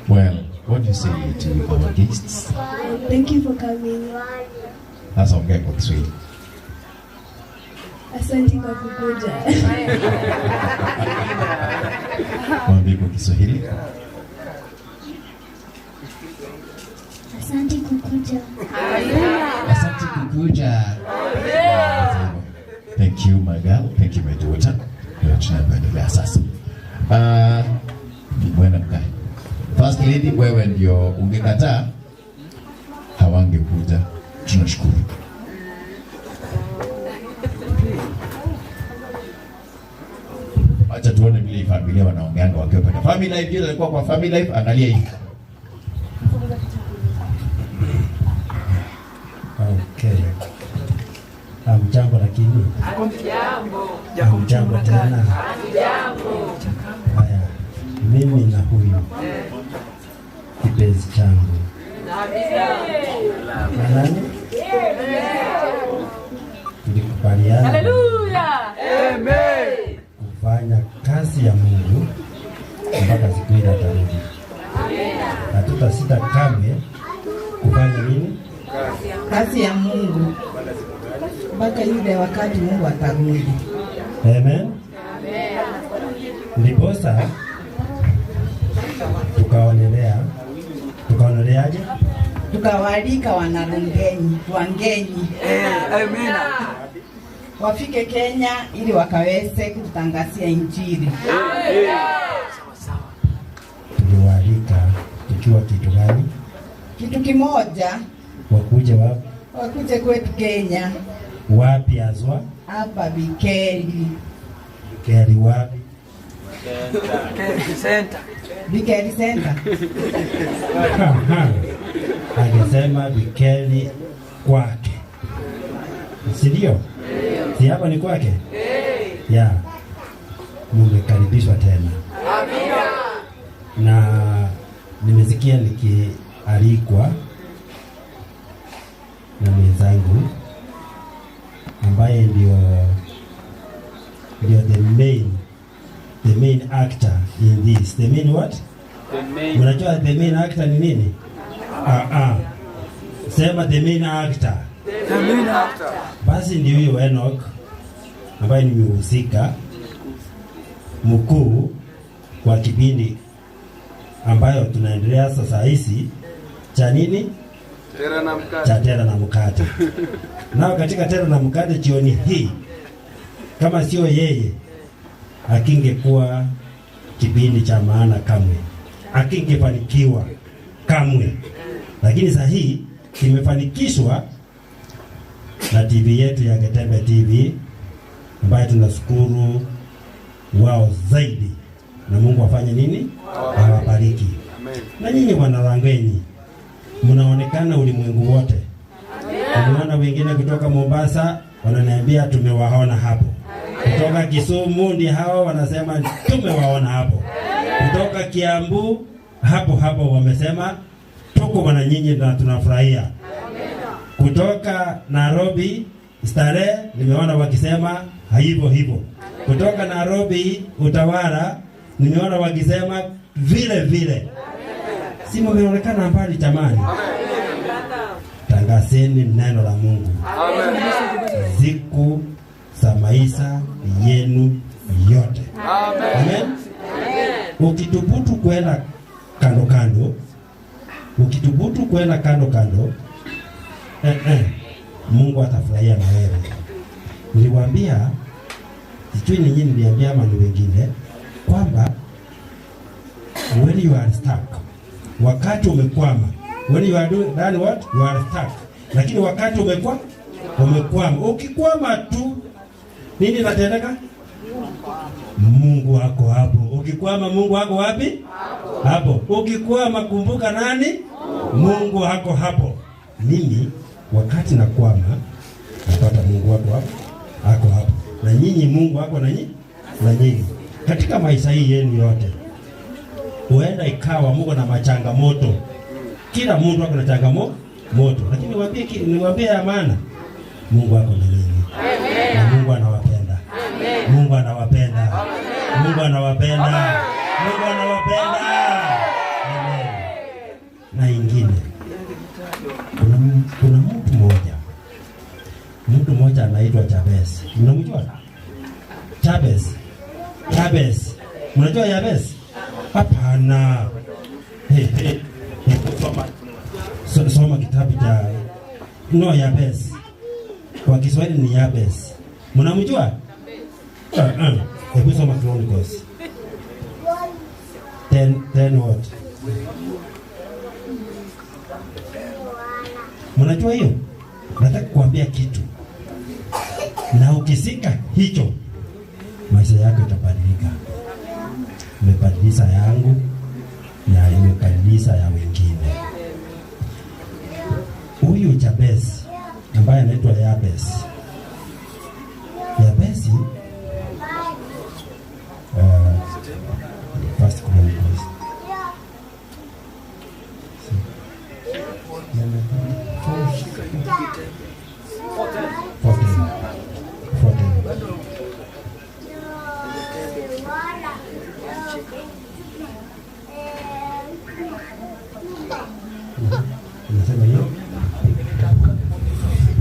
Well, what do you say to our guests?
Thank you for coming.
Sasa ongea kwa Kiswahili.
Asante kwa kukuja.
Mwambie kwa Kiswahili.
Asante kukuja.
Asante kukuja. Thank you my girl, thank you my daughter. Ndio tunaendelea sasa. Bwana mkae. First lady, wewe ndio ungekataa hawangekuja. Tunashukuru. Acha tuone vile familia wanaongeanga wakiwa pale. Family life ile ilikuwa kwa family life, angalia hii.
Okay. Hamjambo lakini. Hamjambo tena. Haya, mimi na huyu kipenzi changu. Na nani? Tulikubaliana.
Hallelujah. Amen.
Kufanya kazi ya Mungu mpaka siku ile atarudi. Hatutasita kamwe kufanya nini?
Kazi ya Mungu mpaka yule wakati Mungu atarudi.
Amen. Ndiposa tukaonelea, tukaoneleaje?
Tukawaalika wanarungenyi, wangenyi.
Amen.
Wafike Kenya ili wakaweze kututangazia Injili.
Tuliwaalika tukiwa kitu gani?
Kitu kimoja.
Wakuje wapi?
Wakuje kwetu Kenya.
Wapi azwa?
Hapa Bikeri.
Bikeri wapi?
Center.
Bikeli Center.
Angesema Bikeli kwake, si ndio? Si hapa ni kwake? Ya, mumekaribishwa tena. Na nimesikia nikialikwa na mwenzangu ambaye ndio the main actor in this. The main what? Unajua the main actor ni nini? Sema the main actor.
The main actor.
Basi ndio huyo Enoch ambaye ni mhusika mkuu kwa kipindi ambayo tunaendelea sasa hizi cha nini?
Tera na mkate.
Cha Tera na Mkate. Nao katika Tera na Mkate jioni hii, kama sio yeye, akingekuwa kipindi cha maana kamwe, akingefanikiwa kamwe. Lakini sasa hii kimefanikishwa na TV yetu ya Getembe TV, ambayo tunashukuru wao zaidi, na Mungu afanye nini? Awabariki. Na nyinyi Wanarangeni mnaonekana ulimwengu wote. Tumeona wengine kutoka Mombasa wananiambia tumewaona hapo. Kutoka Kisumu ni hao wanasema tumewaona hapo. Kutoka Kiambu hapo hapo wamesema tuko wana nyinyi na tunafurahia. Kutoka Nairobi Starehe nimeona wakisema hivyo hivyo. Kutoka Nairobi Utawala nimeona wakisema vile vile. Si mmeonekana mbali jamani. Tangazeni neno la Mungu. Siku za maisha yenu yote. Amen. Ukithubutu kwenda kando kando, ukithubutu kwenda kando kando, Mungu atafurahia na wewe. Niliwaambia, sijui ni nyinyi niliambia ama ni wengine, kwamba when you are stuck, wakati umekwama, when you are doing then what? You are stuck. Lakini wakati umekwama, ukikwama tu nini inatendeka? Mungu wako hapo. Ukikwama Mungu wako wapi? Hapo. Ukikwama kumbuka nani? Mungu wako hapo. Mimi wakati nakwama napata Mungu wako hapo, ako hapo. Na nyinyi Mungu wako na nyinyi, na nyinyi. Katika maisha hii yenu yote, huenda ikawa Mungu na machangamoto. Kila mtu ako na changamoto, lakini niwaambie ya maana, Mungu wako na nyinyi. Na Mungu anawapenda. Mungu anawapenda. Mungu anawapenda. Mungu anawapenda. Amen. Na ingine, kuna mtu mmoja. Mtu mmoja anaitwa Jabez. Mnamjua? Jabez. Jabez. Mnajua Jabez? Hapana. Soma kitabu cha no Jabez. Kwa Kiswahili ni Jabez. Mnamjua? Hebu soma Chronicles 10 what? Mnajua hiyo? Nataka kuambia kitu. Na ukisika hicho, maisha yako itabadilika. Imebadilisha yangu na imebadilisha ya wengine. Huyu Jabez ambaye anaitwa Jabez. Jabez First Chronicles. 14. Nasema hiyo?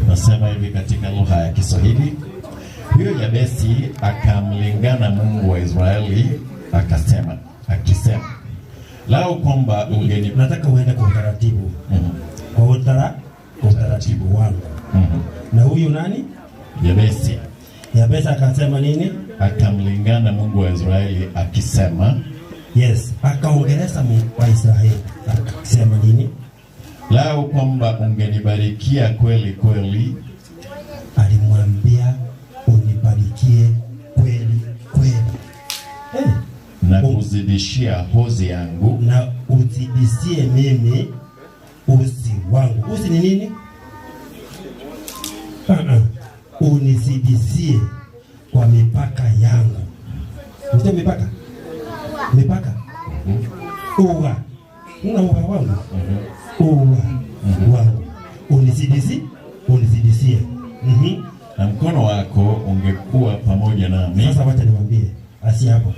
Nasema hivi katika lugha ya Kiswahili. Huyo Yabesi akamlingana Mungu wa Israeli akasema, akisema, lao kwamba ungeni...
Nataka uende kwa utaratibu. Kwa utaratibu wangu. Na huyu nani?
Yabesi.
Yabesi akasema nini?
Akamlingana Mungu wa Israeli akisema.
Yes, akaongeleza Mungu wa Israeli akasema nini?
Lao kwamba ungenibarikia kweli kweli.
Alimwambia unibarikie kweli kweli.
Na kuzidishia hozi yangu,
na uzidishie mimi uzi wangu. Uzi ni nini? Unizidishie kwa mipaka yangu. Unajua mipaka? Mipaka. Uwa. Una uwa wangu. Uwa wangu. Unizidishie, unizidishie.
Na mkono wako ungekuwa pamoja nami.
Sasa wacha niwaambie, asi hapo.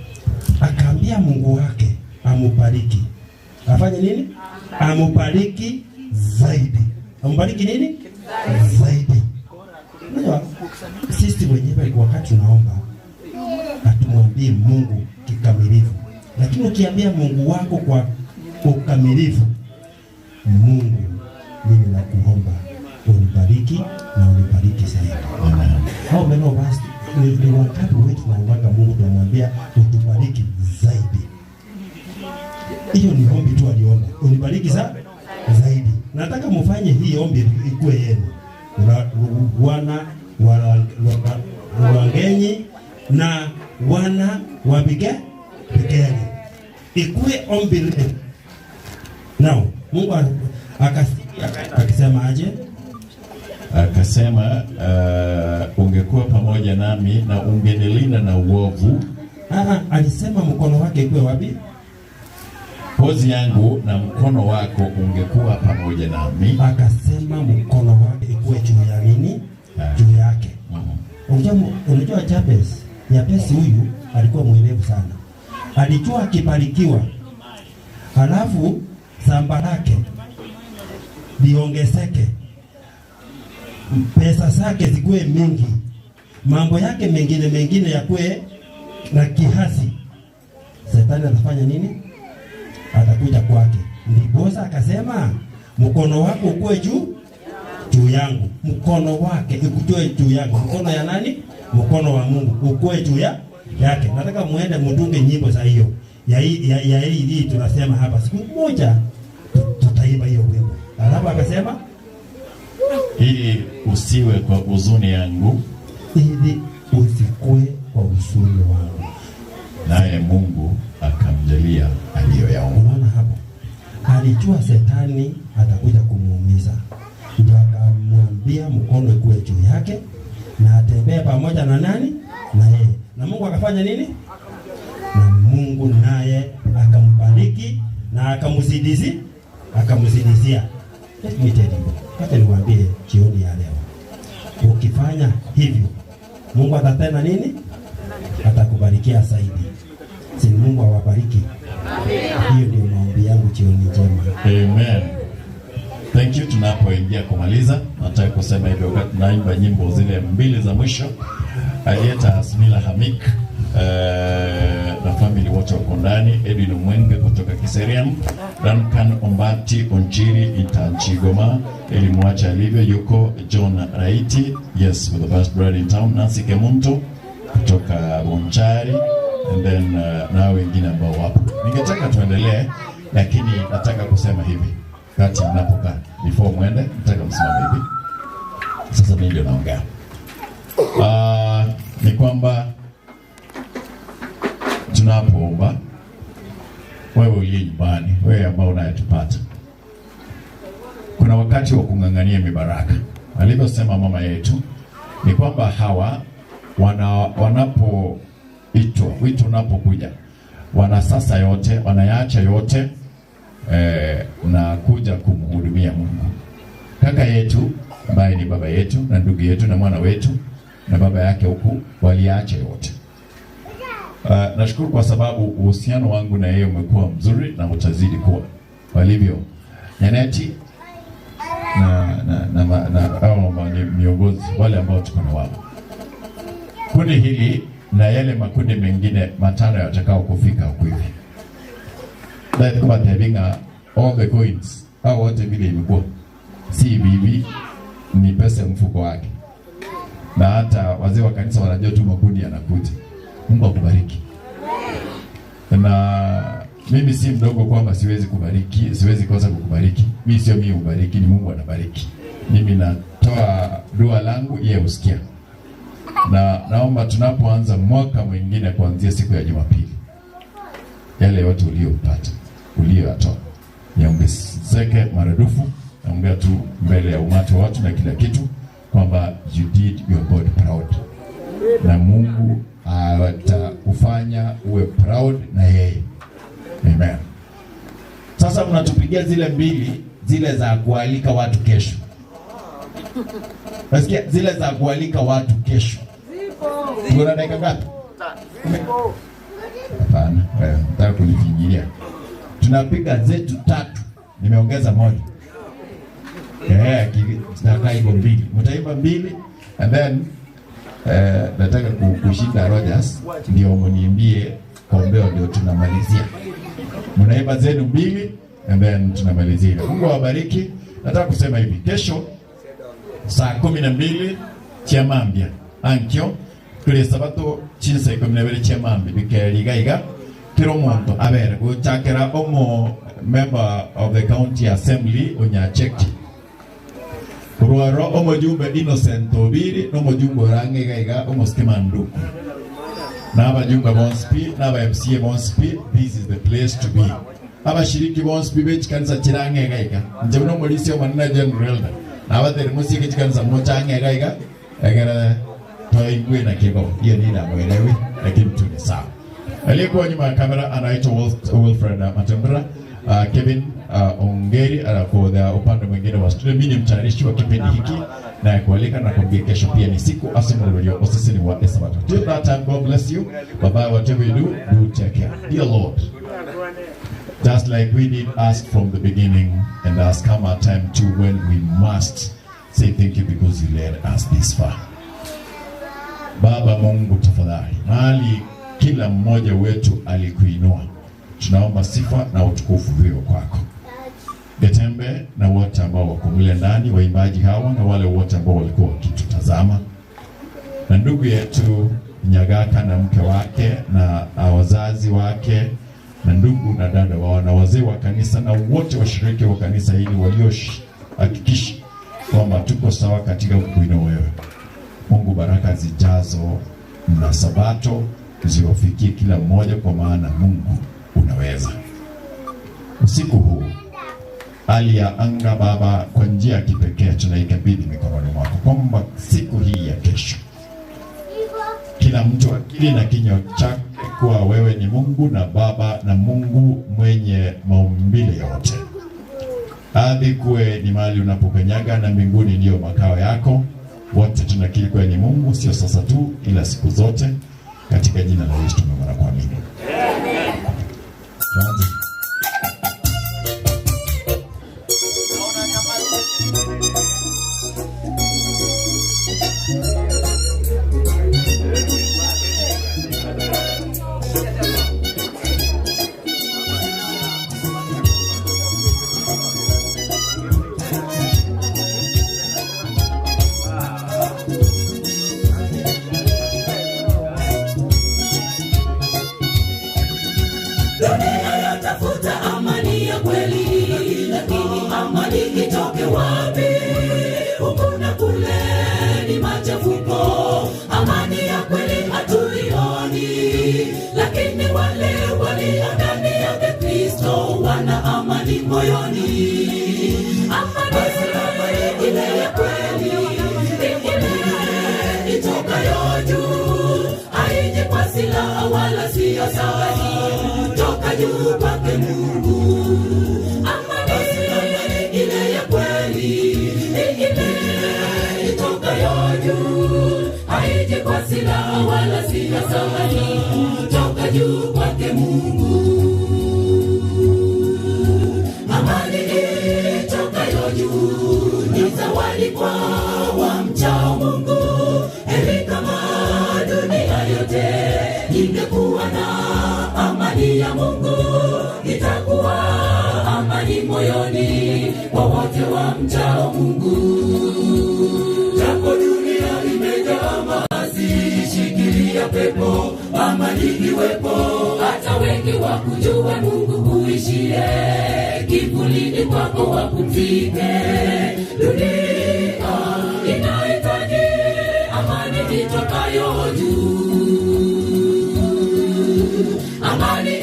Akaambia Mungu wake amubariki. Afanye nini? Amubariki zaidi. Amubariki nini? Zaidi. Unajua sisi wenyewe wakati tunaomba hatumwambii Mungu kikamilifu. Lakini ukiambia Mungu wako kwa ukamilifu, Mungu, mimi nakuomba unibariki na unibariki zaidi. How many of us ni wakati wetu tunaomba Mungu tunamwambia utubariki zaidi. Hiyo ni ombi tu aliomba. Unibariki zaidi. Nataka mfanye hii ombi ikuwe yenu. Wana wa Rwangenyi na wana wa Bigeri. Ikuwe ombi lenu. Now, Mungu akasikia akisema aje?
Akasema ungekuwa pamoja nami na ungenilinda na uovu.
Alisema mkono wake ikuwe wapi?
Hozi yangu na mkono wako ungekuwa pamoja nami.
Akasema mkono wake ikuwe juu ya nini? Juu yake. Unajua Jabez huyu alikuwa mwerevu sana. Alijua akibarikiwa, halafu shamba lake liongezeke, pesa zake zikuwe mingi, mambo yake mengine yakuwe na kiasi, Shetani atafanya nini? Atakuja kwake. Ndiposa akasema mkono wako ukuwe juu yangu. Mkono wake ikujue juu yangu. Mkono ya nani? Mkono wa Mungu ukuwe juu yake. Nataka muende mdunge nyimbo za hiyo ya hii tunasema hapa. Siku moja tutaimba hiyo wimbo. Alafu akasema
ili usiwe kwa huzuni yangu,
ili usikue kwa huzuni wangu.
Naye Mungu akamjalia aliyoyaomba.
Unaona hapo? Alijua Shetani atakuja kumuumiza. Ndio akamwambia mkono ikuwe juu yake na atembee pamoja na nani? Na yeye. Na Mungu akafanya nini? Na Mungu naye akambariki na akamzidishia. Let me tell you, hata niwaambie jioni ya leo, ukifanya hivyo Mungu atatenda nini? Atakubarikia zaidi. Si Mungu awabariki. Hiyo ndio maombi yangu jioni njema.
Amen. Thank you. Tunapoingia kumaliza, nataka kusema hivyo wakati tunaimba nyimbo zile mbili za mwisho. Alieta Asmila Hamik na family wote wako ndani, Edwin Mwenge kutoka Kiserian, Duncan Ombati Onjiri Intanchigoma, Elimwacha alivyo yuko, John Raiti, yes, with the best bread in town, Nancy Kemunto kutoka Bonchari, and then na wengine ambao wapo. Ningetaka tuendelee, lakini nataka kusema hivi kati mnapokaa, before muende, nataka msimame hivi. Sasa mimi ndio naongea. Ni kwamba tunapoomba, wewe uliye nyumbani, wewe ambao unayetupata, kuna wakati wa kung'ang'ania mibaraka. Alivyosema mama yetu ni kwamba hawa wanapoitwa, wito unapokuja, wana sasa yote, wanayaacha yote na kuja kumhudumia Mungu. Kaka yetu ambaye ni baba yetu na ndugu yetu na mwana wetu na baba yake huku, waliacha yote. Nashukuru kwa sababu uhusiano wangu na yeye umekuwa mzuri na utazidi kuwa. Walivyo Nyaneti na miongozi wale ambao tuko na wao. Kundi hili na yale makundi mengine matano yatakao kufika huku hivi. That kama tebinga all the coins au wote vile imekuwa. Si bibi ni pesa mfuko wake. Na hata wazee wa kanisa wanajua tu makundi yanakuja. Mungu akubariki. Na mimi si mdogo kwamba siwezi kubariki, siwezi kosa kukubariki. Mimi sio mimi ubariki, ni Mungu anabariki. Mimi natoa dua langu, yeye husikia. Na naomba tunapoanza mwaka mwingine kuanzia siku ya Jumapili, Yale yote uliyopata, uliyoyatoa, yaongezeke maradufu. Naongea tu mbele ya umati wa watu na kila kitu kwamba you did your God proud, na Mungu atakufanya uwe proud na yeye. Amen. Sasa mnatupigia zile mbili zile za kualika watu kesho. Nasikia zile za kualika watu kesho. Tuna dakika ngapi? Hapana, wewe unataka kunifinyilia. Tunapiga zetu tatu. Nimeongeza moja. Zinakaa hivyo mbili. Mtaimba mbili and then nataka kushinda Rogers ndio mniimbie kombeo, ndio tunamalizia. Mnaimba zenu mbili and then tunamalizia. Mungu awabariki. Nataka kusema hivi, kesho saa 12 chiamambia ankyo kuri sabato chinsa 12 chiamambia bikeriga kiro muntu abere guchakera omo member of the county assembly onyacheki kurwaro omojumbe Innocent Obiri n'omojumbe orangega iga omoskema nduku n'abajumbe bonspi n'aba MCA bonspi, this is the place to be. Abashiriki bonspi bechikanisa chirangega iga nje no molisi omanina general n'abatere musiki chikanisa mochangega iga egera toingwe na kiko hiyo ni na mwelewi, lakini tu ni sawa. Aliyekuwa nyuma ya kamera anaitwa Wilfred Matembera. Kevin Ongeri anakuwa upande mwingine wa studio. Mimi ni mtayarishi wa kipindi hiki na kualika na kuambia kesho pia ni siku Assemble Radio osisi ni wa Sabato. Till that time, God bless you. Bye bye. Whatever you do, do take care. Dear Lord, just like we did ask from the beginning, and has come our time too when we must say thank you because you led us this far. Baba Mungu, tafadhali, mahali kila mmoja wetu alikuinua, tunaomba sifa na utukufu viwe kwako. Getembe na wote ambao wako mle ndani, waimbaji hawa na wale wote ambao walikuwa wakitutazama, na ndugu yetu Nyagaka na mke wake na wazazi wake na ndugu na dada wao na wazee wa kanisa na wote washiriki wa kanisa hili waliohakikisha kwamba tuko sawa katika kukuinua wewe. Mungu, baraka zijazo na Sabato ziwafikie kila mmoja, kwa maana Mungu unaweza. Usiku huu hali ya anga Baba, kwa njia ya kipekee tunaikabidhi mikononi mwako, kwamba siku hii ya kesho kila mtu akili na kinywa chake kuwa wewe ni Mungu na Baba na Mungu mwenye maumbile yote. Ardhi kuwe ni mahali unapokanyaga na mbinguni ndiyo makao yako. Wote tunakiri kuwa ni Mungu, sio sasa tu ila siku zote. Katika jina la Yesu tumeomba na kuamini. Amen. Tuanze.
Amani itokayo juu, amani.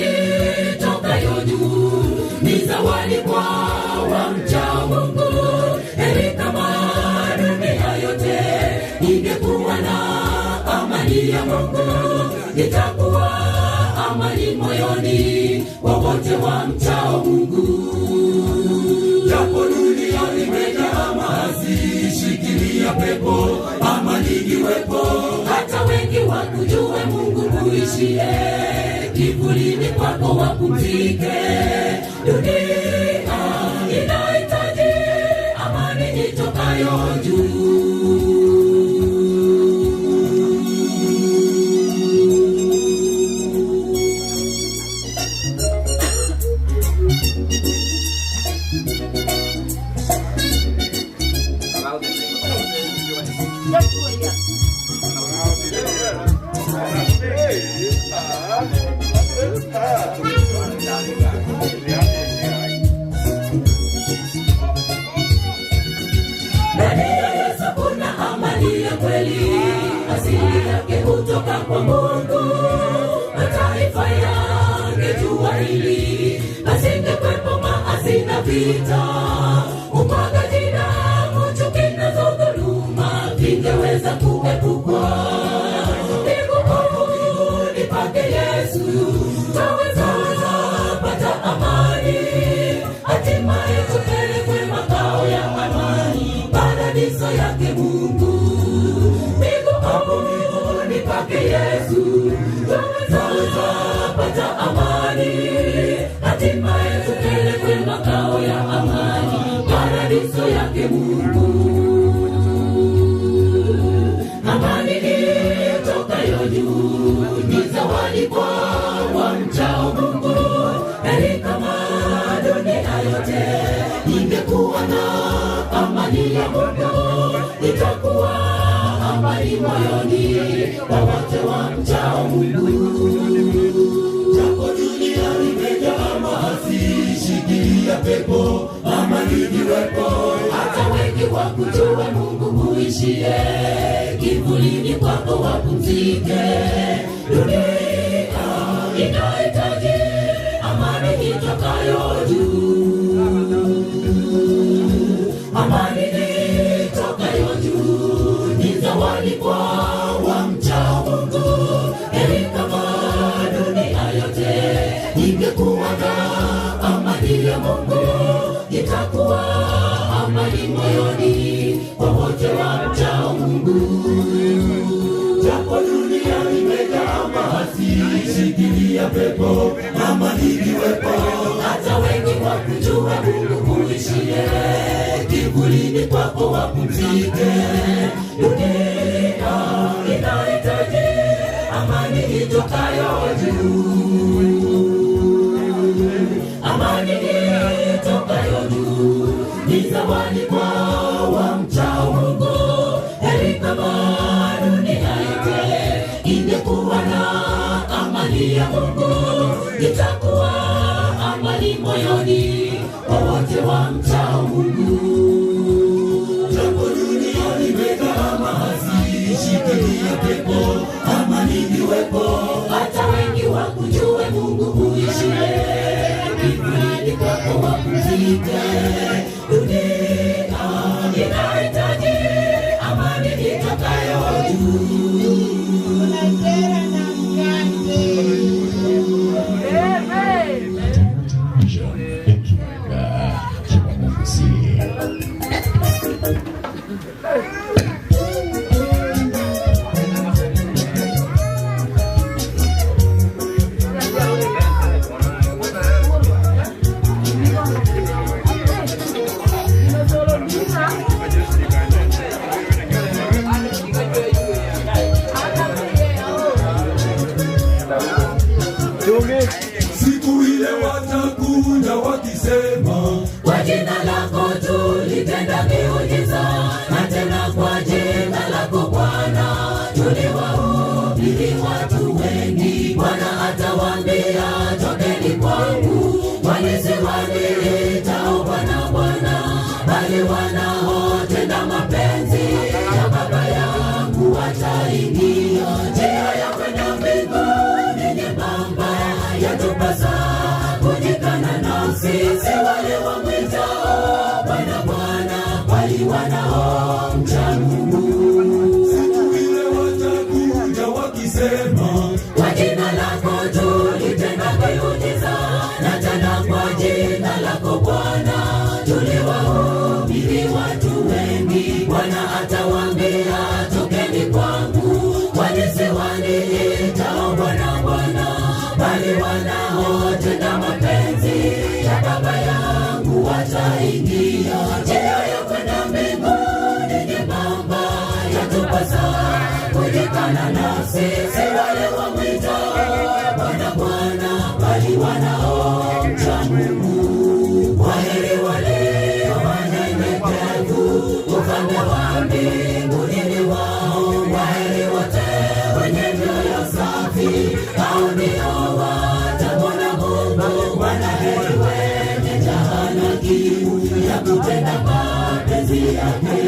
yote ingekuwa na amani ya Mungu, itakuwa amani moyoni kwa wote wamchao Mungu. Japo dunia imejaa maasi, shikilia pepo, amani iwepo, hata wengi wakujue Mungu kuishie, kivulini kwako wapumzike. Dunia inahitaji amani itokayo juu. Kutoka kwa Mungu, mataifa yangejua hili, pasingekuwepo maasi na vita, umwagaji damu, chuki na dhuluma vingeweza kuepukwa. Miguuni pake Yesu twaweza pata amani, hatimaye tupelekwe makao ya amani, paradiso yake Mungu. Miguuni pake Yesu twaweza pata amani, hatimaye tupelekwe makao ya amani, paradiso yake Mungu. Amani itokayo juu ni zawadi kwa wamchao Mungu. Heri kama dunia yote ingekuwa na amani ya Mungu, itakuwa amani moyoni kwa wote wamchao Mungu. Japo dunia imejaa maasi, shikilia pepo, amani iwepo, hata wengi wakujue Mungu uishie, kivulini kwako wapumzike. Dunia inahitaji amani itokayo juu, amani itokayo juu ni zawadi kwa wamchao Mungu. Heri kama dunia yote ingekuwa na amani ya Mungu, itakuwa amani moyoni kwa wote wamchao Mungu. Japo dunia imejaa maasi, shikilia pepo, amani iwepo, hata wengi wakujue Mungu uishie, kivulini kwako wapumzike. Dunia inahitaji amani itokayo juu, amani itokayo juu ni zawadi kwa wamchao Mungu. Heri kama dunia yote ingekuwa na amani ya Mungu, itakuwa amani moyoni kwa wote wamchao Mungu. Japo dunia imejaa maasi, shikilia pepo, amani iwepo, hata wengi wakujue Mungu uishie, kivulini kwako wapumzike. Dunia inahitaji amani itokayo juu.
Siku ile watakuja wakisema,
kwa jina lako tulitenda miujiza, na tena kwa jina lako Bwana tuliwahubiri watu wengi. Bwana atawaambia, tokeni kwangu, walisi waniitao Bwana Bwana, bali wanaotenda mapenzi ya Baba yangu wataingia. Njia ya kwenda mbinguni nyembamba, yatupasa kujikana nafsi, si wale wamwitao Bwana Bwana, bali wanaomcha Mungu. wataingia. Njia ya kwenda mbinguni nyembamba, yatupasa kujikana nafsi, si wale wamwitao Bwana Bwana, bali wanaomcha Mungu. Waheri walio wanyenyekevu, ufalme wa mbinguni ni wao. Waheri wote wenye mioyo safi, hao ndio watamwona Mungu. Wanaheri wenye njaa na kiu ya kutenda mapenzi yake.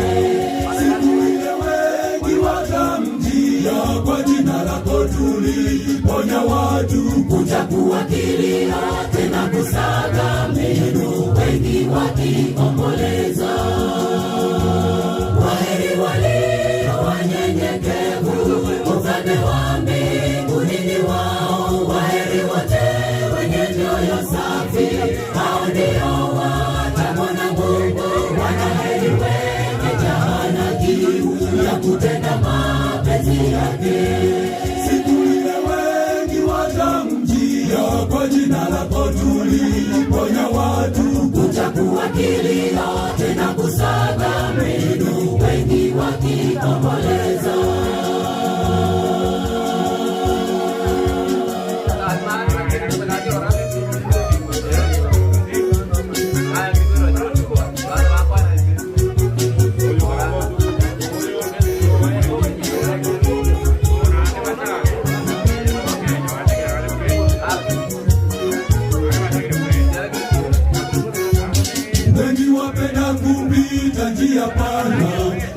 Siku ile wengi watamjia, kwa jina lako tuliponya watu.
Kutakuwa kilio tena kusaga meno, wengi wakiomboleza. Waheri walio wanyenyekevu, ufalme wa mbinguni ni wao. Waheri wote wenye mioyo safi, hao ndio watamwona Mungu. Wanaheri wenye njaa na kiu ya kutenda mapenzi yake.
Siku ile wengi watamjia, kwa jina lako tuliponya watu.
Kutakuwa kilio tena kusaga meno, wengi wakiomboleza.
Wengi wapenda kupita njia pana,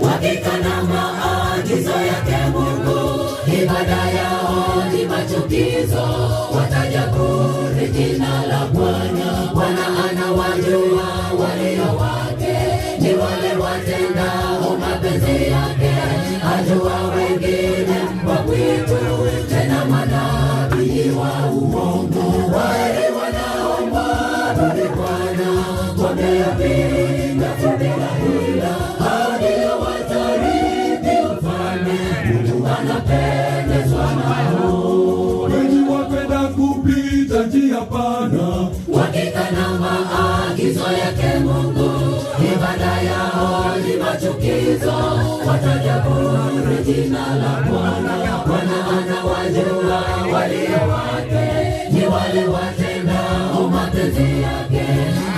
wakikana maagizo yake Mungu, ibada yao ni machukizo, wataja bure jina la Bwana. Bwana anawajua walio wake, ni wale watendao mapenzi yake. Ajua wengine mbwa mwitu, tena manabii wa uongo. Waheri wanaomwabudu Bwana kwa mioyo mingi bila hila, hao ndio watarithi ufalme. Mungu anapendezwa nao.
Wengi wapenda kupita njia pana,
wakikana maagizo yake Mungu, ibada yao ni machukizo, wataja bure jina la Bwana. Bwana anawajua walio wake, ni wale watendao mapenzi yake.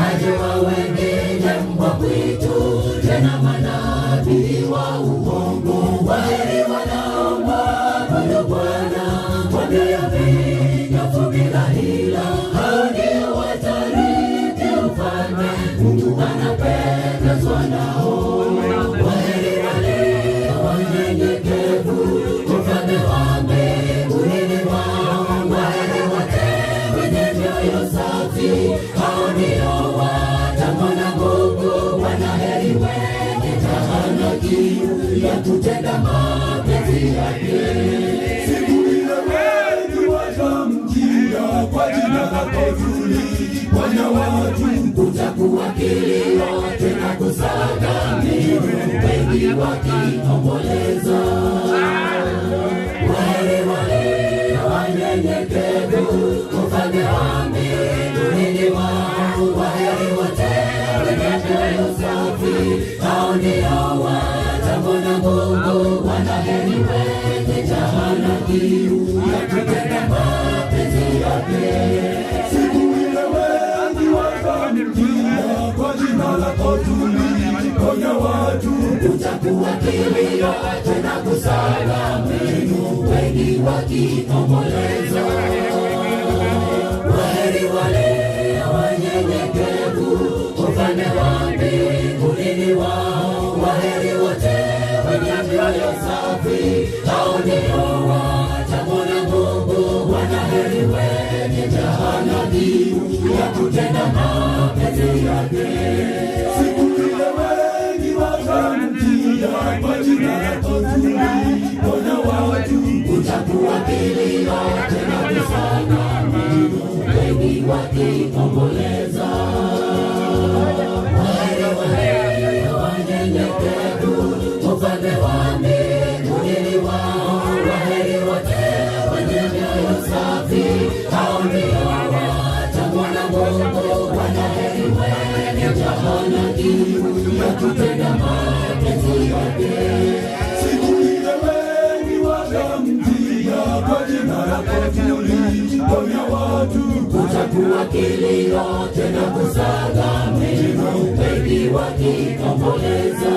Ajua wengine mbwa mwitu, tena manabii wa uongo. Waheri wanaomwabudu Bwana kwa mioyo minyofu bila hila, hao ndio watarithi ufalme. Mungu anapendezwa nao. Waheri walio wanyenyekevu, ufalme wa mbinguni ni wao. Waheri wote wenye mioyo safi, hao ndio watamwona Mungu. Wanaheri wenye njaa na kiu ya kutenda mapenzi yake.
Siku ile wengi watamjia, kwa jina lako tuliponya watu.
Kutakuwa kilio tena kusaga meno, wengi wakiomboleza. Waheri walio wanyenyekevu, ufalme wa mbinguni ni wao. Waheri wote wenye mioyo safi, hao ndio watamwona Mungu. Wanaheri wenye njaa na kiu ya kutenda mapenzi yake.
Siku ile wengi watamjia, kwa jina lako tuliponya watu.
Kutakuwa kilio tena kusaga meno, wengi wakiomboleza. Waheri wale wanyenyekevu, ufalme wa mbinguni ni wao. Waheri wote wenye mioyo safi, hao ndio watamwona Mungu. Wanaheri wenye njaa na kiu ya kutenda mapenzi yake.
Siku ile wengi watamjia, kwa jina lako tuliponya watu.
Kutakuwa kilio tena kusaga meno, wengi wakiomboleza. Waheri walio wanyenyekevu, ufalme wa mbinguni ni wao. Waheri wote wenye mioyo safi, hao ndio watamwona Mungu. Wanaheri wenye njaa Itakuwa kilio tena kusaga meno, wengi wakiomboleza.